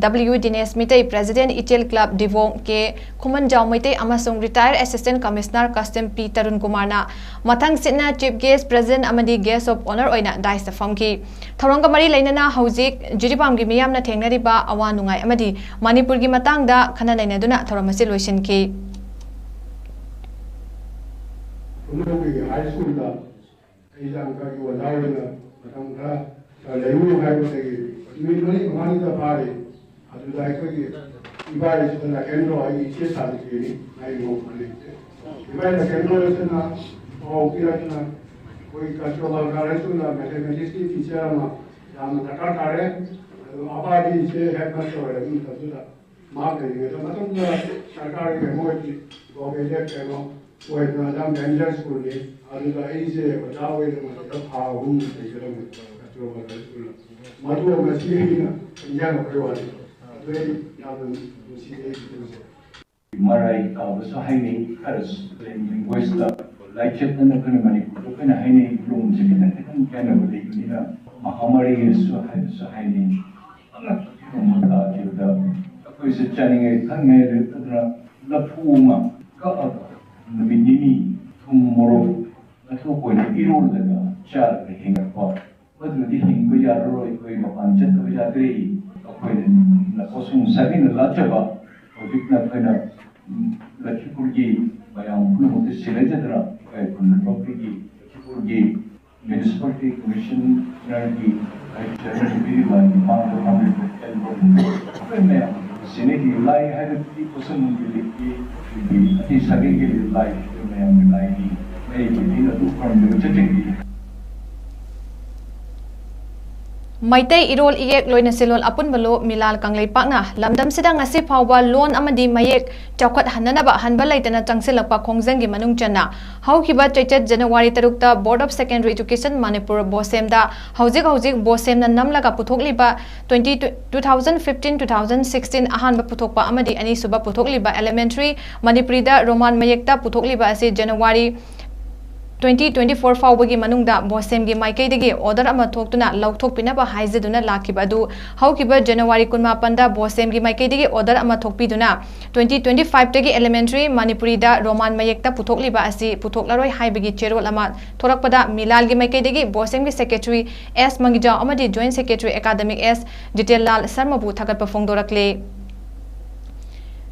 ꯗꯕ꯭ꯂꯤꯎ ꯗꯤꯅꯦꯁ ꯃꯤꯇꯩ, ꯄ꯭ꯔꯦꯁꯤꯗꯦꯟꯠ ꯏꯆꯦꯜ ꯀ꯭ꯂꯕ ꯗꯤꯕꯣꯡ ꯀꯦ ꯈꯨꯃꯟꯖꯥꯎ ꯃꯩꯇꯩ ꯑꯃꯁꯨꯡ ꯔꯤꯇꯥꯌꯔ ꯑꯦꯁꯤꯁꯇꯦꯟꯠ ꯀꯃꯤꯁꯅꯔ ꯀꯁꯇꯝ ꯄꯤ ꯇꯔꯨꯟ ꯀꯨꯃꯥꯔꯅ ꯃꯊꯪ ꯁꯤꯠꯅ ꯆꯤꯐ ꯒꯦꯁ꯭ꯠ, ꯄ꯭ꯔꯦꯁꯤꯗꯦꯟꯠ ꯑꯃꯗꯤ ꯒꯦꯁ꯭ꯠ ꯑꯣꯐ ꯑꯣꯅꯔ ꯑꯣꯏꯅ ꯗꯥꯏꯁꯇ ꯐꯝꯈꯤ꯫ ꯊꯧꯔꯝꯒ ꯃꯔꯤ ꯂꯩꯅꯅ ꯍꯧꯖꯤꯛ ꯖꯤꯔꯤꯕꯥꯝꯒꯤ ꯃꯤꯌꯥꯝꯅ ꯊꯦꯡꯅꯔꯤꯕ ꯑꯋꯥ ꯅꯨꯡꯉꯥꯏ ꯑꯃꯗꯤ ꯃꯅꯤꯄꯨꯔꯒꯤ ꯃꯇꯥꯡꯗ ꯈꯟꯅ ꯅꯩꯅꯗꯨꯅ ꯊꯧꯔꯝ ꯑꯁꯤ ꯂꯣꯏꯁꯤꯟꯈꯤ꯫ ꯈꯨꯅꯧꯒꯤ ꯍꯥꯏ ꯁ꯭ꯀꯨꯜꯗ ꯑꯩꯁꯦ ꯑꯪꯀꯒꯤ ꯑꯣꯖꯥ ꯑꯣꯏꯅ ꯃꯇꯝ ꯈꯔ ꯂꯩꯔꯨ ꯍꯥꯏꯕꯗꯒꯤ ꯅꯨꯃꯤꯠ ꯃꯔꯤ ꯃꯉꯥꯅꯤꯗ ꯐꯥꯔꯦ꯫ ꯑꯗꯨꯗ ꯑꯩꯈꯣꯏꯒꯤ ꯏꯕꯥꯏꯁꯤꯗ ꯂꯥꯀꯦꯟꯗ꯭ꯔꯣ, ꯑꯩꯒꯤ ꯏꯆꯦ ꯁꯥꯕꯤꯇ꯭ꯔꯤꯅꯤ, ꯑꯩ ꯃꯧ ꯑꯃ ꯂꯩꯇꯦ꯫ ꯏꯕꯥꯏ ꯂꯥꯀꯦꯟꯗ꯭ꯔꯣꯁꯤꯅ ꯄꯥꯎ ꯄꯤꯔꯛꯇꯅ ꯑꯩꯈꯣꯏꯒꯤ ꯀꯁꯇꯨꯔꯕꯥ ꯒꯥꯔꯜꯁ ꯁ꯭ꯀꯨꯜꯗ ꯃꯦꯊꯃꯦꯇꯤꯛꯁꯀꯤ ꯇꯤꯆꯔ ꯑꯃ ꯌꯥꯝꯅ ꯗꯔꯀꯥꯔ ꯇꯥꯔꯦ꯫ ꯑꯗꯨ ꯑꯄꯥꯗꯤ ꯏꯆꯦ ꯍꯦꯗ ꯃꯥꯁꯇꯔ ꯑꯣꯏꯔꯕ ꯃꯇꯝꯗꯨꯗ ꯃꯥ ꯀꯔꯤꯒꯤꯅꯣꯗ ꯃꯇꯝꯗꯨꯗ ꯁꯔꯀꯥꯔꯒꯤ ꯃꯣꯏꯒꯤ ꯒꯣꯚꯔꯟꯃꯦꯟꯠ ꯀꯩꯅꯣ ꯑꯣꯏꯗꯅ ꯌꯥꯝ ꯗꯦꯟꯖꯔ ꯁ꯭ꯀꯨꯜꯅꯤ꯫ ꯑꯗꯨꯗ ꯑꯩꯁꯦ ꯑꯣꯖꯥ ꯑꯣꯏꯗꯅ ꯃꯗꯨꯗ ꯊꯥ ꯑꯍꯨꯝ ꯂꯩꯒꯗꯕꯅꯤ ꯀꯁꯇꯨꯔꯕꯥ ꯁ꯭ꯀꯨꯜꯗ꯫ ꯃꯗꯨ ꯉꯁꯤ ꯑꯩꯅ ꯅꯤꯡꯁꯤꯡꯉꯛꯄꯒꯤ ꯋꯥꯅꯤ꯫ ꯑꯗꯨ ꯑꯩ ꯌꯥꯝꯅ ꯅꯨꯡꯁꯤꯖꯩ ꯁ꯭ꯀꯨꯜꯁꯦ꯫ ꯃꯔꯥꯏ ꯇꯥꯕꯁꯨ ꯍꯥꯏꯅꯩ, ꯈꯔꯁꯨ ꯂꯦꯡꯒ꯭ꯋꯦꯖꯇ ꯂꯥꯏꯆꯠ ꯑꯅ ꯑꯩꯈꯣꯏꯅ ꯃꯅꯤꯄꯨꯔꯗ ꯑꯩꯈꯣꯏꯅ ꯍꯥꯏꯅꯩ, ꯂꯣꯟꯁꯦ ꯈꯤꯇꯪ ꯈꯤꯇꯪ ꯈꯦꯠꯅꯕ ꯂꯩꯕꯅꯤꯅ ꯃꯍꯥꯃꯔꯤꯁꯨ ꯍꯥꯏꯕꯁꯨ ꯍꯥꯏꯅꯩ꯫ ꯑꯉꯛꯄ ꯀꯩꯅꯣꯝꯃ ꯇꯥꯈꯤꯕꯗ ꯑꯩꯈꯣꯏꯁꯦ ꯆꯥꯅꯤꯡꯉꯥꯏ ꯊꯛꯅꯤꯡꯉꯥꯏ ꯂꯩꯔꯛꯇꯗꯅ ꯂꯐꯨ ꯑꯃ ꯀꯛꯑꯒ ꯅꯨꯃꯤꯠ ꯅꯤꯅꯤ ꯊꯨꯝ ꯃꯣꯔꯣꯛ ꯂꯐꯨ ꯑꯣꯏꯅ ꯏꯔꯣꯜꯂꯒ ꯆꯥꯔꯒ ꯍꯤꯡꯉꯛꯄ꯫ ꯃꯗꯨꯗꯤ ꯍꯤꯡꯕ ꯌꯥꯔꯔꯣꯏ, ꯑꯩꯈꯣꯏ ꯃꯄꯥꯟ ꯆꯠꯇꯕ ꯌꯥꯗ꯭ꯔꯦ꯫ ꯑꯩꯈꯣꯏꯅ ꯄꯣꯠꯁꯨꯝ ꯁꯥꯒꯩꯅ ꯂꯥꯠꯆꯕ ꯍꯧꯖꯤꯛꯅ ꯑꯩꯈꯣꯏꯅ, ꯎꯝ, ꯂꯈꯤꯄꯨꯔꯒꯤ ꯃꯌꯥꯝ ꯄꯨꯝꯅꯃꯛꯇ ꯁꯤꯟꯅꯖꯗꯅ ꯑꯩꯈꯣꯏ ꯈꯨꯟ ꯄꯨꯝꯅꯃꯛꯀꯤ ꯂꯈꯤꯄꯨꯔꯒꯤ ꯃ꯭ꯌꯨꯅꯤꯁꯤꯄꯥꯂꯤꯇꯤ ꯀꯃꯤꯁꯅꯔꯒꯤ ꯑꯩ ꯆꯤꯌꯔꯃꯦꯟ ꯄꯤꯔꯤꯕ ꯃꯃꯥꯡꯗ ꯐꯝꯂꯤꯕ ꯑꯦꯜꯕꯔꯠ, ꯑꯩꯈꯣꯏ ꯃꯌꯥꯝ ꯁꯤꯟꯅꯈꯤ꯫ ꯂꯥꯏ ꯍꯥꯏꯕꯗꯤ ꯄꯣꯠꯁꯝꯒꯤ ꯂꯤꯛꯀꯤ ꯑꯩꯈꯣꯏꯒꯤ ꯑꯇꯩ ꯁꯥꯒꯩꯒꯤ ꯂꯥꯏ ꯑꯩꯈꯣꯏ ꯃꯌꯥꯝꯒꯤ ꯂꯥꯏꯒꯤ ꯃꯌꯦꯛꯀꯤ ꯃꯤꯅ ꯑꯗꯨ ꯈꯨꯔꯨꯝꯗꯨꯅ ꯆꯠꯆꯈꯤ꯫ ꯃꯩꯇꯩ ꯏꯔꯣꯜ ꯏꯌꯦꯛ ꯂꯣꯏꯅ ꯁꯦꯜꯂꯣꯟ ꯑꯄꯨꯟꯕ ꯂꯣ ꯃꯤꯂꯥꯜ ꯀꯪꯂꯩꯄꯥꯛꯅ ꯂꯝꯗꯝꯁꯤꯗ ꯉꯁꯤ ꯐꯥꯎꯕ ꯂꯣꯟ ꯑꯃꯗꯤ ꯃꯌꯦꯛ ꯆꯥꯎꯈꯠꯍꯟꯅꯅꯕ ꯍꯟꯕ ꯂꯩꯇꯅ ꯆꯪꯁꯤꯜꯂꯛꯄ ꯈꯣꯡꯖꯪꯒꯤ ꯃꯅꯨꯡ ꯆꯟꯅ ꯍꯧꯈꯤꯕ ꯆꯩꯆꯠ ꯖꯅꯋꯥꯔꯤ ꯇꯔꯨꯛꯇ Board of Secondary Education Manipur ꯕꯣꯁꯦꯝꯗ ꯍꯧꯖꯤꯛ ꯍꯧꯖꯤꯛ ꯕꯣꯁꯦꯝꯅ ꯅꯝꯂꯒ ꯄꯨꯊꯣꯛꯂꯤꯕ twenty, two thousand fifteen, two thousand sixteen ꯑꯍꯥꯟꯕ ꯄꯨꯊꯣꯛꯄ ꯑꯃꯗꯤ ꯑꯅꯤꯁꯨꯕ ꯄꯨꯊꯣꯛꯂꯤꯕ Elementary ꯃꯅꯤꯄꯨꯔꯤꯗ ꯔꯣꯃꯥꯟ ꯃꯌꯦꯛꯇ ꯄꯨꯊꯣꯛꯂꯤꯕ ꯑꯁꯤ ꯖꯅꯋꯥꯔꯤ twenty twenty-four ꯐꯥꯎꯕꯒꯤ ꯃꯅꯨꯡꯗ ꯕꯣꯁꯦꯝꯒꯤ ꯃꯥꯏꯀꯩꯗꯒꯤ order ꯑꯃ ꯊꯣꯛꯇꯨꯅ ꯂꯧꯊꯣꯛꯄꯤꯅꯕ ꯍꯥꯏꯖꯗꯨꯅ ꯂꯥꯛꯈꯤꯕ ꯑꯗꯨ ꯍꯧꯈꯤꯕ ꯖꯅꯋꯥꯔꯤ ꯀꯨꯟꯃꯥꯄꯟꯗ ꯕꯣꯁꯦꯝꯒꯤ ꯃꯥꯏꯀꯩꯗꯒꯤ order ꯑꯃ ꯊꯣꯛꯄꯤꯗꯨꯅ twenty twenty-five ꯇꯒꯤ Elementary ꯃꯅꯤꯄꯨꯔꯤꯗ ꯔꯣꯃꯥꯟ ꯃꯌꯦꯛꯇ ꯄꯨꯊꯣꯛꯂꯤꯕ ꯑꯁꯤ ꯄꯨꯊꯣꯛꯂꯔꯣꯏ ꯍꯥꯏꯕꯒꯤ ꯆꯦꯔꯣꯜ ꯑꯃ ꯊꯣꯔꯛꯄꯗ ꯃꯤꯂꯥꯜꯒꯤ ꯃꯥꯏꯀꯩꯗꯒꯤ ꯕꯣꯁꯦꯝꯒꯤ Secretary ꯑꯦꯁ ꯃꯪꯒꯤꯖꯥꯎ ꯑꯃꯗꯤ Joint Secretary Academic ꯑꯦꯁ ꯖꯤꯇꯦꯟꯂꯥꯜ ꯁꯔꯃꯕꯨ ꯊꯥꯒꯠꯄ ꯐꯣꯡꯗꯣꯔꯛꯂꯦ꯫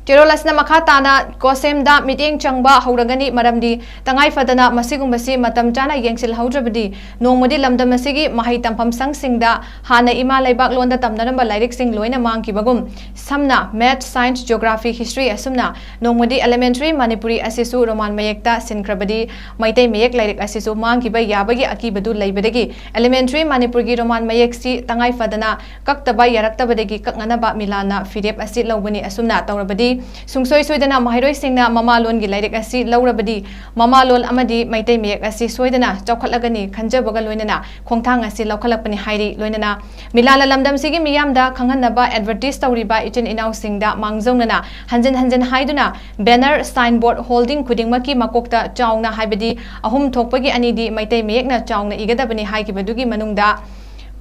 ꯆꯦꯔꯣꯜ ꯑꯁꯤꯅ ꯃꯈꯥ ꯇꯥꯅ ꯀꯣꯁꯦꯝꯗ ꯃꯤꯠꯌꯦꯡ ꯆꯪꯕ ꯍꯧꯔꯒꯅꯤ, ꯃꯔꯝꯗꯤ ꯇꯉꯥꯏ ꯐꯗꯅ ꯃꯁꯤꯒꯨꯝꯕꯁꯤ ꯃꯇꯝ ꯆꯥꯅ ꯌꯦꯡꯁꯤꯜꯍꯧꯗ꯭ꯔꯕꯗꯤ ꯅꯣꯡꯃꯗꯤ ꯂꯝꯗꯝ ꯑꯁꯤꯒꯤ ꯃꯍꯩ ꯇꯝꯐꯝ ꯁꯪꯁꯤꯡꯗ ꯍꯥꯟꯅ ꯏꯃꯥ ꯂꯩꯕꯥꯛ ꯂꯣꯟꯗ ꯇꯝꯅꯔꯝꯕ ꯂꯥꯏꯔꯤꯛꯁꯤꯡ ꯂꯣꯏꯅ ꯃꯥꯡꯈꯤꯕꯒꯨꯝ, ꯁꯝꯅ Math, Science, Geography, History ꯑꯁꯨꯝꯅ ꯅꯣꯡꯃꯗꯤ Elementary ꯃꯅꯤꯄꯨꯔꯤ ꯑꯁꯤꯁꯨ ꯔꯣꯃꯥꯟ ꯃꯌꯦꯛꯇ ꯁꯤꯟꯈ꯭ꯔꯕꯗꯤ ꯃꯩꯇꯩ ꯃꯌꯦꯛ ꯂꯥꯏꯔꯤꯛ ꯑꯁꯤꯁꯨ ꯃꯥꯡꯈꯤꯕ ꯌꯥꯕꯒꯤ ꯑꯀꯤꯕꯗꯨ ꯂꯩꯕꯗꯒꯤ Elementary ꯃꯅꯤꯄꯨꯔꯒꯤ ꯔꯣꯃꯥꯟ ꯃꯌꯦꯛꯁꯤ ꯇꯉꯥꯏ ꯐꯗꯅ ꯀꯛꯇꯕ ꯌꯥꯔꯛꯇꯕꯗꯒꯤ ꯀꯛꯅꯅꯕ ꯃꯤꯂꯥꯜꯅ ꯐꯤꯔꯦꯞ ꯑꯁꯤ ꯂꯧꯕꯅꯤ꯫ ꯑꯁꯨꯝꯅ ꯇꯧꯔꯕꯗꯤ ꯁꯨꯡꯁꯣꯏ ꯁꯣꯏꯗꯅ ꯃꯍꯩꯔꯣꯏꯁꯤꯡꯅ ꯃꯃꯥꯂꯣꯟꯒꯤ ꯂꯥꯏꯔꯤꯛ ꯑꯁꯤ ꯂꯧꯔꯕꯗꯤ ꯃꯃꯥꯂꯣꯟ ꯑꯃꯗꯤ ꯃꯩꯇꯩ ꯃꯌꯦꯛ ꯑꯁꯤ ꯁꯣꯏꯗꯅ ꯆꯥꯎꯈꯠꯂꯒꯅꯤ ꯈꯟꯖꯕꯒ ꯂꯣꯏꯅꯅ ꯈꯣꯡꯊꯥꯡ ꯑꯁꯤ ꯂꯧꯈꯠꯂꯛꯄꯅꯤ ꯍꯥꯏꯔꯤ꯫ ꯂꯣꯏꯅꯅ ꯃꯤꯂꯥꯜꯅ ꯂꯝꯗꯝꯁꯤꯒꯤ ꯃꯤꯌꯥꯝꯗ ꯈꯪꯍꯟꯅꯕ advertise ꯇꯧꯔꯤꯕ ꯏꯆꯤꯟ ꯏꯅꯥꯎꯁꯤꯡꯗ ꯃꯥꯡꯖꯧꯅꯅ ꯍꯟꯖꯤꯟ ꯍꯟꯖꯤꯟ ꯍꯥꯏꯗꯨꯅ banner, signboard, hoarding ꯈꯨꯗꯤꯡꯃꯛꯀꯤ ꯃꯀꯣꯛꯇ ꯆꯥꯎꯅ ꯍꯥꯏꯕꯗꯤ ꯑꯍꯨꯝ ꯊꯣꯛꯄꯒꯤ ꯑꯅꯤꯗꯤ ꯃꯩꯇꯩ ꯃꯌꯦꯛꯅ ꯆꯥꯎꯅ ꯏꯒꯗꯕꯅꯤ ꯍꯥꯏꯈꯤꯕꯗꯨꯒꯤ ꯃꯅꯨꯡꯗ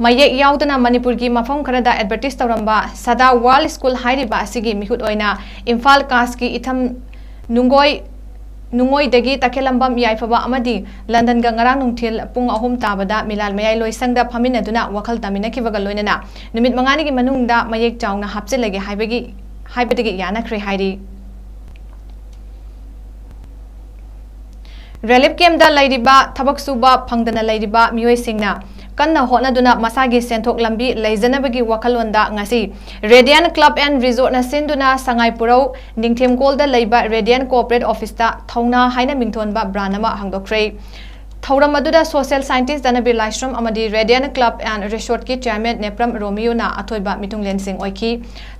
ꯃꯌꯦꯛ ꯌꯥꯎꯗꯅ ꯃꯅꯤꯄꯨꯔꯒꯤ ꯃꯐꯝ ꯈꯔꯗ advertise ꯇꯧꯔꯝꯕ ꯁꯗꯥ World School ꯍꯥꯏꯔꯤꯕ ꯑꯁꯤꯒꯤ ꯃꯤꯍꯨꯠ ꯑꯣꯏꯅ ꯏꯝꯐꯥꯜ ꯀꯥꯁꯀꯤ ꯏꯊꯝ ꯅꯨꯡꯒꯣꯏ ꯅꯨꯡꯉꯣꯏꯗꯒꯤ ꯇꯈꯦꯂꯝꯕꯝ ꯌꯥꯏꯐꯕ ꯑꯃꯗꯤ ꯂꯟꯗꯟꯒ ꯉꯔꯥꯡ ꯅꯨꯡꯊꯤꯜ ꯄꯨꯡ ꯑꯍꯨꯝ ꯇꯥꯕꯗ ꯃꯤꯂꯥꯜ ꯃꯌꯥꯏ ꯂꯣꯏꯁꯪꯗ ꯐꯝꯃꯤꯟꯅꯗꯨꯅ ꯋꯥꯈꯜ ꯇꯥꯃꯤꯟꯅꯈꯤꯕꯒ ꯂꯣꯏꯅꯅ ꯅꯨꯃꯤꯠ ꯃꯉꯥꯅꯤꯒꯤ ꯃꯅꯨꯡꯗ ꯃꯌꯦꯛ ꯆꯥꯎꯅ ꯍꯥꯞꯆꯤꯜꯂꯒꯦ ꯍꯥꯏꯕꯒꯤ ꯍꯥꯏꯕꯗꯒꯤ ꯌꯥꯅꯈ꯭ꯔꯦ ꯍꯥꯏꯔꯤ꯫ Relief camp ꯇ ꯂꯩꯔꯤꯕ ꯊꯕꯛ ꯁꯨꯕ ꯐꯪꯗꯅ ꯂꯩꯔꯤꯕ ꯃꯤꯑꯣꯏꯁꯤꯡꯅ ꯀꯟꯅ ꯍꯣꯠꯅꯗꯨꯅ ꯃꯁꯥꯒꯤ ꯁꯦꯟꯊꯣꯛ ꯂꯝꯕꯤ ꯂꯩꯖꯅꯕꯒꯤ ꯋꯥꯈꯜꯂꯣꯟꯗ ꯉꯁꯤ Radiant Club and Resort ꯅ ꯁꯤꯟꯗꯨꯅ ꯁꯉꯥꯏꯄꯨꯔꯧ ꯅꯤꯡꯊꯦꯝꯀꯣꯜꯗ ꯂꯩꯕ Radiant Corporate Office ꯇ ꯊꯧꯅꯥ ꯍꯥꯏꯅ ꯃꯤꯡꯊꯣꯟꯕ branch ꯑꯃ ꯍꯥꯡꯗꯣꯛꯈ꯭ꯔꯦ꯫ ꯊꯧꯔꯝ ꯑꯗꯨꯗ social scientist ꯙꯅꯕꯤꯔ ꯂꯥꯏꯁ꯭ꯔꯝ ꯑꯃꯗꯤ Radiant Club and Resort ꯀꯤ chairman ꯅꯦꯄ꯭ꯔꯝ ꯔꯣꯃꯤꯌꯣꯅ ꯑꯊꯣꯏꯕ ꯃꯤꯊꯨꯡꯂꯦꯟꯁꯤꯡ ꯑꯣꯏꯈꯤ꯫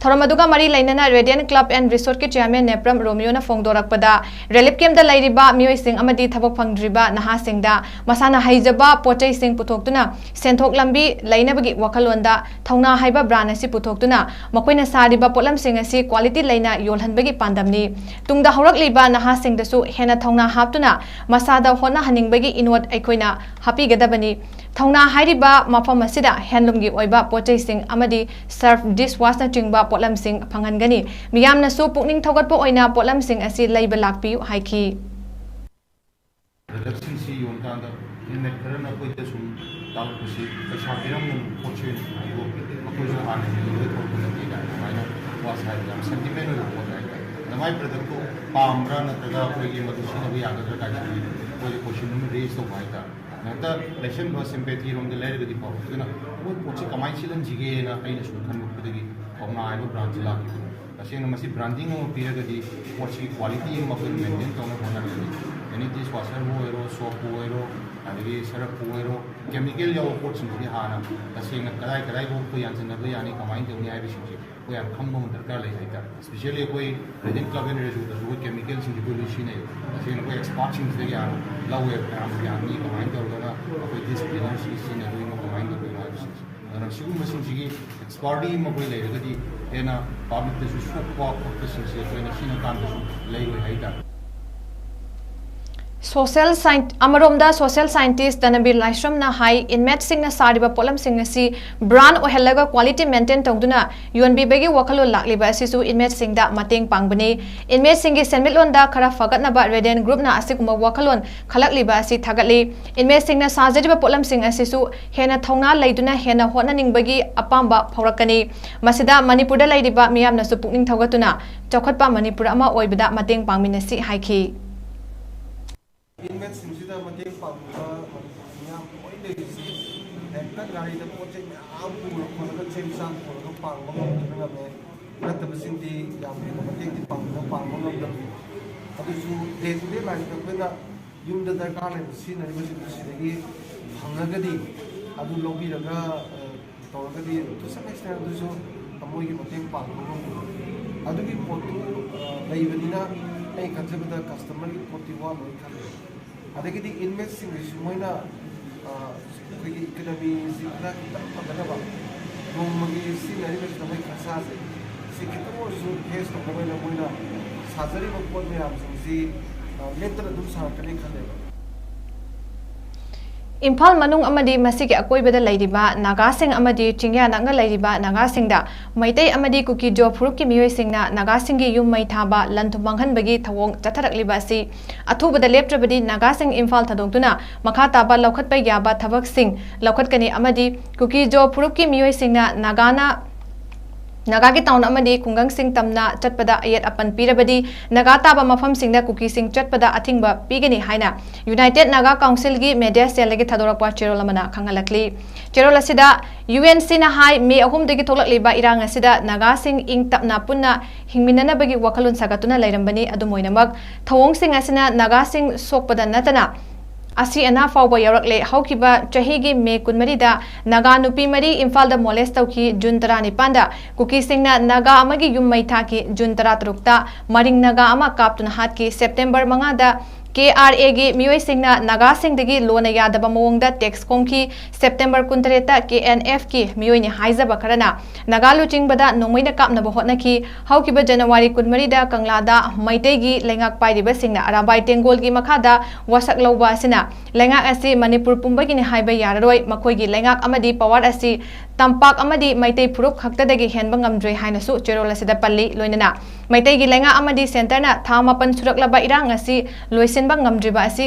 ꯊꯧꯔꯝ ꯑꯗꯨꯒ ꯃꯔꯤ ꯂꯩꯅꯅ Radiant Club and Resort ꯀꯤ chairman ꯅꯦꯄ꯭ꯔꯝ ꯔꯣꯃꯤꯌꯣꯅ ꯐꯣꯡꯗꯣꯔꯛꯄꯗ, relief camp ꯇ ꯂꯩꯔꯤꯕ ꯃꯤꯑꯣꯏꯁꯤꯡ ꯑꯃꯗꯤ ꯊꯕꯛ ꯐꯪꯗ꯭ꯔꯤꯕ ꯅꯍꯥꯁꯤꯡꯗ ꯃꯁꯥꯅ ꯍꯩꯖꯕ ꯄꯣꯠꯆꯩꯁꯤꯡ ꯄꯨꯊꯣꯛꯇꯨꯅ ꯁꯦꯟꯊꯣꯛ ꯂꯝꯕꯤ ꯂꯩꯅꯕꯒꯤ ꯋꯥꯈꯜꯂꯣꯟꯗ ꯊꯧꯅꯥ ꯍꯥꯏꯕ brand ꯑꯁꯤ ꯄꯨꯊꯣꯛꯇꯨꯅ ꯃꯈꯣꯏꯅ ꯁꯥꯔꯤꯕ ꯄꯣꯠꯂꯝꯁꯤꯡ ꯑꯁꯤ quality ꯂꯩꯅ ꯌꯣꯜꯍꯟꯕꯒꯤ ꯄꯥꯟꯗꯝꯅꯤ꯫ ꯇꯨꯡꯗ ꯍꯧꯔꯛꯂꯤꯕ ꯅꯍꯥꯁꯤꯡꯗꯁꯨ ꯍꯦꯟꯅ ꯊꯧꯅꯥ ꯍꯥꯞꯇꯨꯅ ꯃꯁꯥꯗ ꯍꯣꯠꯅꯍꯟꯅꯤꯡꯕꯒꯤ ꯏꯅꯣꯠ ꯑꯩꯈꯣꯏꯅ ꯍꯥꯞꯄꯤꯒꯗꯕꯅꯤ꯫ ꯊꯧꯅꯥ ꯍꯥꯏꯔꯤꯕ ꯃꯐꯝ ꯑꯁꯤꯗ handloom ꯒꯤ ꯑꯣꯏꯕ ꯄꯣꯠꯆꯩꯁꯤꯡ ꯑꯃꯗꯤ surf, dish wash ꯅꯆꯤꯡꯕ ꯄꯣꯠꯂꯝꯁꯤꯡ ꯐꯪꯍꯟꯒꯅꯤ꯫ ꯃꯤꯌꯥꯝꯅꯁꯨ ꯄꯨꯛꯅꯤꯡ ꯊꯧꯒꯠꯄ ꯑꯣꯏꯅ ꯄꯣꯠꯂꯝꯁꯤꯡ ꯑꯁꯤ ꯂꯩꯕ ꯂꯥꯛꯄꯤꯌꯨ ꯍꯥꯏꯈꯤ꯫ Product ꯁꯤꯡꯁꯤ ꯌꯣꯟꯀꯥꯟꯗ inmate ꯈꯔꯅ ꯑꯩꯈꯣꯏꯗ ꯁꯨꯝ ꯇꯥꯛꯂꯛꯄꯁꯤ ꯄꯩꯁꯥ ꯄꯤꯔꯝꯒꯅꯨ, ꯄꯣꯠꯁꯦ ꯑꯣꯏꯅ ꯄꯤꯕꯤꯌꯨ, ꯑꯩꯈꯣꯏꯁꯨ ꯍꯥꯟꯅ ꯌꯣꯜꯂꯒ ꯊꯣꯛꯄ ꯅꯠꯇꯦ ꯀꯥꯏꯅ ꯑꯗꯨꯃꯥꯏꯅ ꯋꯥ ꯁꯥꯏ꯫ ꯌꯥꯝ sentiment ꯑꯣꯏꯕ ꯄꯣꯠ ꯍꯥꯏꯇꯥꯔꯦ꯫ ꯑꯗꯨꯃꯥꯏꯅ product ꯇꯣ ꯄꯥꯝꯕ꯭ꯔꯥ ꯅꯠꯇ꯭ꯔꯒ ꯑꯩꯈꯣꯏꯒꯤ ꯃꯗꯨ ꯁꯤꯖꯤꯟꯅꯕ ꯌꯥꯒꯗ꯭ꯔꯥ ꯀꯥꯏꯅ ꯑꯩꯈꯣꯏꯗ question ꯑꯃ raise ꯇꯧꯕ ꯍꯥꯏꯇꯥꯔꯦ꯫ ꯍꯦꯛꯇ ꯂꯩꯁꯟꯕ sympathy ꯔꯣꯝꯗ ꯂꯩꯔꯒꯗꯤ ꯐꯕ꯫ ꯑꯗꯨꯅ ꯃꯣꯏ ꯄꯣꯠꯁꯤ ꯀꯃꯥꯏꯅ ꯁꯤꯠꯍꯟꯁꯤꯒꯦꯅ ꯑꯩꯅ ꯁꯨꯝ ꯈꯟꯕꯗꯒꯤ ꯊꯧꯅꯥ ꯍꯥꯏꯕ brand ꯁꯤ ꯂꯥꯛꯈꯤꯕꯅꯤ꯫ ꯇꯁꯦꯡꯅ ꯃꯁꯤ branding ꯑꯃ ꯄꯤꯔꯒꯗꯤ ꯄꯣꯠꯁꯤꯒꯤ quality ꯑꯃ ꯑꯩꯈꯣꯏꯅ maintain ꯇꯧꯅꯕ ꯍꯣꯠꯅꯔꯒꯗꯤ, any dish washer ꯕꯨ ꯑꯣꯏꯔꯣ, soap ꯄꯨ ꯑꯣꯏꯔꯣ, ꯑꯗꯒꯤ surf ꯄꯨ ꯑꯣꯏꯔꯣ, chemical ꯌꯥꯎꯕ ꯄꯣꯠꯁꯤꯡꯁꯤꯗꯤ ꯍꯥꯟꯅ ꯇꯁꯦꯡꯅ ꯀꯗꯥꯏ ꯀꯗꯥꯏꯐꯥꯎ ꯑꯩꯈꯣꯏ ꯌꯥꯟꯁꯤꯟꯅꯕ ꯌꯥꯅꯤ, ꯀꯃꯥꯏꯅ ꯇꯧꯅꯤ ꯍꯥꯏꯕꯁꯤꯡꯁꯦ ꯑꯩꯈꯣꯏ ꯌꯥꯝ ꯈꯪꯕ ꯑꯃ ꯗꯔꯀꯥꯔ ꯂꯩ ꯍꯥꯏꯇꯥꯔꯦ꯫ Especially ꯑꯩꯈꯣꯏ Radiant Club and Resort ꯇꯁꯨ ꯑꯩꯈꯣꯏ chemical ꯁꯤꯡꯁꯦ ꯑꯩꯈꯣꯏ ꯂꯣꯏ ꯁꯤꯖꯤꯟꯅꯩ꯫ ꯇꯁꯦꯡꯅ ꯑꯩꯈꯣꯏ expert ꯁꯤꯡꯁꯤꯗꯒꯤ ꯍꯥꯟꯅ ꯂꯧꯋꯦꯕ, ꯃꯌꯥꯝꯁꯨ ꯌꯥꯝꯃꯤ, ꯀꯃꯥꯏꯅ ꯇꯧꯔꯒꯅ ꯑꯩꯈꯣꯏ dish cleaner ꯁꯤ ꯁꯤꯖꯤꯟꯅꯗꯣꯏꯅꯣ, ꯀꯃꯥꯏꯅ ꯇꯧꯗꯣꯏꯅꯣ ꯍꯥꯏꯕꯁꯤꯡꯁꯦ꯫ ꯑꯗꯨꯅ ꯁꯤꯒꯨꯝꯕꯁꯤꯡꯁꯤꯒꯤ expertise ꯑꯃ ꯑꯩꯈꯣꯏ ꯂꯩꯔꯒꯗꯤ ꯍꯦꯟꯅ public ꯇꯁꯨ ꯁꯣꯛꯄ ꯈꯣꯠꯄꯁꯤꯡꯁꯦ ꯑꯩꯈꯣꯏꯅ ꯁꯤꯖꯤꯟꯅ ꯀꯥꯟꯗꯁꯨ ꯂꯩꯔꯣꯏ ꯍꯥꯏꯇꯥꯔꯦ꯫ Social science ꯑꯃꯔꯣꯝꯗ social scientist ꯙꯅꯕꯤꯔ ꯂꯥꯏꯁ꯭ꯔꯝꯅ ꯍꯥꯏ, inmate ꯁꯤꯡꯅ ꯁꯥꯔꯤꯕ ꯄꯣꯠꯂꯝꯁꯤꯡ ꯑꯁꯤ brand ꯑꯣꯏꯍꯜꯂꯒ quality maintain ꯇꯧꯗꯨꯅ ꯌꯣꯟꯕꯤꯕꯒꯤ ꯋꯥꯈꯜꯂꯣꯟ ꯂꯥꯛꯂꯤꯕ ꯑꯁꯤꯁꯨ inmate ꯁꯤꯡꯗ ꯃꯇꯦꯡ ꯄꯥꯡꯕꯅꯤ꯫ Inmate ꯁꯤꯡꯒꯤ ꯁꯦꯟꯃꯤꯠꯂꯣꯟꯗ ꯈꯔ ꯐꯒꯠꯅꯕ Radiant Group ꯅ ꯑꯁꯤꯒꯨꯝꯕ ꯋꯥꯈꯜꯂꯣꯟ ꯈꯜꯂꯛꯂꯤꯕ ꯑꯁꯤ ꯊꯥꯒꯠꯂꯤ꯫ Inmate ꯁꯤꯡꯅ ꯁꯥꯖꯔꯤꯕ ꯄꯣꯠꯂꯝꯁꯤꯡ ꯑꯁꯤꯁꯨ ꯍꯦꯟꯅ ꯊꯧꯅꯥ ꯂꯩꯗꯨꯅ ꯍꯦꯟꯅ ꯍꯣꯠꯅꯅꯤꯡꯕꯒꯤ ꯑꯄꯥꯝꯕ ꯐꯥꯎꯔꯛꯀꯅꯤ꯫ ꯃꯁꯤꯗ ꯃꯅꯤꯄꯨꯔꯗ ꯂꯩꯔꯤꯕ ꯃꯤꯌꯥꯝꯅꯁꯨ ꯄꯨꯛꯅꯤꯡ ꯊꯧꯒꯠꯇꯨꯅ ꯆꯥꯎꯈꯠꯄ ꯃꯅꯤꯄꯨꯔ ꯑꯃ ꯑꯣꯏꯕꯗ ꯃꯇꯦꯡ ꯄꯥꯡꯃꯤꯟꯅꯁꯤ ꯍꯥꯏꯈꯤ꯫ Inmate ꯁꯤꯡꯁꯤꯗ ꯃꯇꯦꯡ ꯄꯥꯡꯕꯤꯕ ꯃꯅꯤꯄꯨꯔꯒꯤ ꯃꯤꯌꯥꯝ ꯂꯣꯏ ꯂꯩꯔꯤꯁꯤ ꯍꯦꯛꯇ ꯒꯥꯔꯤꯗ ꯄꯣꯠ ꯆꯩ ꯃꯌꯥꯝ ꯄꯨꯔ ꯈꯣꯠꯂꯒ ꯆꯦꯡ ꯆꯥꯛ ꯄꯨꯔꯒ ꯄꯥꯡꯕ ꯉꯝꯗꯅ ꯉꯝꯃꯦ꯫ ꯅꯠꯇꯕꯁꯤꯡꯗꯤ ꯌꯥꯝ ꯍꯦꯟꯅ ꯃꯇꯦꯡꯗꯤ ꯄꯥꯡꯕꯤꯕ ꯄꯥꯡꯕ ꯉꯝꯗꯕꯅꯤ꯫ ꯑꯗꯨꯁꯨ day to day life ꯇ ꯑꯩꯈꯣꯏꯅ ꯌꯨꯝꯗ ꯗꯔꯀꯥꯔ ꯂꯩꯕ ꯁꯤꯖꯤꯟꯅꯔꯤꯕꯁꯤꯡꯗꯨ ꯁꯤꯗꯒꯤ ꯐꯪꯉꯒꯗꯤ ꯑꯗꯨ ꯂꯧꯕꯤꯔꯒ, ꯑ, ꯇꯧꯔꯒꯗꯤ to some extent ꯑꯗꯨꯁꯨ ꯃꯣꯏꯒꯤ ꯃꯇꯦꯡ ꯄꯥꯡꯕ ꯉꯝꯒꯅꯤ꯫ ꯑꯗꯨꯒꯤ ꯄꯣꯠꯇꯨ, ꯑ, ꯂꯩꯕꯅꯤꯅ ꯑꯩ ꯈꯟꯖꯕꯗ customerꯒꯤ ꯄꯣꯠꯇꯤ ꯋꯥꯠꯂꯣꯏ ꯈꯜꯂꯦ꯫ ꯑꯗꯒꯤꯗꯤ inmateꯁꯤꯡꯒꯤꯁꯨ ꯃꯣꯏꯅ, ꯑ, ꯑꯩꯈꯣꯏꯒꯤ economyꯁꯤ ꯈꯔ ꯈꯤꯇꯪ ꯐꯒꯠꯅꯕ, ꯅꯣꯡꯃꯒꯤ ꯁꯤꯖꯤꯟꯅꯔꯤꯕꯁꯤꯗ ꯃꯣꯏ ꯈꯔꯁꯥꯁꯦ ꯁꯤ ꯈꯤꯇꯪ ꯑꯣꯏꯔꯁꯨ face ꯇꯧꯅꯕ ꯍꯥꯏꯅ ꯃꯣꯏꯅ ꯁꯥꯖꯔꯤꯕ ꯄꯣꯠ ꯃꯌꯥꯝꯁꯤꯡꯁꯤ, ꯑ, ꯂꯦꯞꯇꯅ ꯑꯗꯨꯝ ꯁꯥꯔꯛꯀꯅꯤ ꯈꯜꯂꯦꯕ꯫ ꯏꯝꯐꯥꯜ ꯃꯅꯨꯡ ꯑꯃꯗꯤ ꯃꯁꯤꯒꯤ ꯑꯀꯣꯏꯕꯗ ꯂꯩꯔꯤꯕ ꯅꯥꯒꯥꯁꯤꯡ ꯑꯃꯗꯤ ꯆꯤꯡꯌꯥ ꯅꯛꯅ ꯂꯩꯔꯤꯕ ꯅꯥꯒꯥꯁꯤꯡꯗ ꯃꯩꯇꯩ ꯑꯃꯗꯤ ꯀꯨꯀꯤ ꯖꯣ ꯐꯨꯔꯨꯞꯀꯤ ꯃꯤꯑꯣꯏꯁꯤꯡꯅ ꯅꯥꯒꯥꯁꯤꯡꯒꯤ ꯌꯨꯝ ꯃꯩ ꯊꯥꯕ, ꯂꯟ ꯊꯨꯝ ꯃꯥꯡꯍꯟꯕꯒꯤ ꯊꯧꯑꯣꯡ ꯆꯠꯊꯔꯛꯂꯤꯕ ꯑꯁꯤ ꯑꯊꯨꯕꯗ ꯂꯦꯞꯇ꯭ꯔꯕꯗꯤ ꯅꯥꯒꯥꯁꯤꯡ ꯏꯝꯐꯥꯜ ꯊꯥꯗꯣꯛꯇꯨꯅ ꯃꯈꯥ ꯇꯥꯕ ꯂꯧꯈꯠꯄ ꯌꯥꯕ ꯊꯕꯛꯁꯤꯡ ꯂꯧꯈꯠꯀꯅꯤ ꯑꯃꯗꯤ ꯀꯨꯀꯤ ꯖꯣ ꯐꯨꯔꯨꯞꯀꯤ ꯃꯤꯑꯣꯏꯁꯤꯡꯅ ꯅꯥꯒꯥꯅ ꯅꯥꯒꯥꯒꯤ ꯇꯥꯎꯟ ꯑꯃꯗꯤ ꯈꯨꯡꯒꯪꯁꯤꯡ ꯇꯝꯅ ꯆꯠꯄꯗ ꯑꯌꯦꯠ ꯑꯄꯟ ꯄꯤꯔꯕꯗꯤ ꯅꯥꯒꯥ ꯇꯥꯕ ꯃꯐꯝꯁꯤꯡꯗ ꯀꯨꯀꯤꯁꯤꯡ ꯆꯠꯄꯗ ꯑꯊꯤꯡꯕ ꯄꯤꯒꯅꯤ ꯍꯥꯏꯅ ꯌꯨꯅꯥꯏꯇꯦꯗ ꯅꯥꯒꯥ ꯀꯥꯎꯟꯁꯤꯜꯒꯤ ꯃꯦꯗꯤꯌꯥ ꯁꯦꯜꯗꯒꯤ ꯊꯥꯗꯣꯔꯛꯄ ꯆꯦꯔꯣꯜ ꯑꯃꯅ ꯈꯪꯍꯜꯂꯛꯂꯤ꯫ ꯆꯦꯔꯣꯜ ꯑꯁꯤꯗ ꯌꯨ ꯑꯦꯟ ꯁꯤꯅ ꯍꯥꯏ, ꯃꯦ ꯑꯍꯨꯝꯗꯒꯤ ꯊꯣꯛꯂꯛꯂꯤꯕ ꯏꯔꯥꯡ ꯑꯁꯤꯗ ꯅꯥꯒꯥꯁꯤꯡ ꯏꯪ ꯇꯞꯅ ꯄꯨꯟꯅ ꯍꯤꯡꯃꯤꯟꯅꯅꯕꯒꯤ ꯋꯥꯈꯜꯂꯣꯟ ꯁꯥꯒꯠꯇꯨꯅ ꯂꯩꯔꯝꯕꯅꯤ꯫ ꯑꯗꯨꯝ ꯑꯣꯏꯅꯃꯛ, ꯊꯧꯑꯣꯡꯁꯤꯡ ꯑꯁꯤꯅ ꯅꯥꯒꯥꯁꯤꯡ ꯁꯣꯛꯄꯗ ꯅꯠꯇꯅ ꯑꯁꯤ ꯑꯅꯥ ꯐꯥꯎꯕ ꯌꯥꯎꯔꯛꯂꯦ꯫ ꯍꯧꯈꯤꯕ ꯆꯍꯤꯒꯤ ꯃꯦ ꯀꯨꯟꯃꯔꯤꯗ ꯅꯥꯒꯥ ꯅꯨꯄꯤ ꯃꯔꯤ ꯏꯝꯐꯥꯜꯗ ꯃꯣꯂꯦꯁ ꯇꯧꯈꯤ꯫ ꯖꯨꯟ ꯇꯔꯥꯅꯤꯄꯥꯟꯗ ꯀꯨꯀꯤꯁꯤꯡꯅ ꯅꯥꯒꯥ ꯑꯃꯒꯤ ꯌꯨꯝ ꯃꯩ ꯊꯥꯈꯤ꯫ ꯖꯨꯟ ꯇꯔꯥꯇꯔꯨꯛꯇ ꯃꯔꯤꯡ ꯅꯥꯒꯥ ꯑꯃ ꯀꯥꯞꯇꯨꯅ ꯍꯥꯠꯈꯤ꯫ ꯁꯦꯞꯇꯦꯝꯕꯔ ꯃꯉꯥꯗ ꯀꯦ ꯑꯥꯔ ꯑꯦꯒꯤ ꯃꯤꯑꯣꯏꯁꯤꯡꯅ ꯅꯥꯒꯥꯁꯤꯡꯗꯒꯤ ꯂꯣꯟꯅ ꯌꯥꯗꯕ ꯃꯑꯣꯡꯗ ꯇꯦꯛꯁ ꯈꯣꯝꯈꯤ꯫ ꯁꯦꯞꯇꯦꯝꯕꯔ ꯀꯨꯟꯇꯔꯦꯠꯇ ꯀꯦ ꯑꯦꯟ ꯑꯦꯐꯀꯤ ꯃꯤꯑꯣꯏꯅꯤ ꯍꯥꯏꯖꯕ ꯈꯔꯅ ꯅꯥꯒꯥ ꯂꯨꯆꯤꯡꯕꯗ ꯅꯣꯡꯃꯩꯅ ꯀꯥꯞꯅꯕ ꯍꯣꯠꯅꯈꯤ꯫ ꯍꯧꯈꯤꯕ ꯖꯅꯋꯥꯔꯤ ꯀꯨꯟꯃꯔꯤꯗ ꯀꯪꯂꯥꯗ ꯃꯩꯇꯩꯒꯤ ꯂꯩꯉꯥꯛ ꯄꯥꯏꯔꯤꯕꯁꯤꯡꯅ ꯑꯔꯥꯕꯥꯏ ꯇꯦꯡꯒꯣꯜꯒꯤ ꯃꯈꯥꯗ ꯋꯥꯁꯛ ꯂꯧꯕ ꯑꯁꯤꯅ ꯂꯩꯉꯥꯛ ꯑꯁꯤ ꯃꯅꯤꯄꯨꯔ ꯄꯨꯝꯕꯒꯤꯅꯤ ꯍꯥꯏꯕ ꯌꯥꯔꯔꯣꯏ꯫ ꯃꯈꯣꯏꯒꯤ ꯂꯩꯉꯥꯛ ꯑꯃꯗꯤ ꯄꯋꯥꯔ ꯑꯁꯤ ꯇꯝꯄꯥꯛ ꯑꯃꯗꯤ ꯃꯩꯇꯩ ꯐꯨꯔꯨꯞ ꯈꯛꯇꯗꯒꯤ ꯍꯦꯟꯕ ꯉꯝꯗ꯭ꯔꯦ ꯍꯥꯏꯅꯁꯨ ꯆꯦꯔꯣꯜ ꯑꯁꯤꯗ ꯄꯜꯂꯤ꯫ ꯂꯣꯏꯅꯅ ꯃꯩꯇꯩꯒꯤ ꯂꯩꯉꯥꯛ ꯑꯃꯗꯤ ꯁꯦꯟꯇꯔꯅ ꯊꯥ ꯃꯥꯄꯟ ꯁꯨꯔꯛꯂꯕ ꯏꯔꯥꯡ ꯑꯁꯤ ꯂꯣꯏꯁꯤꯟꯕ ꯉꯝꯗ꯭ꯔꯤꯕ ꯑꯁꯤ,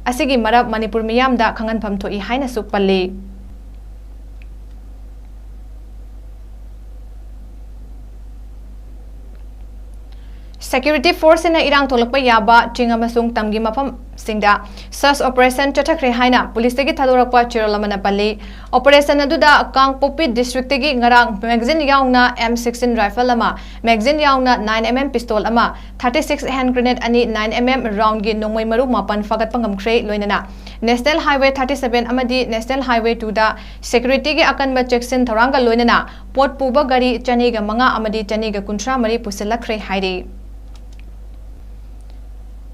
ꯑꯁꯤꯒꯤ ꯃꯔꯝ ꯃꯅꯤꯄꯨꯔ ꯃꯤꯌꯥꯝꯗ ꯈꯪꯍꯟꯐꯝ ꯊꯣꯛꯏ ꯍꯥꯏꯅꯁꯨ ꯄꯜꯂꯤ꯫ ꯁꯦꯀ꯭ꯌꯨꯔꯤꯇꯤ ꯐꯣꯔꯁꯁꯤꯅ ꯏꯔꯥꯡ ꯊꯣꯛꯂꯛꯄ ꯌꯥꯕ ꯆꯤꯡ ꯑꯃꯁꯨꯡ ꯇꯝꯒꯤ ꯃꯐꯝ, ꯁꯤꯡꯗ search operation ꯆꯠꯊꯈ꯭ꯔꯦ ꯍꯥꯏꯅ ꯄꯨꯂꯤꯁꯇꯒꯤ ꯊꯥꯗꯣꯔꯛꯄ ꯆꯦꯔꯣꯜ ꯑꯃꯅ ꯄꯜꯂꯤ꯫ Operation ꯑꯗꯨꯗ ꯀꯥꯡꯄꯣꯛꯄꯤ district ꯇꯒꯤ ꯉꯔꯥꯡ magazine ꯌꯥꯎꯅ M sixteen rifle ꯑꯃ, magazine ꯌꯥꯎꯅ nine M M pistol ꯑꯃ, thirty six hand grenade ꯑꯅꯤ, nine M M round ꯒꯤ ꯅꯣꯡꯃꯩ ꯃꯔꯨ ꯃꯥꯄꯟ ꯐꯥꯒꯠꯄ ꯉꯝꯈ꯭ꯔꯦ꯫ ꯂꯣꯏꯅꯅ National Highway thirty seven ꯑꯃꯗꯤ National Highway two ꯗ security ꯒꯤ ꯑꯀꯟꯕ ꯆꯦꯛꯁꯤꯟ ꯊꯧꯔꯥꯡꯒ ꯂꯣꯏꯅꯅ ꯄꯣꯠ ꯄꯨꯕ ꯒꯥꯔꯤ ꯆꯅꯤꯒ ꯃꯉꯥ ꯑꯃꯗꯤ ꯆꯅꯤꯒ ꯀꯨꯟꯊ꯭ꯔꯥ ꯃꯔꯤ ꯄꯨꯁꯤꯜꯂꯛꯈ꯭ꯔꯦ ꯍꯥꯏꯔꯤ꯫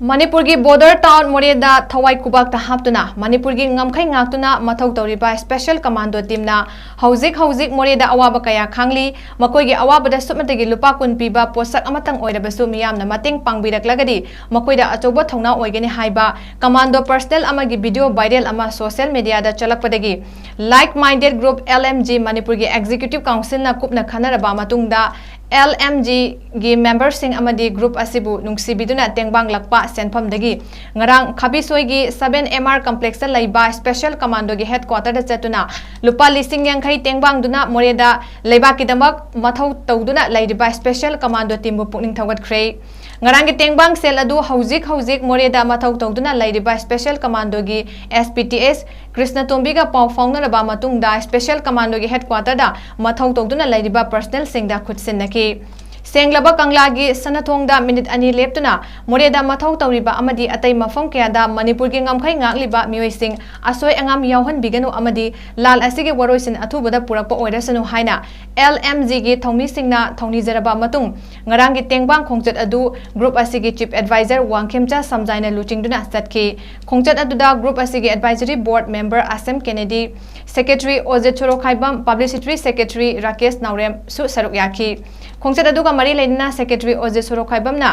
ꯃꯅꯤꯄꯨꯔꯒꯤ border town ꯃꯣꯔꯦꯗ ꯊꯋꯥꯏ ꯈꯨꯕꯥꯛꯇ ꯍꯥꯞꯇꯨꯅ ꯃꯅꯤꯄꯨꯔꯒꯤ ꯉꯝꯈꯩ ꯉꯥꯛꯇꯨꯅ ꯃꯊꯧ ꯇꯧꯔꯤꯕ special commando team ꯅ ꯍꯧꯖꯤꯛ ꯍꯧꯖꯤꯛ ꯃꯣꯔꯦꯗ ꯑꯋꯥꯕ ꯀꯌꯥ ꯈꯥꯡꯂꯤ꯫ ꯃꯈꯣꯏꯒꯤ ꯑꯋꯥꯕꯗ ꯁꯨꯞꯅꯇꯒꯤ ꯂꯨꯄꯥ ꯀꯨꯟ ꯄꯤꯕ ꯄꯣꯠꯁꯛ ꯑꯃꯇꯪ ꯑꯣꯏꯔꯕꯁꯨ ꯃꯤꯌꯥꯝꯅ ꯃꯇꯦꯡ ꯄꯥꯡꯕꯤꯔꯛꯂꯒꯗꯤ ꯃꯈꯣꯏꯗ ꯑꯆꯧꯕ ꯊꯧꯅꯥ ꯑꯣꯏꯒꯅꯤ ꯍꯥꯏꯕ commando personnel ꯑꯃꯒꯤ video viral ꯑꯃ social media ꯗ ꯆꯠꯂꯛꯄꯗꯒꯤ like minded group L M G ꯃꯅꯤꯄꯨꯔꯒꯤ executive council ꯅ ꯀꯨꯞꯅ ꯈꯟꯅꯔꯕ ꯃꯇꯨꯡꯗ L M G ꯒꯤ member ꯁꯤꯡ ꯑꯃꯗꯤ group ꯑꯁꯤꯕꯨ ꯅꯨꯡꯁꯤꯕꯤꯗꯨꯅ ꯇꯦꯡꯕꯥꯡꯂꯛꯄ ꯁꯦꯟꯐꯝꯗꯒꯤ ꯉꯔꯥꯡ ꯈꯥꯕꯤꯁꯣꯏꯒꯤ seven M R complex ꯇ ꯂꯩꯕ special commando ꯒꯤ headquarter ꯗ ꯆꯠꯇꯨꯅ ꯂꯨꯄꯥ ꯂꯤꯁꯤꯡ ꯌꯥꯡꯈꯩ ꯇꯦꯡꯕꯥꯡꯗꯨꯅ ꯃꯣꯔꯦꯗ ꯂꯩꯕꯥꯛꯀꯤꯗꯃꯛ ꯃꯊꯧ ꯇꯧꯗꯨꯅ ꯂꯩꯔꯤꯕ special commando team ꯕꯨ ꯄꯨꯛꯅꯤꯡ ꯊꯧꯒꯠꯈ꯭ꯔꯦ꯫ ꯉꯔꯥꯡꯒꯤ ꯇꯦꯡꯕꯥꯡ ꯁꯦꯜ ꯑꯗꯨ ꯍꯧꯖꯤꯛ ꯍꯧꯖꯤꯛ ꯃꯣꯔꯦꯗ ꯃꯊꯧ ꯇꯧꯗꯨꯅ ꯂꯩꯔꯤꯕ special commando ꯒꯤ S P T S ꯀ꯭ꯔꯤꯁꯅꯇꯣꯝꯕꯤꯒ ꯄꯥꯎ ꯐꯥꯎꯅꯔꯕ ꯃꯇꯨꯡꯗ special commando ꯒꯤ headquarter ꯗ ꯃꯊꯧ ꯇꯧꯗꯨꯅ ꯂꯩꯔꯤꯕ personnel ꯁꯤꯡꯗ ꯈꯨꯠꯁꯤꯟꯅꯈꯤ꯫ ꯁꯦꯡꯂꯕ ꯀꯪꯂꯥꯒꯤ ꯁꯅꯥꯊꯣꯡꯗ ꯃꯤꯅꯤꯠ ꯑꯅꯤ ꯂꯦꯞꯇꯨꯅ ꯃꯣꯔꯦꯗ ꯃꯊꯧ ꯇꯧꯔꯤꯕ ꯑꯃꯗꯤ ꯑꯇꯩ ꯃꯐꯝ ꯀꯌꯥꯗ ꯃꯅꯤꯄꯨꯔꯒꯤ ꯉꯝꯈꯩ ꯉꯥꯛꯂꯤꯕ ꯃꯤꯑꯣꯏꯁꯤꯡ ꯑꯁꯣꯏ ꯑꯉꯥꯝ ꯌꯥꯎꯍꯟꯕꯤꯒꯅꯨ ꯑꯃꯗꯤ ꯂꯥꯜ ꯑꯁꯤꯒꯤ ꯋꯥꯔꯣꯏꯁꯤꯟ ꯑꯊꯨꯕꯗ ꯄꯨꯔꯛꯄ ꯑꯣꯏꯔꯁꯅꯨ ꯍꯥꯏꯅ L M G ꯒꯤ ꯊꯧꯃꯤꯁꯤꯡꯅ ꯊꯧꯅꯤꯖꯔꯕ ꯃꯇꯨꯡ ꯉꯔꯥꯡꯒꯤ ꯇꯦꯡꯕꯥꯡ ꯈꯣꯡꯆꯠ ꯑꯗꯨ group ꯑꯁꯤꯒꯤ chief advisor ꯋꯥꯡꯈꯦꯝꯆꯥ ꯁꯝꯖꯥꯏꯅ ꯂꯨꯆꯤꯡꯗꯨꯅ ꯆꯠꯈꯤ꯫ ꯈꯣꯡꯆꯠ ꯑꯗꯨꯗ group ꯑꯁꯤꯒꯤ advisory board member ꯑꯁꯦꯝ ꯀꯦꯅꯦꯗꯤ, secretary ꯑꯣꯖꯦ ꯁꯣꯔꯣꯈꯥꯏꯕꯝ, publicity secretary Rakesh ꯅꯥꯎꯔꯦꯝꯁꯨ ꯁꯔꯨꯛ ꯌꯥꯈꯤ꯫ ꯈꯣꯡꯆꯠ ꯑꯗꯨꯒ ꯃꯔꯤ ꯂꯩꯅꯅ secretary ꯑꯣꯖꯦ ꯁꯣꯔꯣꯈꯥꯏꯕꯝꯅ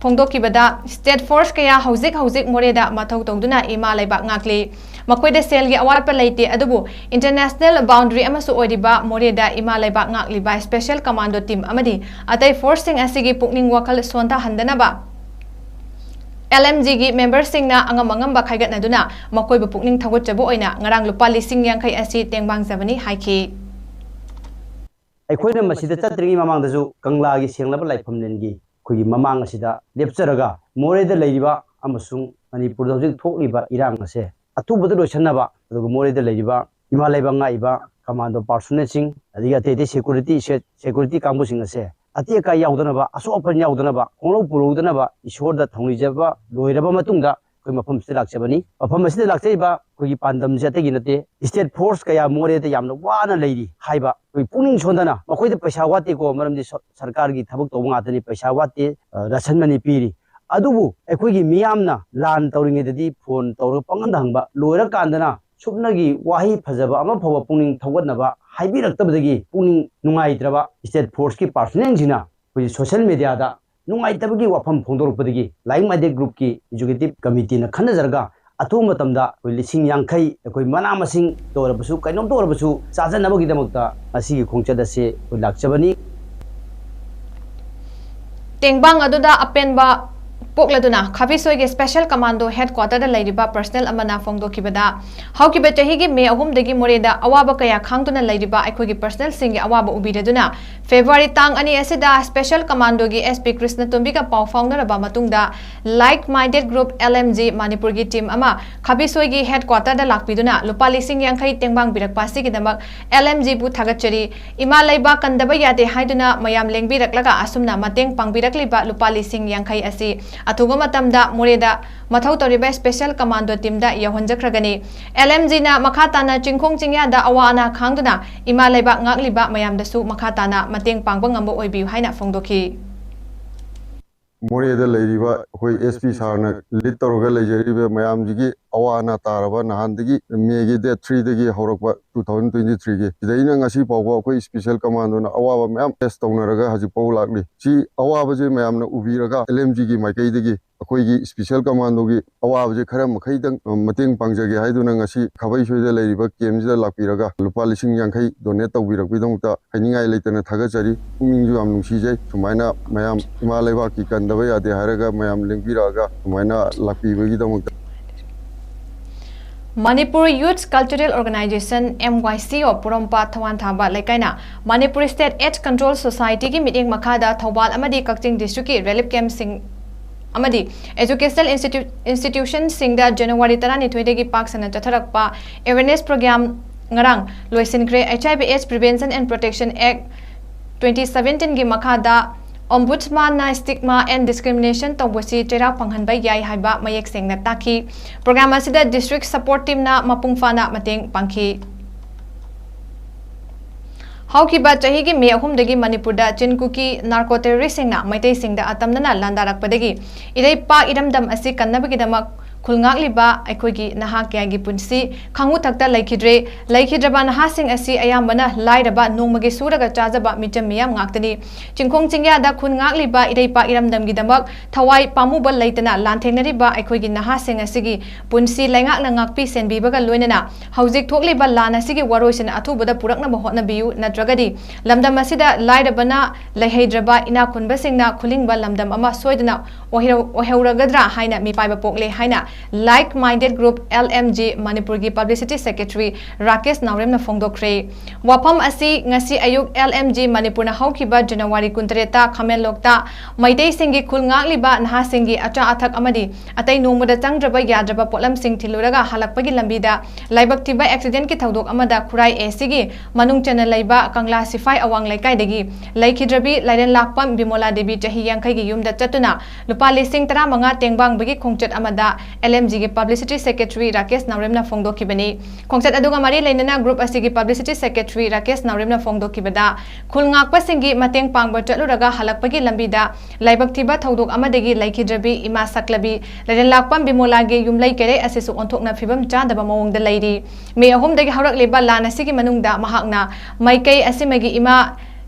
ꯐꯣꯡꯗꯣꯛꯈꯤꯕꯗ state force ꯀꯌꯥ ꯍꯧꯖꯤꯛ ꯍꯧꯖꯤꯛ ꯃꯣꯔꯦꯗ ꯃꯊꯧ ꯇꯧꯗꯨꯅ ꯏꯃꯥ ꯂꯩꯕꯥꯛ ꯉꯥꯛꯂꯤ꯫ ꯃꯈꯣꯏꯗ ꯁꯦꯜꯒꯤ ꯑꯋꯥꯠꯄ ꯂꯩꯇꯦ, ꯑꯗꯨꯕꯨ international boundary ꯑꯃꯁꯨ ꯑꯣꯏꯔꯤꯕ ꯃꯣꯔꯦꯗ ꯏꯃꯥ ꯂꯩꯕꯥꯛ ꯉꯥꯛꯂꯤꯕ special commando team ꯑꯃꯗꯤ ꯑꯇꯩ force ꯁꯤꯡ ꯑꯁꯤꯒꯤ ꯄꯨꯛꯅꯤꯡ ꯋꯥꯈꯜ ꯁꯣꯟꯊꯍꯟꯗꯅꯕ L M G ꯒꯤ member ꯁꯤꯡꯅ ꯑꯉꯝ ꯑꯉꯝꯕ ꯈꯥꯏꯒꯠꯅꯗꯨꯅ ꯃꯈꯣꯏꯕꯨ ꯄꯨꯛꯅꯤꯡ ꯊꯧꯒꯠꯆꯕ ꯑꯣꯏꯅ ꯉꯔꯥꯡ ꯂꯨꯄꯥ ꯂꯤꯁꯤꯡ ꯌꯥꯡꯈꯩ ꯑꯁꯤ ꯇꯦꯡꯕꯥꯡꯖꯕꯅꯤ ꯍꯥꯏꯈꯤ꯫ ꯑꯩꯈꯣꯏꯅ ꯃꯁꯤꯗ ꯆꯠꯇ꯭ꯔꯤꯉꯩ ꯃꯃꯥꯡꯗꯁꯨ ꯀꯪꯂꯥꯒꯤ ꯁꯦꯡꯂꯕ ꯂꯥꯏꯐꯝꯂꯦꯟꯒꯤ ꯑꯩꯈꯣꯏꯒꯤ ꯃꯃꯥꯡ ꯑꯁꯤꯗ ꯂꯦꯞꯆꯔꯒ ꯃꯣꯔꯦꯗ ꯂꯩꯔꯤꯕ ꯑꯃꯁꯨꯡ ꯃꯅꯤꯄꯨꯔꯗ ꯍꯧꯖꯤꯛ ꯊꯣꯛꯂꯤꯕ ꯏꯔꯥꯡ ꯑꯁꯦ ꯑꯊꯨꯕꯗ ꯂꯣꯏꯁꯤꯟꯅꯕ, ꯑꯗꯨꯒ ꯃꯣꯔꯦꯗ ꯂꯩꯔꯤꯕ ꯏꯃꯥ ꯂꯩꯕꯥꯛ ꯉꯥꯛꯏꯕ ꯀꯃꯥꯟꯗꯣ ꯄꯥꯔꯁꯣꯅꯦꯜꯁꯤꯡ, ꯑꯗꯒꯤ ꯑꯇꯩ ꯑꯇꯩ ꯁꯦꯀ꯭ꯌꯨꯔꯤꯇꯤ, ꯁꯦ-, ꯁꯦꯀ꯭ꯌꯨꯔꯤꯇꯤ ꯀꯥꯡꯕꯨꯁꯤꯡ ꯑꯁꯦ ꯑꯇꯦꯛ ꯑꯀꯥꯏ ꯌꯥꯎꯗꯅꯕ, ꯑꯁꯣꯛ ꯑꯄꯟ ꯌꯥꯎꯗꯅꯕ, ꯈꯣꯡꯂꯧ ꯄꯨꯔꯧꯗꯅꯕ ꯏꯁꯣꯔꯗ ꯊꯧꯅꯤꯖꯕ ꯂꯣꯏꯔꯕ ꯃꯇꯨꯡꯗ ꯑꯩꯈꯣꯏ ꯃꯐꯝꯁꯤꯗ ꯂꯥꯛꯆꯕꯅꯤ꯫ ꯃꯐꯝ ꯑꯁꯤꯗ ꯂꯥꯛꯆꯔꯤꯕ ꯑꯩꯈꯣꯏꯒꯤ ꯄꯥꯟꯗꯝꯁꯦ ꯑꯇꯩꯒꯤ ꯅꯠꯇꯦ, ꯁ꯭ꯇꯦꯠ ꯐꯣꯔꯁ ꯀꯌꯥ ꯃꯣꯔꯦꯗ ꯌꯥꯝꯅ ꯋꯥꯅ ꯂꯩꯔꯤ ꯍꯥꯏꯕ ꯑꯩꯈꯣꯏ ꯄꯨꯛꯅꯤꯡ ꯁꯣꯟꯊꯅ, ꯃꯈꯣꯏꯗ ꯄꯩꯁꯥ ꯋꯥꯠꯇꯦꯀꯣ, ꯃꯔꯝꯗꯤ ꯁ-, ꯁꯔꯀꯥꯔꯒꯤ ꯊꯕꯛ ꯇꯧꯕ ꯉꯥꯛꯇꯅꯤ, ꯄꯩꯁꯥ ꯋꯥꯠꯇꯦ, ꯑ, ꯔꯥꯁꯟ ꯃꯅꯤ ꯄꯤꯔꯤ꯫ ꯑꯗꯨꯕꯨ ꯑꯩꯈꯣꯏꯒꯤ ꯃꯤꯌꯥꯝꯅ ꯂꯥꯟ ꯇꯧꯔꯤꯉꯩꯗꯗꯤ ꯐꯣꯟ ꯇꯧꯔꯒ ꯄꯪꯍꯪꯗ ꯍꯪꯕ, ꯂꯣꯏꯔꯀꯥꯟꯗꯅ ꯁꯨꯞꯅꯒꯤ ꯋꯥꯍꯩ ꯐꯖꯕ ꯑꯃ ꯐꯥꯎꯕ ꯄꯨꯛꯅꯤꯡ ꯊꯧꯒꯠꯅꯕ ꯍꯥꯏꯕꯤꯔꯛꯇꯕꯗꯒꯤ ꯄꯨꯛꯅꯤꯡ ꯅꯨꯡꯉꯥꯏꯇ꯭ꯔꯕ ꯁ꯭ꯇꯦꯠ ꯐꯣꯔꯁꯀꯤ ꯄꯥꯔꯁꯣꯅꯦꯜꯁꯤꯡꯅ ꯑꯩꯈꯣꯏꯒꯤ ꯁꯣꯁꯤꯌꯦꯜ ꯃꯦꯗꯤꯌꯥꯗ ꯅꯨꯡꯉꯥꯏꯇꯕꯒꯤ ꯋꯥꯐꯝ ꯐꯣꯡꯗꯣꯔꯛꯄꯗꯒꯤ ꯂꯥꯏꯛ ꯃꯥꯏꯟꯗꯦꯗ ꯒ꯭ꯔꯨꯞꯀꯤ ꯑꯦꯛꯖꯤꯀ꯭ꯌꯨꯇꯤꯕ ꯀꯃꯤꯇꯤꯅ ꯈꯟꯅꯖꯔꯒ ꯑꯊꯨꯕ ꯃꯇꯝꯗ ꯑꯩꯈꯣꯏ ꯂꯤꯁꯤꯡ ꯌꯥꯡꯈꯩ ꯑꯩꯈꯣꯏ ꯃꯅꯥ ꯃꯁꯤꯡꯗ ꯑꯣꯏꯔꯕꯁꯨ, ꯀꯩꯅꯣꯝꯇ ꯑꯣꯏꯔꯕꯁꯨ ꯆꯥꯖꯅꯕꯒꯤꯗꯃꯛꯇ ꯉꯁꯤꯒꯤ ꯈꯣꯡꯆꯠ ꯑꯁꯤ ꯑꯩꯈꯣꯏ ꯂꯥꯛꯆꯕꯅꯤ꯫ ꯇꯦꯡꯕꯥꯡ ꯑꯗꯨꯗ ꯑꯄꯦꯟꯕ ꯄꯣꯛꯂꯗꯨꯅ ꯈꯥꯕꯤꯁꯣꯏꯒꯤ ꯁ꯭ꯄꯦꯁꯦꯜ ꯀꯃꯥꯟꯗꯣ ꯍꯦꯗꯀ꯭ꯋꯥꯇꯔꯗ ꯂꯩꯔꯤꯕ ꯄꯔꯁꯅꯦꯜ ꯑꯃꯅ ꯐꯣꯡꯗꯣꯛꯈꯤꯕꯗ, ꯍꯧꯈꯤꯕ ꯆꯍꯤꯒꯤ ꯃꯦ ꯑꯍꯨꯝꯗꯒꯤ ꯃꯣꯔꯦꯗ ꯑꯋꯥꯕ ꯀꯌꯥ ꯈꯥꯡꯗꯨꯅ ꯂꯩꯔꯤꯕ ꯑꯩꯈꯣꯏꯒꯤ ꯄꯔꯁꯅꯦꯜꯁꯤꯡꯒꯤ ꯑꯋꯥꯕ ꯎꯕꯤꯔꯗꯨꯅ ꯐꯦꯕ꯭ꯔꯨꯋꯥꯔꯤ ꯇꯥꯡ ꯑꯅꯤ ꯑꯁꯤꯗ ꯁ꯭ꯄꯦꯁꯦꯜ ꯀꯃꯥꯟꯗꯣꯒꯤ ꯑꯦꯁ ꯄꯤ ꯀ꯭ꯔꯤꯁꯅꯇꯣꯝꯕꯤꯒ ꯄꯥꯎ ꯐꯥꯎꯅꯔꯕ ꯃꯇꯨꯡꯗ, like minded group, L M G, ꯃꯅꯤꯄꯨꯔꯒꯤ ꯇꯤꯝ ꯑꯃ ꯈꯥꯕꯤꯁꯣꯏꯒꯤ ꯍꯦꯗꯀ꯭ꯋꯥꯇꯔꯗ ꯂꯥꯛꯄꯤꯗꯨꯅ ꯂꯨꯄꯥ ꯂꯤꯁꯤꯡ ꯌꯥꯡꯈꯩ ꯇꯦꯡꯕꯥꯡꯕꯤꯔꯛꯄ ꯑꯁꯤꯒꯤꯗꯃꯛ ꯑꯦꯜ ꯑꯦꯝ ꯖꯤꯕꯨ ꯊꯥꯒꯠꯆꯔꯤ꯫ ꯏꯃꯥ ꯂꯩꯕꯥꯛ ꯀꯟꯗꯕ ꯌꯥꯗꯦ ꯍꯥꯏꯗꯨꯅ ꯃꯌꯥꯝ ꯂꯦꯡꯕꯤꯔꯛꯂꯒ ꯑꯁꯨꯝꯅ ꯃꯇꯦꯡ ꯄꯥꯡꯕꯤꯔꯛꯂꯤꯕ ꯂꯨꯄꯥ ꯂꯤꯁꯤꯡ ꯌꯥꯡꯈꯩ ꯑꯁꯤ ꯑꯊꯨꯕ ꯃꯇꯝꯗ ꯃꯣꯔꯦꯗ ꯃꯊꯧ ꯇꯧꯔꯤꯕ ꯁ꯭ꯄꯦꯁꯦꯜ ꯀꯃꯥꯟꯗꯣ ꯇꯤꯝꯗ ꯌꯧꯍꯟꯖꯈ꯭ꯔꯒꯅꯤ꯫ ꯑꯦꯜ ꯑꯦꯝ ꯖꯤꯅ ꯃꯈꯥ ꯇꯥꯅ ꯆꯤꯡꯈꯣꯡ ꯆꯤꯡꯌꯥꯗ ꯑꯋꯥ ꯑꯅꯥ ꯈꯥꯡꯗꯨꯅ ꯏꯃꯥ ꯂꯩꯕꯥꯛ ꯉꯥꯛꯂꯤꯕ ꯃꯌꯥꯝꯗꯁꯨ ꯃꯈꯥ ꯇꯥꯅ ꯃꯇꯦꯡ ꯄꯥꯡꯕ ꯉꯝꯕ ꯑꯣꯏꯕꯤꯌꯨ ꯍꯥꯏꯅ ꯐꯣꯡꯗꯣꯛꯈꯤ꯫ ꯃꯣꯔꯦꯗ ꯂꯩꯔꯤꯕ ꯑꯩꯈꯣꯏ ꯑꯦꯁ ꯄꯤ ꯁꯥꯔꯅ ꯂꯤꯗ ꯇꯧꯔꯒ ꯂꯩꯖꯔꯤꯕ ꯃꯌꯥꯝꯁꯤꯒꯤ ꯑꯋꯥ ꯑꯅꯥ ꯇꯥꯔꯕ ꯅꯍꯥꯟꯗꯒꯤ ꯃꯦꯒꯤ ꯗꯦꯠ ꯊ꯭ꯔꯤꯗꯒꯤ ꯍꯧꯔꯛꯄ ꯇꯨ ꯊꯥꯎꯖꯟ ꯇ꯭ꯋꯦꯟꯇꯤ ꯊ꯭ꯔꯤꯒꯤ ꯁꯤꯗꯩꯅ ꯉꯁꯤ ꯐꯥꯎꯕ ꯑꯩꯈꯣꯏ ꯁ꯭ꯄꯦꯁꯦꯜ ꯀꯃꯥꯟꯗꯣꯅ ꯑꯋꯥꯕ ꯃꯌꯥꯝ ꯐꯦꯁ ꯇꯧꯅꯔꯒ ꯍꯧꯖꯤꯛ ꯐꯥꯎ ꯂꯥꯛꯂꯤ꯫ ꯁꯤ ꯑꯋꯥꯕꯁꯦ ꯃꯌꯥꯝꯅ ꯎꯕꯤꯔꯒ ꯑꯦꯜ ꯑꯦꯝ ꯖꯤꯒꯤ ꯃꯥꯏꯀꯩꯗꯒꯤ ꯑꯩꯈꯣꯏꯒꯤ ꯁ꯭ꯄꯦꯁꯦꯜ ꯀꯃꯥꯟꯗꯣꯒꯤ ꯑꯋꯥꯕꯁꯦ ꯈꯔ ꯃꯈꯩꯗꯪ ꯃꯇꯦꯡ ꯄꯥꯡꯖꯒꯦ ꯍꯥꯏꯗꯨꯅ ꯉꯁꯤ ꯈꯥꯕꯩꯁꯣꯏꯗ ꯂꯩꯔꯤꯕ ꯀꯦꯝꯁꯤꯗ ꯂꯥꯛꯄꯤꯔꯒ ꯂꯨꯄꯥ ꯂꯤꯁꯤꯡ ꯌꯥꯡꯈꯩ ꯗꯣꯅꯦꯠ ꯇꯧꯕꯤꯔꯛꯄꯒꯤꯗꯃꯛꯇ ꯍꯥꯏꯅꯤꯡꯉꯥꯏ ꯂꯩꯇꯅ ꯊꯥꯒꯠꯆꯔꯤ꯫ ꯄꯨꯛꯅꯤꯡꯁꯨ ꯌꯥꯝ ꯅꯨꯡꯁꯤꯖꯩ꯫ ꯁꯨꯃꯥꯏꯅ ꯃꯌꯥꯝ ꯏꯃꯥ ꯂꯩꯕꯥꯛꯀꯤ ꯀꯟꯗꯕ ꯌꯥꯗꯦ ꯍꯥꯏꯔꯒ ꯃꯌꯥꯝ ꯂꯦꯡꯕꯤꯔꯛꯑꯒ ꯁꯨꯃꯥꯏꯅ ꯂꯥꯛꯄꯤꯕꯒꯤꯗꯃꯛꯇ꯫ Manipur Youth Cultural Organization, M Y C O, ꯄꯣꯔꯣꯝꯄꯥꯠ ꯊꯋꯥꯟꯊꯥꯕ ꯂꯩꯀꯥꯏꯅ ꯃꯅꯤꯄꯨꯔ ꯁ꯭ꯇꯦꯠ ꯑꯦꯗꯁ ꯀꯟꯇ꯭ꯔꯣꯜ ꯁꯣꯁꯥꯏꯇꯤꯒꯤ ꯃꯤꯠꯌꯦꯡ ꯃꯈꯥꯗ ꯊꯧꯕꯥꯜ ꯑꯃꯗꯤ ꯀꯛꯆꯤꯡ ꯗꯤꯁꯇ꯭ꯔꯤꯛꯀꯤ ꯔꯤꯂꯤꯐ ꯀꯦꯝꯞꯁꯤꯡ ꯑꯃꯗꯤ educational institu- institutionꯁꯤꯡꯗ January ꯇꯔꯥꯅꯤꯊꯣꯏꯗꯒꯤ ꯄꯥꯛ ꯁꯟꯅ ꯆꯠꯊꯔꯛꯄ awareness program ꯉꯔꯥꯡ ꯂꯣꯏꯁꯤꯟꯈ꯭ꯔꯦ꯫ HIV AIDS Prevention and Protection Act twenty seventeenꯒꯤ ꯃꯈꯥꯗ Ombudsmanꯅ stigma and discrimination ꯇꯧꯕꯁꯤ ꯆꯩꯔꯥꯛ ꯐꯪꯍꯟꯕ ꯌꯥꯏ ꯍꯥꯏꯕ ꯃꯌꯦꯛ ꯁꯦꯡꯅ ꯇꯥꯛꯈꯤ꯫ Program ꯑꯁꯤꯗ district support teamꯅ ꯃꯄꯨꯡ ꯐꯥꯅ ꯃꯇꯦꯡ ꯄꯥꯡꯈꯤ꯫ ꯍꯧꯈꯤꯕ ꯆꯍꯤꯒꯤ ꯃꯦ ꯑꯍꯨꯝꯗꯒꯤ ꯃꯅꯤꯄꯨꯔꯗ ꯆꯤꯟ ꯀꯨꯀꯤ narco terroristꯁꯤꯡꯅ ꯃꯩꯇꯩꯁꯤꯡꯗ ꯑꯇꯝꯅꯅ ꯂꯥꯟꯗꯥꯔꯛꯄꯗꯒꯤ ꯏꯔꯩꯄꯥꯛ ꯏꯔꯝꯗꯝ ꯑꯁꯤ ꯀꯟꯅꯕꯒꯤꯗꯃꯛ ꯈꯨꯜ ꯉꯥꯛꯂꯤꯕ ꯑꯩꯈꯣꯏꯒꯤ ꯅꯍꯥ ꯀꯌꯥꯒꯤ ꯄꯨꯟꯁꯤ ꯈꯥꯡꯉꯨ ꯊꯛꯇ ꯂꯩꯈꯤꯗ꯭ꯔꯦ꯫ ꯂꯩꯈꯤꯗ꯭ꯔꯕ ꯅꯍꯥꯁꯤꯡ ꯑꯁꯤ ꯑꯌꯥꯝꯕꯅ ꯂꯥꯏꯔꯕ, ꯅꯣꯡꯃꯒꯤ ꯁꯨꯔꯒ ꯆꯥꯖꯕ ꯃꯤꯆꯝ ꯃꯤꯌꯥꯝ ꯉꯥꯛꯇꯅꯤ꯫ ꯆꯤꯡꯈꯣꯡ ꯆꯤꯡꯌꯥꯗ ꯈꯨꯟ ꯉꯥꯛꯂꯤꯕ ꯏꯔꯩꯄꯥꯛ ꯏꯔꯝꯗꯝꯒꯤꯗꯃꯛ ꯊꯋꯥꯏ ꯄꯥꯝꯃꯨꯕ ꯂꯩꯇꯅ ꯂꯥꯟꯊꯦꯡꯅꯔꯤꯕ ꯑꯩꯈꯣꯏꯒꯤ ꯅꯍꯥꯁꯤꯡ ꯑꯁꯤꯒꯤ ꯄꯨꯟꯁꯤ ꯂꯩꯉꯥꯛꯅ ꯉꯥꯛꯄꯤ ꯁꯦꯟꯕꯤꯕꯒ ꯂꯣꯏꯅꯅ ꯍꯧꯖꯤꯛ ꯊꯣꯛꯂꯤꯕ ꯂꯥꯟ ꯑꯁꯤꯒꯤ ꯋꯥꯔꯣꯏꯁꯤꯟ ꯑꯊꯨꯕꯗ ꯄꯨꯔꯛꯅꯕ ꯍꯣꯠꯅꯕꯤꯌꯨ, ꯅꯠꯇ꯭ꯔꯒꯗꯤ ꯂꯝꯗꯝ ꯑꯁꯤꯗ ꯂꯥꯏꯔꯕꯅ ꯂꯩꯍꯩꯗ꯭ꯔꯕ ꯏꯅꯥꯛ ꯈꯨꯟꯕꯁꯤꯡꯅ ꯈꯨꯂꯤꯡꯕ ꯂꯝꯗꯝ ꯑꯃ ꯁꯣꯏꯗꯅ ꯑꯣꯏꯍꯧ-, ꯑꯣꯏꯍꯧꯔꯒꯗ꯭ꯔꯥ ꯍꯥꯏꯅ ꯃꯤꯄꯥꯏꯕ ꯄꯣꯛꯂꯦ ꯍꯥꯏꯅ Like Minded Group, L M G, ꯃꯅꯤꯄꯨꯔꯒꯤ publicity secretary ꯔꯥꯀꯦꯁ ꯅꯥꯎꯔꯦꯝꯅ ꯐꯣꯡꯗꯣꯛꯈ꯭ꯔꯦ꯫ ꯋꯥꯐꯝ ꯑꯁꯤ ꯉꯁꯤ ꯑꯌꯨꯛ L M G ꯃꯅꯤꯄꯨꯔꯅ ꯍꯧꯈꯤꯕ January ꯀꯨꯟꯇꯔꯦꯠꯇ ꯈꯥꯃꯦꯟꯂꯣꯛꯇ ꯃꯩꯇꯩꯁꯤꯡꯒꯤ ꯈꯨꯜ ꯉꯥꯛꯂꯤꯕ ꯅꯍꯥꯁꯤꯡꯒꯤ ꯑꯆꯥ ꯑꯊꯛ ꯑꯃꯗꯤ ꯑꯇꯩ ꯅꯣꯡꯃꯗ ꯆꯪꯗ꯭ꯔꯕ ꯌꯥꯗ꯭ꯔꯕ ꯄꯣꯠꯂꯝꯁꯤꯡ ꯊꯤꯜꯂꯨꯔꯒ ꯍꯜꯂꯛꯄꯒꯤ ꯂꯝꯕꯤꯗ ꯂꯥꯏꯕꯛ ꯊꯤꯕ accidentꯀꯤ ꯊꯧꯗꯣꯛ ꯑꯃꯗ ꯈꯨꯔꯥꯏ ACꯒꯤ ꯃꯅꯨꯡ ꯆꯟꯅ ꯂꯩꯕ ꯀꯪꯂꯥ ꯁꯤꯐꯥꯏ ꯑꯋꯥꯡ ꯂꯩꯀꯥꯏꯗꯒꯤ ꯂꯩꯈꯤꯗ꯭ꯔꯕꯤ ꯂꯥꯏꯔꯦꯟꯂꯥꯛꯄꯝ ꯕꯤꯃꯣꯂꯥ ꯗꯦꯕꯤ ꯆꯍꯤ ꯌꯥꯡꯈꯩꯒꯤ ꯌꯨꯝꯗ ꯆꯠꯇꯨꯅ ꯂꯨꯄꯥ ꯂꯤꯁꯤꯡ ꯇꯔꯥꯃꯉꯥ ꯇꯦꯡꯕꯥꯡꯕꯒꯤ ꯈꯣꯡꯆꯠ ꯑꯃꯗ L M Gꯒꯤ publicity secretary Rakesh ꯅꯥꯎꯔꯦꯝꯅ ꯐꯣꯡꯗꯣꯛꯈꯤꯕꯅꯤ꯫ ꯈꯣꯡꯆꯠ ꯑꯗꯨꯒ ꯃꯔꯤ ꯂꯩꯅꯅ group ꯑꯁꯤꯒꯤ publicity secretary ꯔꯥꯀꯦꯁ ꯅꯥꯎꯔꯦꯝꯅ ꯐꯣꯡꯗꯣꯛꯈꯤꯕꯗ, ꯈꯨꯜ ꯉꯥꯛꯄꯁꯤꯡꯒꯤ ꯃꯇꯦꯡ ꯄꯥꯡꯕ ꯆꯠꯂꯨꯔꯒ ꯍꯜꯂꯛꯄꯒꯤ ꯂꯝꯕꯤꯗ ꯂꯥꯏꯕꯛ ꯊꯤꯕ ꯊꯧꯗꯣꯛ ꯑꯃꯗꯒꯤ ꯂꯩꯈꯤꯗ꯭ꯔꯕꯤ ꯏꯃꯥ ꯁꯛꯂꯕꯤ ꯂꯥꯏꯔꯦꯟꯂꯥꯛꯄꯝ ꯕꯤꯃꯣꯂꯥꯒꯤ ꯌꯨꯝꯂꯩ ꯀꯩꯔꯩ ꯑꯁꯤꯁꯨ ꯑꯣꯟꯊꯣꯛꯅ ꯐꯤꯕꯝ ꯆꯥꯗꯕ ꯃꯑꯣꯡꯗ ꯂꯩꯔꯤ꯫ ꯃꯦ ꯑꯍꯨꯝꯗꯒꯤ ꯍꯧꯔꯛꯂꯤꯕ ꯂꯥꯟ ꯑꯁꯤꯒꯤ ꯃꯅꯨꯡꯗ ꯃꯍꯥꯛꯅ ꯃꯥꯏꯀꯩ ꯑꯁꯤꯃꯒꯤ ꯏꯃꯥ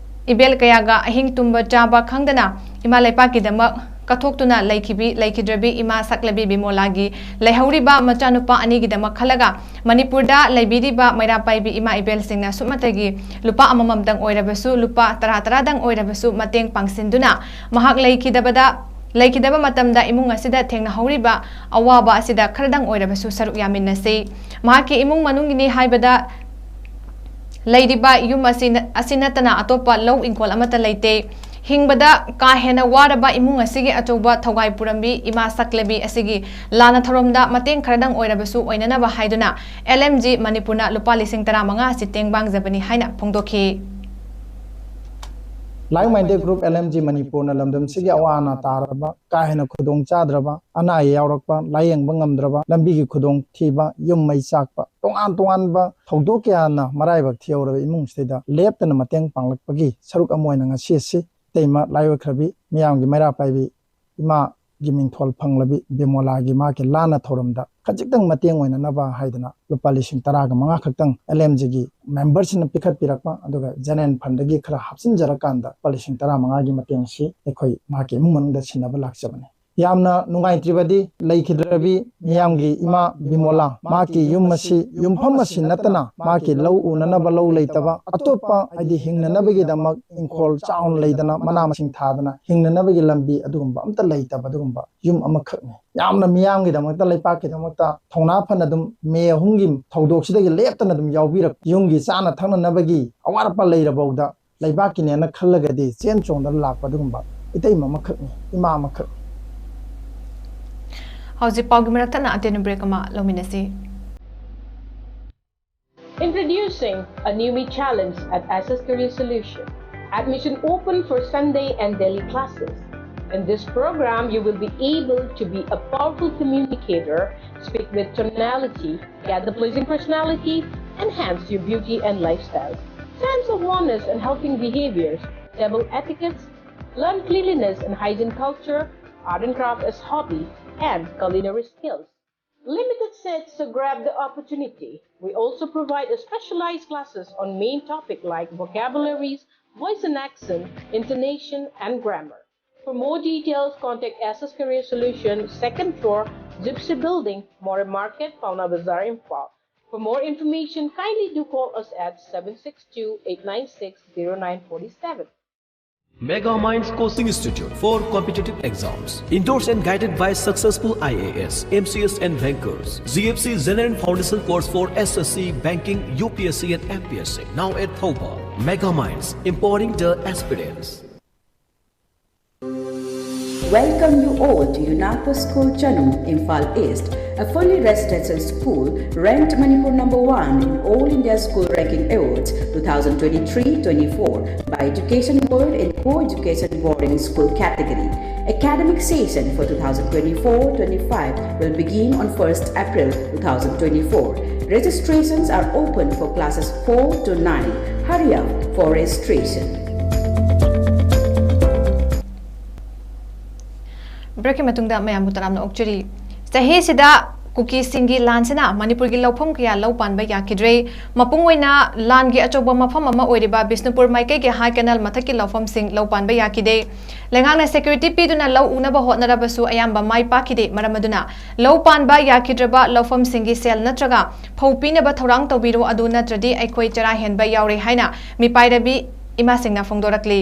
ꯏꯕꯦꯜ ꯀꯌꯥꯒ ꯑꯍꯤꯡ ꯇꯨꯝꯕ ꯆꯥꯕ ꯈꯪꯗꯅ ꯏꯃꯥ ꯂꯩꯄꯥꯛꯀꯤꯗꯃꯛ ꯀꯠꯊꯣꯛꯇꯨꯅ ꯂꯩꯈꯤꯕꯤ, ꯂꯩꯈꯤꯗ꯭ꯔꯕꯤ ꯏꯃꯥ ꯁꯛꯂꯕꯤ ꯕꯤꯃꯣꯂꯥꯒꯤ ꯂꯩꯍꯧꯔꯤꯕ ꯃꯆꯥꯅꯨꯄꯥ ꯑꯅꯤꯒꯤꯗꯃꯛ ꯈꯜꯂꯒ ꯃꯅꯤꯄꯨꯔꯗ ꯂꯩꯕꯤꯔꯤꯕ ꯃꯩꯔꯥ ꯄꯥꯏꯕꯤ ꯏꯃꯥ ꯏꯕꯦꯜꯁꯤꯡꯅ ꯁꯨꯞꯅꯇꯒꯤ ꯂꯨꯄꯥ ꯑꯃꯃꯝꯇꯪ ꯑꯣꯏꯔꯕꯁꯨ, ꯂꯨꯄꯥ ꯇꯔꯥ ꯇꯔꯥꯗꯪ ꯑꯣꯏꯔꯕꯁꯨ ꯃꯇꯦꯡ ꯄꯥꯡꯁꯤꯟꯗꯨꯅ ꯃꯍꯥꯛ ꯂꯩꯈꯤꯗꯕꯗ, ꯂꯩꯈꯤꯗꯕ ꯃꯇꯝꯗ ꯏꯃꯨꯡ ꯑꯁꯤꯗ ꯊꯦꯡꯅꯍꯧꯔꯤꯕ ꯑꯋꯥꯕ ꯑꯁꯤꯗ ꯈꯔꯗꯪ ꯑꯣꯏꯔꯕꯁꯨ ꯁꯔꯨꯛ ꯌꯥꯃꯤꯟꯅꯁꯤ꯫ ꯃꯍꯥꯛꯀꯤ ꯏꯃꯨꯡ ꯃꯅꯨꯡꯒꯤꯅꯤ ꯍꯥꯏꯕꯗ ꯂꯩꯔꯤꯕ ꯌꯨꯝ ꯑꯁꯤ ꯅ-, ꯑꯁꯤ ꯅꯠꯇꯅ ꯑꯇꯣꯞꯄ ꯂꯧ ꯏꯪꯈꯣꯜ ꯑꯃꯠꯇ ꯂꯩꯇꯦ꯫ ꯍꯤꯡꯕꯗ ꯀꯥ ꯍꯦꯟꯅ ꯋꯥꯔꯕ ꯏꯃꯨꯡ ꯑꯁꯤꯒꯤ ꯑꯆꯧꯕ ꯊꯧꯒꯥꯏ ꯄꯨꯔꯝꯕꯤ ꯏꯃꯥ ꯁꯛꯂꯕꯤ ꯑꯁꯤꯒꯤ ꯂꯥꯟꯅ ꯊꯧꯔꯝꯗ ꯃꯇꯦꯡ ꯈꯔꯗꯪ ꯑꯣꯏꯔꯕꯁꯨ ꯑꯣꯏꯅꯅꯕ ꯍꯥꯏꯗꯨꯅ L M G ꯃꯅꯤꯄꯨꯔꯅ ꯂꯨꯄꯥ ꯂꯤꯁꯤꯡ ꯇꯔꯥꯃꯉꯥ ꯑꯁꯤ ꯇꯦꯡꯕꯥꯡꯖꯕꯅꯤ ꯍꯥꯏꯅ ꯐꯣꯡꯗꯣꯛꯈꯤ꯫ Like Minded Group L M G ꯃꯅꯤꯄꯨꯔꯅ ꯂꯝꯗꯝꯁꯤꯒꯤ ꯑꯋꯥ ꯑꯅꯥ ꯇꯥꯔꯕ, ꯀꯥ ꯍꯦꯟꯅ ꯈꯨꯗꯣꯡ ꯆꯥꯗ꯭ꯔꯕ, ꯑꯅꯥ ꯑꯌꯦꯛ ꯌꯥꯎꯔꯛꯄ, ꯂꯥꯌꯦꯡꯕ ꯉꯝꯗ꯭ꯔꯕ, ꯂꯝꯕꯤꯒꯤ ꯈꯨꯗꯣꯡꯊꯤꯕ, ꯌꯨꯝ ꯃꯩ ꯆꯥꯛꯄ, ꯇꯣꯉꯥꯟ ꯇꯣꯉꯥꯟꯕ ꯊꯧꯗꯣꯛ ꯀꯌꯥꯅ ꯃꯔꯥꯏꯕꯛ ꯊꯤꯍꯧꯔꯕ ꯏꯃꯨꯡꯁꯤꯗ ꯂꯦꯞꯇꯅ ꯃꯇꯦꯡ ꯄꯥꯡꯂꯛꯄꯒꯤ ꯁꯔꯨꯛ ꯑꯃ ꯑꯣꯏꯅ ꯉꯁꯤ ꯑꯁꯤ ꯏꯇꯩꯃ ꯂꯥꯏꯑꯣꯏꯈ꯭ꯔꯕꯤ ꯃꯤꯌꯥꯝꯒꯤ ꯃꯩꯔꯥ ꯄꯥꯏꯕꯤ ꯏꯃꯥꯒꯤ ꯃꯤꯡꯊꯣꯜ ꯐꯪꯂꯕꯤ ꯕꯤꯃꯣꯂꯥꯒꯤ ꯃꯥꯒꯤ ꯂꯥꯟꯅ ꯊꯧꯔꯝꯗ ꯈꯖꯤꯛꯇꯪ ꯃꯇꯦꯡ ꯑꯣꯏꯅꯅꯕ ꯍꯥꯏꯗꯅ ꯂꯨꯄꯥ ꯂꯤꯁꯤꯡ ꯇꯔꯥꯒ ꯃꯉꯥ ꯈꯛꯇꯪ L M G ꯒꯤ member ꯁꯤꯡꯅ ꯄꯤꯈꯠꯄꯤꯔꯛꯄ, ꯑꯗꯨꯒ general fund ꯗꯒꯤ ꯈꯔ ꯍꯥꯞꯆꯤꯟꯖꯔꯀꯥꯟꯗ ꯂꯨꯄꯥ ꯂꯤꯁꯤꯡ ꯇꯔꯥꯃꯉꯥꯒꯤ ꯃꯇꯦꯡ ꯑꯁꯤ ꯑꯩꯈꯣꯏ ꯃꯍꯥꯛꯀꯤ ꯏꯃꯨꯡ ꯃꯅꯨꯡꯗ ꯁꯤꯟꯅꯕ ꯂꯥꯛꯆꯕꯅꯤ꯫ ꯌꯥꯝꯅ ꯅꯨꯡꯉꯥꯏꯇ꯭ꯔꯤꯕꯗꯤ ꯂꯩꯈꯤꯗ꯭ꯔꯕꯤ ꯃꯤꯌꯥꯝꯒꯤ ꯏꯃꯥ ꯕꯤꯃꯣꯂꯥ, ꯃꯍꯥꯛꯀꯤ ꯌꯨꯝ ꯑꯁꯤ, ꯌꯨꯝꯐꯝ ꯑꯁꯤ ꯅꯠꯇꯅ ꯃꯍꯥꯛꯀꯤ ꯂꯧ ꯎꯅꯅꯕ ꯂꯧ ꯂꯩꯇꯕ, ꯑꯇꯣꯞꯄ ꯍꯥꯏꯗꯤ ꯍꯤꯡꯅꯅꯕꯒꯤꯗꯃꯛ ꯏꯪꯈꯣꯜ ꯆꯥꯎꯅ ꯂꯩꯗꯅ, ꯃꯅꯥ ꯃꯁꯤꯡ ꯊꯥꯗꯅ ꯍꯤꯡꯅꯅꯕꯒꯤ ꯂꯝꯕꯤ ꯑꯗꯨꯒꯨꯝꯕ ꯑꯝꯇ ꯂꯩꯇꯕ ꯑꯗꯨꯒꯨꯝꯕ ꯌꯨꯝ ꯑꯃꯈꯛꯅꯤ꯫ ꯌꯥꯝꯅ ꯃꯤꯌꯥꯝꯒꯤꯗꯃꯛꯇ, ꯂꯩꯄꯥꯛꯀꯤꯗꯃꯛꯇ ꯊꯧꯅꯥ ꯐꯅ ꯑꯗꯨꯝ ꯃꯦ ꯑꯍꯨꯝꯒꯤ ꯊꯧꯗꯣꯛꯁꯤꯗꯒꯤ ꯂꯦꯞꯇꯅ ꯑꯗꯨꯝ ꯌꯥꯎꯕꯤꯔꯛ, ꯌꯨꯝꯒꯤ ꯆꯥꯅ ꯊꯛꯅꯅꯕꯒꯤ ꯑꯋꯥꯠ ꯑꯄꯥ ꯂꯩꯔꯕꯧꯗ ꯂꯩꯕꯥꯛꯀꯤꯅꯦꯅ ꯈꯜꯂꯒꯗꯤ ꯆꯦꯟ ꯆꯣꯡꯗꯅ ꯂꯥꯛꯄ ꯑꯗꯨꯒꯨꯝꯕ ꯏꯇꯩꯃ ꯑꯃꯈꯛꯅꯤ, ꯏꯃꯥ ꯑꯃꯈꯛꯅꯤ꯫ ꯍꯧꯖꯤꯛ ꯄꯥꯎꯒꯤ ꯃꯔꯛ ꯊꯠꯅ ꯑꯇꯦꯟꯕ break ꯑꯃ ꯂꯧꯃꯤꯟꯅꯁꯤ꯫ Introducing a new me challenge at Access Career Solution. Admission open for Sunday and daily classes. In this program, you will be able to be a powerful communicator, speak with tonality, get the pleasing personality, enhance your beauty and lifestyle. Sense of wellness and helping behaviors, table etiquettes, learn cleanliness and hygiene culture, art and craft as hobby, and culinary skills. Limited seats, so grab the opportunity. We also provide a specialized classes on main topic like vocabularies, voice and accent, intonation, and grammar. For more details, contact Access Career Solution, second floor, Gypsy Building, Moreh Market, Paona Bazaar, Imphal. For more information, kindly do call us at seven six two, eight nine six, zero nine four seven. Mega Minds Coaching Institute for competitive exams. Endorsed and guided by successful I A S, M C S and bankers. G F C General Foundation course for S S C, banking, U P S C and M P S C. Now at Thoubal. Mega Minds, empowering the aspirants. Welcome you all to UNACO School Chanung, Imphal East, a fully residential school ranked Manipur number one in All India School Ranking Awards twenty twenty-three twenty-four by Education World in co-education boarding school category. Academic session for twenty twenty-four twenty-five will begin on first April twenty twenty-four. Registrations are open for classes four to nine. Hurry up for registration. Break ꯀꯤ ꯃꯇꯨꯡꯗ ꯃꯌꯥꯝꯕꯨ ꯇꯔꯥꯝꯅ ꯑꯣꯛꯆꯔꯤ꯫ ꯆꯍꯤꯁꯤꯗ ꯀꯨꯀꯤꯁꯤꯡꯒꯤ ꯂꯥꯟꯁꯤꯅ ꯃꯅꯤꯄꯨꯔꯒꯤ ꯂꯧꯐꯝ ꯀꯌꯥ ꯂꯧ ꯄꯥꯟꯕ ꯌꯥꯈꯤꯗ꯭ꯔꯦ꯫ ꯃꯄꯨꯡ ꯑꯣꯏꯅ ꯂꯥꯟꯒꯤ ꯑꯆꯧꯕ ꯃꯐꯝ ꯑꯃ ꯑꯣꯏꯔꯤꯕ ꯕꯤꯁꯅꯨꯄꯨꯔ ꯃꯥꯏꯀꯩꯒꯤ ꯍꯥꯏ ꯀꯦꯅꯦꯜ ꯃꯊꯛꯀꯤ ꯂꯧꯐꯝꯁꯤꯡ ꯂꯧ ꯄꯥꯟꯕ ꯌꯥꯈꯤꯗꯦ꯫ ꯂꯩꯉꯥꯛꯅ security ꯄꯤꯗꯨꯅ ꯂꯧ ꯎꯅꯕ ꯍꯣꯠꯅꯔꯕꯁꯨ ꯑꯌꯥꯝꯕ ꯃꯥꯏ ꯄꯥꯛꯈꯤꯗꯦ꯫ ꯃꯔꯝ ꯑꯗꯨꯅ ꯂꯧ ꯄꯥꯟꯕ ꯌꯥꯈꯤꯗ꯭ꯔꯕ ꯂꯧꯐꯝꯁꯤꯡꯒꯤ ꯁꯦꯜ ꯅꯠꯇ꯭ꯔꯒ ꯐꯧ ꯄꯤꯅꯕ ꯊꯧꯔꯥꯡ ꯇꯧꯕꯤꯔꯣ, ꯑꯗꯨ ꯅꯠꯇ꯭ꯔꯗꯤ ꯑꯩꯈꯣꯏ ꯆꯔꯥ ꯍꯦꯟꯕ ꯌꯥꯎꯔꯦ ꯍꯥꯏꯅ ꯃꯤꯄꯥꯏꯔꯕꯤ ꯏꯃꯥꯁꯤꯡꯅ ꯐꯣꯡꯗꯣꯔꯛꯂꯤ꯫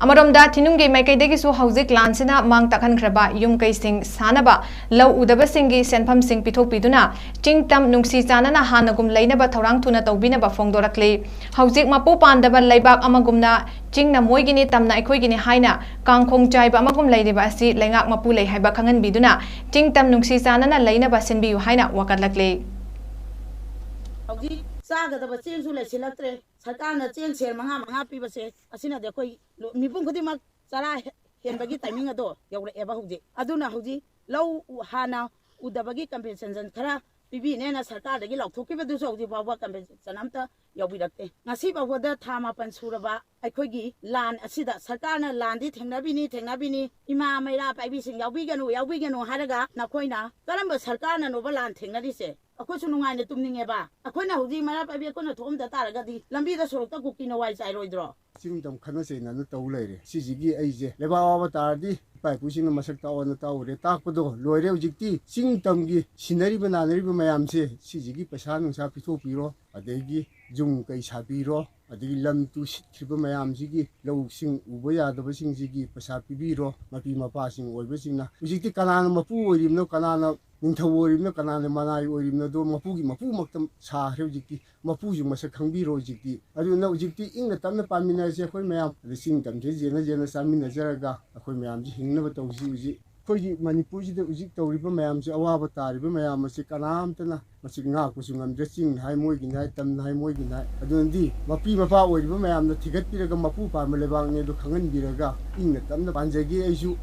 ꯑꯃꯔꯣꯝꯗ ꯊꯤꯅꯨꯡꯒꯤ ꯃꯥꯏꯀꯩꯗꯒꯤꯁꯨ ꯍꯧꯖꯤꯛ ꯂꯥꯟꯁꯤꯅ ꯃꯥꯡ ꯇꯥꯛꯍꯟꯈ꯭ꯔꯕ ꯌꯨꯝ ꯀꯩꯁꯤꯡ ꯁꯥꯅꯕ ꯂꯧ ꯎꯗꯕꯁꯤꯡꯒꯤ ꯁꯦꯟꯐꯝꯁꯤꯡ ꯄꯤꯊꯣꯛꯄꯤꯗꯨꯅ ꯆꯤꯡ ꯇꯝ ꯅꯨꯡꯁꯤ ꯆꯥꯟꯅꯅ ꯍꯥꯟꯅꯒꯨꯝ ꯂꯩꯅꯕ ꯊꯧꯔꯥꯡ ꯊꯨꯅ ꯇꯧꯕꯤꯅꯕ ꯐꯣꯡꯗꯣꯔꯛꯂꯤ꯫ ꯍꯧꯖꯤꯛ ꯃꯄꯨ ꯄꯥꯟꯗꯕ ꯂꯩꯕꯥꯛ ꯑꯃꯒꯨꯝꯅ ꯆꯤꯡꯅ ꯃꯣꯏꯒꯤꯅꯤ, ꯇꯝꯅ ꯑꯩꯈꯣꯏꯒꯤꯅꯤ ꯍꯥꯏꯅ ꯀꯥꯡꯈꯣꯡ ꯆꯥꯏꯕ ꯑꯃꯒꯨꯝ ꯂꯩꯔꯤꯕ ꯑꯁꯤ ꯂꯩꯉꯥꯛ ꯃꯄꯨ ꯂꯩ ꯍꯥꯏꯕ ꯈꯪꯍꯟꯕꯤꯗꯨꯅ ꯆꯤꯡ ꯇꯝ ꯅꯨꯡꯁꯤ ꯆꯥꯟꯅꯅ ꯂꯩꯅꯕ ꯁꯤꯟꯕꯤꯌꯨ ꯍꯥꯏꯅ ꯋꯥꯀꯠꯂꯛꯂꯤ꯫ ꯍꯧꯖꯤꯛ ꯆꯥꯒꯗꯕ ꯆꯦꯡꯁꯨ ꯂꯩꯁꯤꯜꯂꯛꯇ꯭ꯔꯦ꯫ ꯁꯔꯀꯥꯔꯅ ꯆꯦꯡ ꯁꯦꯔ ꯃꯉꯥ ꯃꯉꯥ ꯄꯤꯕꯁꯦ, ꯑꯁꯤꯅꯗꯤ ꯑꯩꯈꯣꯏ ꯂꯣ-, ꯃꯤꯄꯨꯝ ꯈꯨꯗꯤꯡꯃꯛ ꯆꯔꯥ ꯍꯦ-, ꯍꯦꯟꯕꯒꯤ timing ꯑꯗꯣ ꯌꯧꯔꯛꯑꯦꯕ ꯍꯧꯖꯤꯛ꯫ ꯑꯗꯨꯅ ꯍꯧꯖꯤꯛ ꯂꯧ ꯎ-, ꯍꯥꯟꯅ ꯎꯗꯕꯒꯤ compensation ꯈꯔ ꯄꯤꯕꯤꯅꯦꯅ ꯁꯔꯀꯥꯔꯗꯒꯤ ꯂꯥꯎꯊꯣꯛꯈꯤꯕꯗꯨꯁꯨ ꯍꯧꯖꯤꯛ ꯐꯥꯎꯕ compensation ꯑꯝꯇ ꯌꯥꯎꯕꯤꯔꯛꯇꯦ꯫ ꯉꯁꯤ ꯐꯥꯎꯕꯗ ꯊꯥ ꯃꯥꯄꯟ ꯁꯨꯔꯕ ꯑꯩꯈꯣꯏꯒꯤ ꯂꯥꯟ ꯑꯁꯤꯗ ꯁꯔꯀꯥꯔꯅ ꯂꯥꯟꯗꯤ ꯊꯦꯡꯅꯕꯤꯅꯤ, ꯊꯦꯡꯅꯕꯤꯅꯤ, ꯏꯃꯥ ꯃꯩꯔꯥ ꯄꯥꯏꯕꯤꯁꯤꯡ ꯌꯥꯎꯕꯤꯒꯅꯨ, ꯌꯥꯎꯕꯤꯒꯅꯨ ꯍꯥꯏꯔꯒ ꯅꯈꯣꯏꯅ ꯀꯔꯝꯕ ꯁꯔꯀꯥꯔꯅꯅꯣꯕ ꯂꯥꯟ ꯊꯦꯡꯅꯔꯤꯁꯦ? ꯑꯩꯈꯣꯏꯁꯨ ꯅꯨꯡꯉꯥꯏꯅ ꯇꯨꯝꯅꯤꯡꯉꯦꯕ꯫ ꯑꯩꯈꯣꯏꯅ ꯍꯧꯖꯤꯛ ꯃꯩꯔꯥ ꯄꯥꯏꯕꯤ ꯑꯩꯈꯣꯏꯅ ꯊꯣꯛꯑꯝꯗ ꯇꯥꯔꯒꯗꯤ ꯂꯝꯕꯤꯗ ꯁꯣꯔꯣꯛꯇ ꯀꯨꯀꯤꯅ ꯋꯥꯏ ꯆꯥꯏꯔꯣꯏꯗ꯭ꯔꯣ? ꯆꯤꯡ ꯇꯝ ꯈꯠꯅ ꯆꯩꯅꯅ ꯇꯧ ꯂꯩꯔꯦ꯫ ꯁꯤꯁꯤꯒꯤ ꯑꯩꯁꯦ ꯂꯩꯕꯥꯛ ꯋꯥꯕ ꯇꯥꯔꯗꯤ ꯏꯄꯥ ꯏꯄꯨꯁꯤꯡꯅ ꯃꯁꯛ ꯇꯥꯛꯑꯣꯅ ꯇꯥꯛꯎꯔꯦ, ꯇꯥꯛꯄꯗꯣ ꯂꯣꯏꯔꯦ꯫ ꯍꯧꯖꯤꯛꯇꯤ ꯆꯤꯡ ꯇꯝꯒꯤ ꯁꯤꯟꯅꯔꯤꯕ ꯅꯥꯟꯅꯔꯤꯕ ꯃꯌꯥꯝꯁꯦ ꯁꯤꯁꯤꯒꯤ ꯄꯩꯁꯥ ꯅꯨꯡꯁꯥ ꯄꯤꯊꯣꯛꯄꯤꯔꯣ, ꯑꯗꯒꯤ ꯌꯨꯝ ꯀꯩ ꯁꯥꯕꯤꯔꯣ, ꯑꯗꯒꯤ ꯂꯝ ꯇꯨ ꯁꯤꯠꯈ꯭ꯔꯤꯕ ꯃꯌꯥꯝꯁꯤꯒꯤ ꯂꯧꯁꯤꯡ ꯎꯕ ꯌꯥꯗꯕꯁꯤꯡꯁꯤꯒꯤ ꯄꯩꯁꯥ ꯄꯤꯕꯤꯔꯣ꯫ ꯃꯄꯤ ꯃꯄꯥꯁꯤꯡ ꯑꯣꯏꯕꯁꯤꯡꯅ ꯍꯧꯖꯤꯛꯇꯤ ꯀꯅꯥꯅ ꯃꯄꯨ ꯑꯣꯏꯔꯤꯕꯅꯣ, ꯀꯅꯥꯅ ꯅꯤꯡꯊꯧ ꯑꯣꯏꯔꯤꯕꯅ ꯀꯅꯥꯅ ꯃꯅꯥꯏ ꯑꯣꯏꯔꯤꯕꯅꯣꯗꯣ ꯃꯄꯨꯒꯤ ꯃꯄꯨꯃꯛꯇ ꯁꯥꯈ꯭ꯔꯦ ꯍꯧꯖꯤꯛꯇꯤ꯫ ꯃꯄꯨꯁꯨ ꯃꯁꯛ ꯈꯪꯕꯤꯔꯣꯏ ꯍꯧꯖꯤꯛꯇꯤ꯫ ꯑꯗꯨꯅ ꯍꯧꯖꯤꯛꯇꯤ ꯏꯪꯅ ꯇꯞꯅ ꯄꯥꯟꯃꯤꯟꯅꯔꯁꯦ ꯑꯩꯈꯣꯏ ꯃꯌꯥꯝ꯫ ꯑꯗ ꯆꯤꯡ ꯇꯝꯁꯦ ꯌꯦꯟꯅ ꯌꯦꯟꯅ ꯆꯥꯃꯤꯟꯅꯖꯔꯒ ꯑꯩꯈꯣꯏ ꯃꯌꯥꯝꯁꯤ ꯍꯤꯡꯅꯕ ꯇꯧꯁꯤ꯫ ꯍꯧꯖꯤꯛ ꯑꯩꯈꯣꯏꯒꯤ ꯃꯅꯤꯄꯨꯔꯁꯤꯗ ꯍꯧꯖꯤꯛ ꯇꯧꯔꯤꯕ ꯃꯌꯥꯝꯁꯤ, ꯑꯋꯥꯕ ꯇꯥꯔꯤꯕ ꯃꯌꯥꯝ ꯑꯁꯤ ꯀꯅꯥꯝꯇꯅ ꯃꯁꯤ ꯉꯥꯛꯄꯁꯨ ꯉꯝꯗ꯭ꯔꯦ꯫ ꯆꯤꯡꯅ ꯍꯥꯏ ꯃꯣꯏꯒꯤꯅꯤ ꯍꯥꯏ, ꯇꯝꯅ ꯍꯥꯏ ꯃꯣꯏꯒꯤꯅꯤ ꯍꯥꯏ꯫ ꯑꯗꯨꯅꯗꯤ ꯃꯄꯤ ꯃꯄꯥ ꯑꯣꯏꯔꯤꯕ ꯃꯌꯥꯝꯅ ꯊꯤꯒꯠꯄꯤꯔꯒ ꯃꯄꯨ ꯄꯥꯟꯕ ꯂꯩꯕꯥꯛꯅꯤ ꯑꯗꯨ ꯈꯪꯍꯟꯕꯤꯔꯒ ꯏꯪꯅ ꯇꯞꯅ ꯄꯥꯟꯖꯒꯦ ꯑꯩꯁꯨ꯫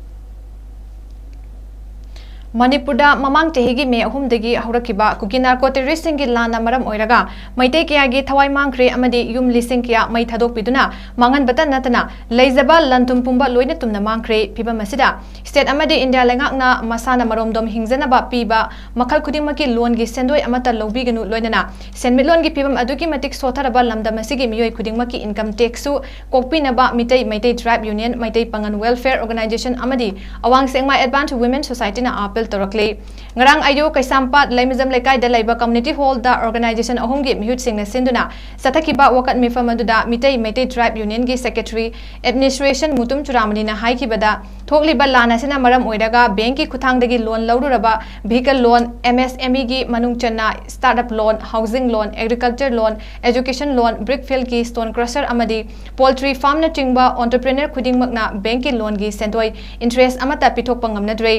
ꯃꯅꯤꯄꯨꯔꯗ ꯃꯃꯥꯡ ꯆꯍꯤꯒꯤ ꯃꯦ ꯑꯍꯨꯝꯗꯒꯤ ꯍꯧꯔꯛꯈꯤꯕ ꯀꯨꯀꯤ ꯅꯥꯔꯀꯣ ꯇꯦꯔꯣꯔꯤꯁ꯭ꯠꯁꯤꯡꯒꯤ ꯂꯥꯟꯅ ꯃꯔꯝ ꯑꯣꯏꯔꯒ ꯃꯩꯇꯩ ꯀꯌꯥꯒꯤ ꯊꯋꯥꯏ ꯃꯥꯡꯈ꯭ꯔꯦ ꯑꯃꯗꯤ ꯌꯨꯝ ꯂꯤꯁꯤꯡ ꯀꯌꯥ ꯃꯩ ꯊꯥꯗꯣꯛꯄꯤꯗꯨꯅ ꯃꯥꯡꯍꯟꯕꯇ ꯅꯠꯇꯅ ꯂꯩꯖꯕ ꯂꯟ ꯊꯨꯝ ꯄꯨꯝꯕ ꯂꯣꯏꯅ ꯇꯨꯝꯅ ꯃꯥꯡꯈ꯭ꯔꯦ꯫ ꯐꯤꯚꯝ ꯑꯁꯤꯗ state ꯑꯃꯗꯤ ꯏꯟꯗꯤꯌꯥ ꯂꯩꯉꯥꯛꯅ ꯃꯁꯥꯅ ꯃꯔꯣꯝꯗꯣꯝ ꯍꯤꯡꯖꯅꯕ ꯄꯤꯕ ꯃꯈꯜ ꯈꯨꯗꯤꯡꯃꯛꯀꯤ loanꯒꯤ ꯁꯦꯟꯗꯣꯏ ꯑꯃꯠꯇ ꯂꯧꯕꯤꯒꯅꯨ, ꯂꯣꯏꯅꯅ ꯁꯦꯟꯃꯤꯠꯂꯣꯟꯒꯤ ꯐꯤꯚꯝ ꯑꯗꯨꯛꯀꯤ ꯃꯇꯤꯛ ꯁꯣꯠꯊꯔꯕ ꯂꯝꯗꯝ ꯑꯁꯤꯒꯤ ꯃꯤꯑꯣꯏ ꯈꯨꯗꯤꯡꯃꯛꯀꯤ income taxꯁꯨ ꯀꯣꯛꯄꯤꯅꯕ Meitei, Meitei Tribe Union, Meitei ꯄꯥꯉꯜ Welfare Organisation ꯑꯃꯗꯤ ꯑꯋꯥꯡ ꯁꯦꯛꯃꯥꯏ Advance Women Societyꯅ appeal ꯇꯧꯔꯛꯂꯤ꯫ ꯉꯔꯥꯡ ꯑꯌꯨꯛ ꯀꯩꯁꯥꯝꯄꯥꯠ ꯂꯩꯃꯖꯝ ꯂꯩꯀꯥꯏꯗ ꯂꯩꯕ community hallꯗ organisation ꯑꯍꯨꯝꯒꯤ ꯃꯤꯍꯨꯠꯁꯤꯡꯅ ꯁꯤꯟꯗꯨꯅ ꯆꯠꯊꯈꯤꯕ ꯋꯥꯀꯠ ꯃꯤꯐꯝ ꯑꯗꯨꯗ Meitei, Meitei Tribe Unionꯒꯤ secretary, administration Mutum ꯆꯨꯔꯥꯃꯅꯤꯅ ꯍꯥꯏꯈꯤꯕꯗ, ꯊꯣꯛꯂꯤꯕ ꯂꯥꯟ ꯑꯁꯤꯅ ꯃꯔꯝ ꯑꯣꯏꯔꯒ bankꯀꯤ ꯈꯨꯠꯊꯥꯡꯗꯒꯤ loan ꯂꯧꯔꯨꯔꯕ vehicle loan, MSMEꯒꯤ ꯃꯅꯨꯡ ꯆꯟꯅ startup loan, housing loan, agriculture loan, education loan, brick fieldꯀꯤ stone crusher ꯑꯃꯗꯤ poultry farmꯅꯆꯤꯡꯕ entrepreneur ꯈꯨꯗꯤꯡꯃꯛꯅ bankꯀꯤ loanꯒꯤ ꯁꯦꯟꯗꯣꯏ interest ꯑꯃꯠꯇ ꯄꯤꯊꯣꯛꯄ ꯉꯝꯅꯗ꯭ꯔꯦ꯫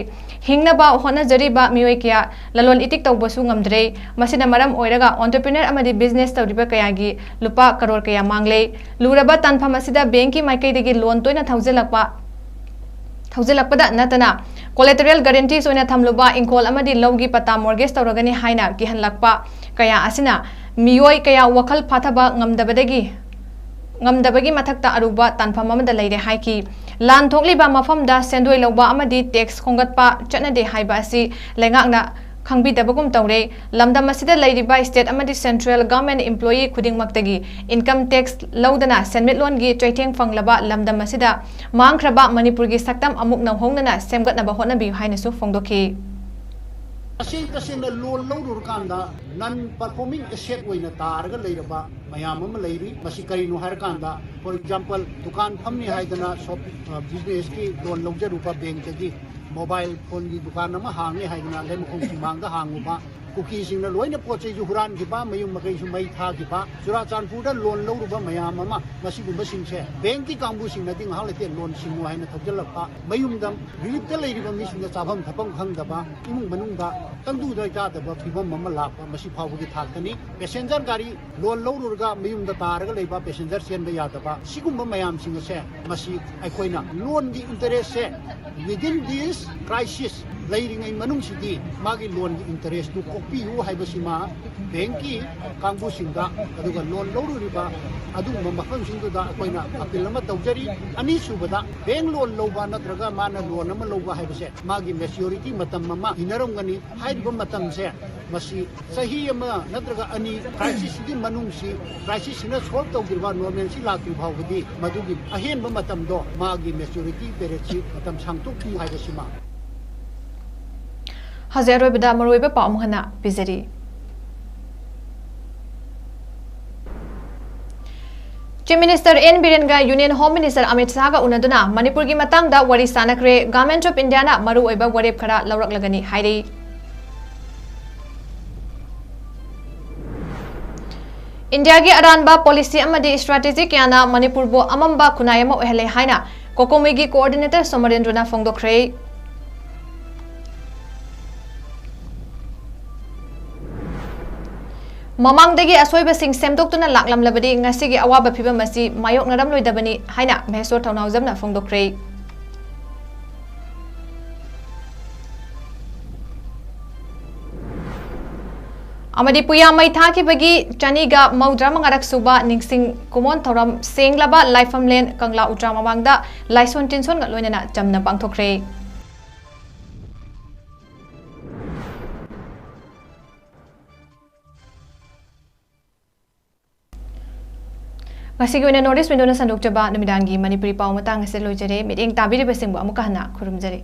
ꯍꯤꯡꯅꯕ ꯍꯣꯠꯅꯖꯔꯤꯕ ꯃꯤꯑꯣꯏ ꯀꯌꯥ ꯂꯂꯣꯟ ꯏꯇꯤꯛ ꯇꯧꯕꯁꯨ ꯉꯝꯗ꯭ꯔꯦ꯫ ꯃꯁꯤꯅ ꯃꯔꯝ ꯑꯣꯏꯔꯒ entrepreneur ꯑꯃꯗꯤ business ꯇꯧꯔꯤꯕ ꯀꯌꯥꯒꯤ ꯂꯨꯄꯥ ꯀꯔꯣꯔ ꯀꯌꯥ ꯃꯥꯡꯂꯦ꯫ ꯂꯨꯔꯕ ꯇꯥꯟꯐꯝ ꯑꯁꯤꯗ bankꯀꯤ ꯃꯥꯏꯀꯩꯗꯒꯤ loan ꯇꯣꯏꯅ ꯊꯧꯖꯤꯜꯂꯛꯄ ꯊꯧꯖꯤꯜꯂꯛꯄꯗ ꯅꯠꯇꯅ collateral guarantees ꯑꯣꯏꯅ ꯊꯝꯂꯨꯕ ꯏꯪꯈꯣꯜ ꯑꯃꯗꯤ ꯂꯧꯒꯤ ꯄꯇꯥ mortgage ꯇꯧꯔꯒꯅꯤ ꯍꯥꯏꯅ ꯀꯤꯍꯜꯂꯛꯄ ꯀꯌꯥ ꯑꯁꯤꯅ ꯃꯤꯑꯣꯏ ꯀꯌꯥ ꯋꯥꯈꯜ ꯐꯥꯊꯕ ꯉꯝꯗꯕꯗꯒꯤ ꯉꯝꯗꯕꯒꯤ ꯃꯊꯛꯇ ꯑꯔꯨꯕ ꯇꯥꯟꯐꯝ ꯑꯃꯗ ꯂꯩꯔꯦ ꯍꯥꯏꯈꯤ꯫ ꯂꯥꯟ ꯊꯣꯛꯂꯤꯕ ꯃꯐꯝꯗ ꯁꯦꯟꯗꯣꯏ ꯂꯧꯕ ꯑꯃꯗꯤ tax ꯈꯣꯝꯒꯠꯄ ꯆꯠꯅꯗꯦ ꯍꯥꯏꯕ ꯑꯁꯤ ꯂꯩꯉꯥꯛꯅ ꯈꯪꯕꯤꯗꯕꯒꯨꯝ ꯇꯧꯔꯦ꯫ ꯂꯝꯗꯝ ꯑꯁꯤꯗ ꯂꯩꯔꯤꯕ state ꯑꯃꯗꯤ central government employee ꯈꯨꯗꯤꯡꯃꯛꯇꯒꯤ income tax ꯂꯧꯗꯅ ꯁꯦꯟꯃꯤꯠꯂꯣꯟꯒꯤ ꯆꯩꯊꯦꯡ ꯐꯪꯂꯕ ꯂꯝꯗꯝ ꯑꯁꯤꯗ ꯃꯥꯡꯈ꯭ꯔꯕ ꯃꯅꯤꯄꯨꯔꯒꯤ ꯁꯛꯇꯝ ꯑꯃꯨꯛ ꯅꯧꯍꯧꯅꯅ ꯁꯦꯝꯒꯠꯅꯕ ꯍꯣꯠꯅꯕꯤꯌꯨ ꯍꯥꯏꯅꯁꯨ ꯐꯣꯡꯗꯣꯛꯈꯤ꯫ ꯇꯁꯦꯡ ꯇꯁꯦꯡꯅ loan ꯂꯧꯔꯨꯔꯀꯥꯟꯗ non performing asset ꯑꯣꯏꯅ ꯇꯥꯔꯒ ꯂꯩꯔꯕ ꯃꯌꯥꯝ ꯑꯃ ꯂꯩꯔꯤ꯫ ꯃꯁꯤ ꯀꯔꯤꯅꯣ ꯍꯥꯏꯔꯀꯥꯟꯗ, for example, ꯗꯨꯀꯥꯟ ꯐꯝꯅꯤ ꯍꯥꯏꯗꯅ shop, businessꯀꯤ loan ꯂꯧꯖꯔꯨꯕ bankꯇꯒꯤ, ꯃꯣꯕꯥꯏꯜ ꯐꯣꯟꯒꯤ ꯗꯨꯀꯥꯟ ꯑꯃ ꯍꯥꯡꯉꯦ ꯍꯥꯏꯗꯅ ꯂꯩꯃꯈꯣꯡ ꯁꯨꯃꯥꯡꯗ ꯍꯥꯡꯉꯨꯕ, ꯀꯨꯀꯤꯁꯤꯡꯅ ꯂꯣꯏꯅ ꯄꯣꯠ ꯆꯩꯁꯨ ꯍꯨꯔꯥꯟꯈꯤꯕ, ꯃꯌꯨꯝ ꯃꯀꯩꯁꯨ ꯃꯩ ꯊꯥꯈꯤꯕ, ꯆꯨꯔꯥꯆꯥꯟꯄꯨꯔꯗ ꯂꯣꯟ ꯂꯧꯔꯨꯕ ꯃꯌꯥꯝ ꯑꯃ, ꯃꯁꯤꯒꯨꯝꯕꯁꯤꯡꯁꯦ ꯕꯦꯡꯀꯤ ꯀꯥꯡꯕꯨꯁꯤꯡꯅꯗꯤ ꯉꯥꯏꯍꯥꯛ ꯂꯩꯇꯦ ꯂꯣꯟ ꯁꯤꯡꯉꯨ ꯍꯥꯏꯅ ꯊꯧꯖꯤꯜꯂꯛꯄ, ꯃꯌꯨꯝꯗ ꯔꯤꯂꯤꯐꯇ ꯂꯩꯔꯤꯕ ꯃꯤꯁꯤꯡꯅ ꯆꯥꯐꯝ ꯊꯛꯐꯝ ꯈꯪꯗꯕ, ꯏꯃꯨꯡ ꯃꯅꯨꯡꯗ ꯇꯪꯗꯨ ꯂꯩꯇꯥꯗꯕ ꯐꯤꯕꯝ ꯑꯃ ꯂꯥꯛꯄ, ꯃꯁꯤ ꯐꯥꯎꯕꯒꯤ ꯊꯥꯛꯇꯅꯤ꯫ ꯄꯦꯁꯦꯟꯖꯔ ꯒꯥꯔꯤ ꯂꯣꯟ ꯂꯧꯔꯨꯔꯒ ꯃꯌꯨꯝꯗ ꯇꯥꯔꯒ ꯂꯩꯕ, ꯄꯦꯁꯦꯟꯖꯔ ꯆꯦꯟꯕ ꯌꯥꯗꯕ, ꯁꯤꯒꯨꯝꯕ ꯃꯌꯥꯝꯁꯤꯡ ꯑꯁꯦ ꯃꯁꯤ ꯑꯩꯈꯣꯏꯅ ꯂꯣꯟꯒꯤ ꯏꯟꯇꯔꯦꯁꯁꯦ within this crisis ꯂꯩꯔꯤꯉꯩ ꯃꯅꯨꯡꯁꯤꯗꯤ ꯃꯥꯒꯤ ꯂꯣꯟꯒꯤ ꯏꯟꯇꯔꯦꯁꯇꯨ ꯀꯣꯛꯄꯤꯌꯨ ꯍꯥꯏꯕꯁꯤꯃ ꯕꯦꯡꯀꯤ ꯀꯥꯡꯕꯨꯁꯤꯡꯗ, ꯑꯗꯨꯒ ꯂꯣꯟ ꯂꯧꯔꯨꯔꯤꯕ ꯑꯗꯨꯒꯨꯝꯕ ꯃꯐꯝꯁꯤꯡꯗꯨꯗ ꯑꯩꯈꯣꯏꯅ ꯑꯄꯤꯜ ꯑꯃ ꯇꯧꯖꯔꯤ꯫ ꯑꯅꯤꯁꯨꯕꯗ, ꯕꯦꯡ ꯂꯣꯟ ꯂꯧꯕ ꯅꯠꯇ꯭ꯔꯒ ꯃꯥꯅ ꯂꯣꯟ ꯑꯃ ꯂꯧꯕ ꯍꯥꯏꯕꯁꯦ ꯃꯥꯒꯤ ꯃꯦꯆ꯭ꯌꯨꯔꯤꯇꯤ ꯃꯇꯝ ꯑꯃ ꯏꯟꯅꯔꯝꯒꯅꯤ꯫ ꯍꯥꯏꯔꯤꯕ ꯃꯇꯝꯁꯦ ꯃꯁꯤ ꯆꯍꯤ ꯑꯃ ꯅꯠꯇ꯭ꯔꯒ ꯑꯅꯤ, ꯀ꯭ꯔꯥꯏꯁꯤꯁꯁꯤꯒꯤ ꯃꯅꯨꯡꯁꯤ, ꯀ꯭ꯔꯥꯏꯁꯤꯁꯁꯤꯅ ꯁꯣꯜꯕ ꯇꯧꯗ꯭ꯔꯤꯕ, ꯅꯣꯔꯃꯦꯜꯁꯤ ꯂꯥꯛꯇ꯭ꯔꯤ ꯐꯥꯎꯕꯗꯤ ꯃꯗꯨꯒꯤ ꯑꯍꯦꯟꯕ ꯃꯇꯝꯗꯣ ꯃꯥꯒꯤ ꯃꯦꯆ꯭ꯌꯨꯔꯤꯇꯤ ꯄꯦꯔꯦꯠꯁꯤ ꯃꯇꯝ ꯁꯥꯡꯗꯣꯛꯄꯤꯌꯨ ꯍꯥꯏꯕꯁꯤꯃ꯫ ꯍꯧꯖꯤꯛ ꯑꯔꯣꯏꯕꯗ ꯃꯔꯨꯑꯣꯏꯕ ꯄꯥꯎ ꯑꯃꯨꯛ ꯍꯟꯅ ꯄꯤꯖꯔꯤ꯫ Chief Minister N ꯕꯤꯔꯦꯟꯒ Union Home Minister Amit ꯁꯥꯍꯒ ꯎꯅꯗꯨꯅ ꯃꯅꯤꯄꯨꯔꯒꯤ ꯃꯇꯥꯡꯗ ꯋꯥꯔꯤ ꯁꯥꯅꯈ꯭ꯔꯦ꯫ Government of Indiaꯅ ꯃꯔꯨꯑꯣꯏꯕ ꯋꯥꯔꯦꯞ ꯈꯔ ꯂꯧꯔꯛꯂꯒꯅꯤ ꯍꯥꯏꯔꯤ꯫ ꯏꯟꯗꯤꯌꯥꯒꯤ ꯑꯔꯥꯟꯕ ꯄꯣꯂꯤꯁꯤ ꯑꯃꯗꯤ ꯁ꯭ꯇ꯭ꯔꯦꯇꯦꯖꯤ ꯀꯌꯥꯅ ꯃꯅꯤꯄꯨꯔꯕꯨ ꯑꯃꯝꯕ ꯈꯨꯟꯅꯥꯏ ꯑꯃ ꯑꯣꯏꯍꯜꯂꯦ ꯍꯥꯏꯅ ꯀꯣꯀꯣꯃꯤꯒꯤ ꯀꯣꯑꯣꯔꯗꯤꯅꯦꯇꯔ ꯁꯣꯃꯔꯦꯟꯗ꯭ꯔꯣꯅ ꯐꯣꯡꯗꯣꯛꯈ꯭ꯔꯦ꯫ ꯃꯃꯥꯡꯗꯒꯤ ꯑꯁꯣꯏꯕꯁꯤꯡ ꯁꯦꯝꯗꯣꯛꯇꯨꯅ ꯂꯥꯛꯂꯝꯂꯕꯗꯤ ꯉꯁꯤꯒꯤ ꯑꯋꯥꯕ ꯐꯤꯚꯝ ꯑꯁꯤ ꯃꯥꯌꯣꯛꯅꯔꯝꯂꯣꯏꯗꯕꯅꯤ ꯍꯥꯏꯅ ꯃꯍꯦꯁꯣꯔ ꯊꯧꯅꯥꯎꯖꯝꯅ ꯐꯣꯡꯗꯣꯛꯈ꯭ꯔꯦ꯫ ꯑꯃꯗꯤ ꯄꯨꯌꯥ ꯃꯩ ꯊꯥꯈꯤꯕꯒꯤ ꯆꯅꯤꯒ ꯃꯧꯗ꯭ꯔꯥ ꯃꯉꯥꯔꯛ ꯁꯨꯕ ꯅꯤꯡꯁꯤꯡ ꯀꯨꯃꯣꯟ ꯊꯧꯔꯝ ꯁꯦꯡꯂꯕ ꯂꯥꯏꯐꯝꯂꯦꯟ ꯀꯪꯂꯥ ꯎꯇ꯭ꯔꯥ ꯃꯃꯥꯡꯗ ꯂꯥꯏꯁꯣꯟ ꯇꯤꯟꯁꯣꯟꯒ ꯂꯣꯏꯅꯅ ꯆꯝꯅ ꯄꯥꯡꯊꯣꯛꯈ꯭ꯔꯦ꯫ ꯉꯁꯤꯒꯤ ꯑꯣꯏꯅ North East Windowꯅ ꯁꯟꯗꯣꯛꯆꯕ ꯅꯨꯃꯤꯗꯥꯡꯒꯤ ꯃꯅꯤꯄꯨꯔꯤ ꯄꯥꯎ ꯃꯇꯥꯡ ꯑꯁꯤꯗ ꯂꯣꯏꯖꯔꯦ꯫ ꯃꯤꯠꯌꯦꯡ ꯇꯥꯕꯤꯔꯤꯕꯁꯤꯡꯕꯨ ꯑꯃꯨꯛꯀ ꯍꯟꯅ ꯈꯨꯔꯨꯝꯖꯔꯤ꯫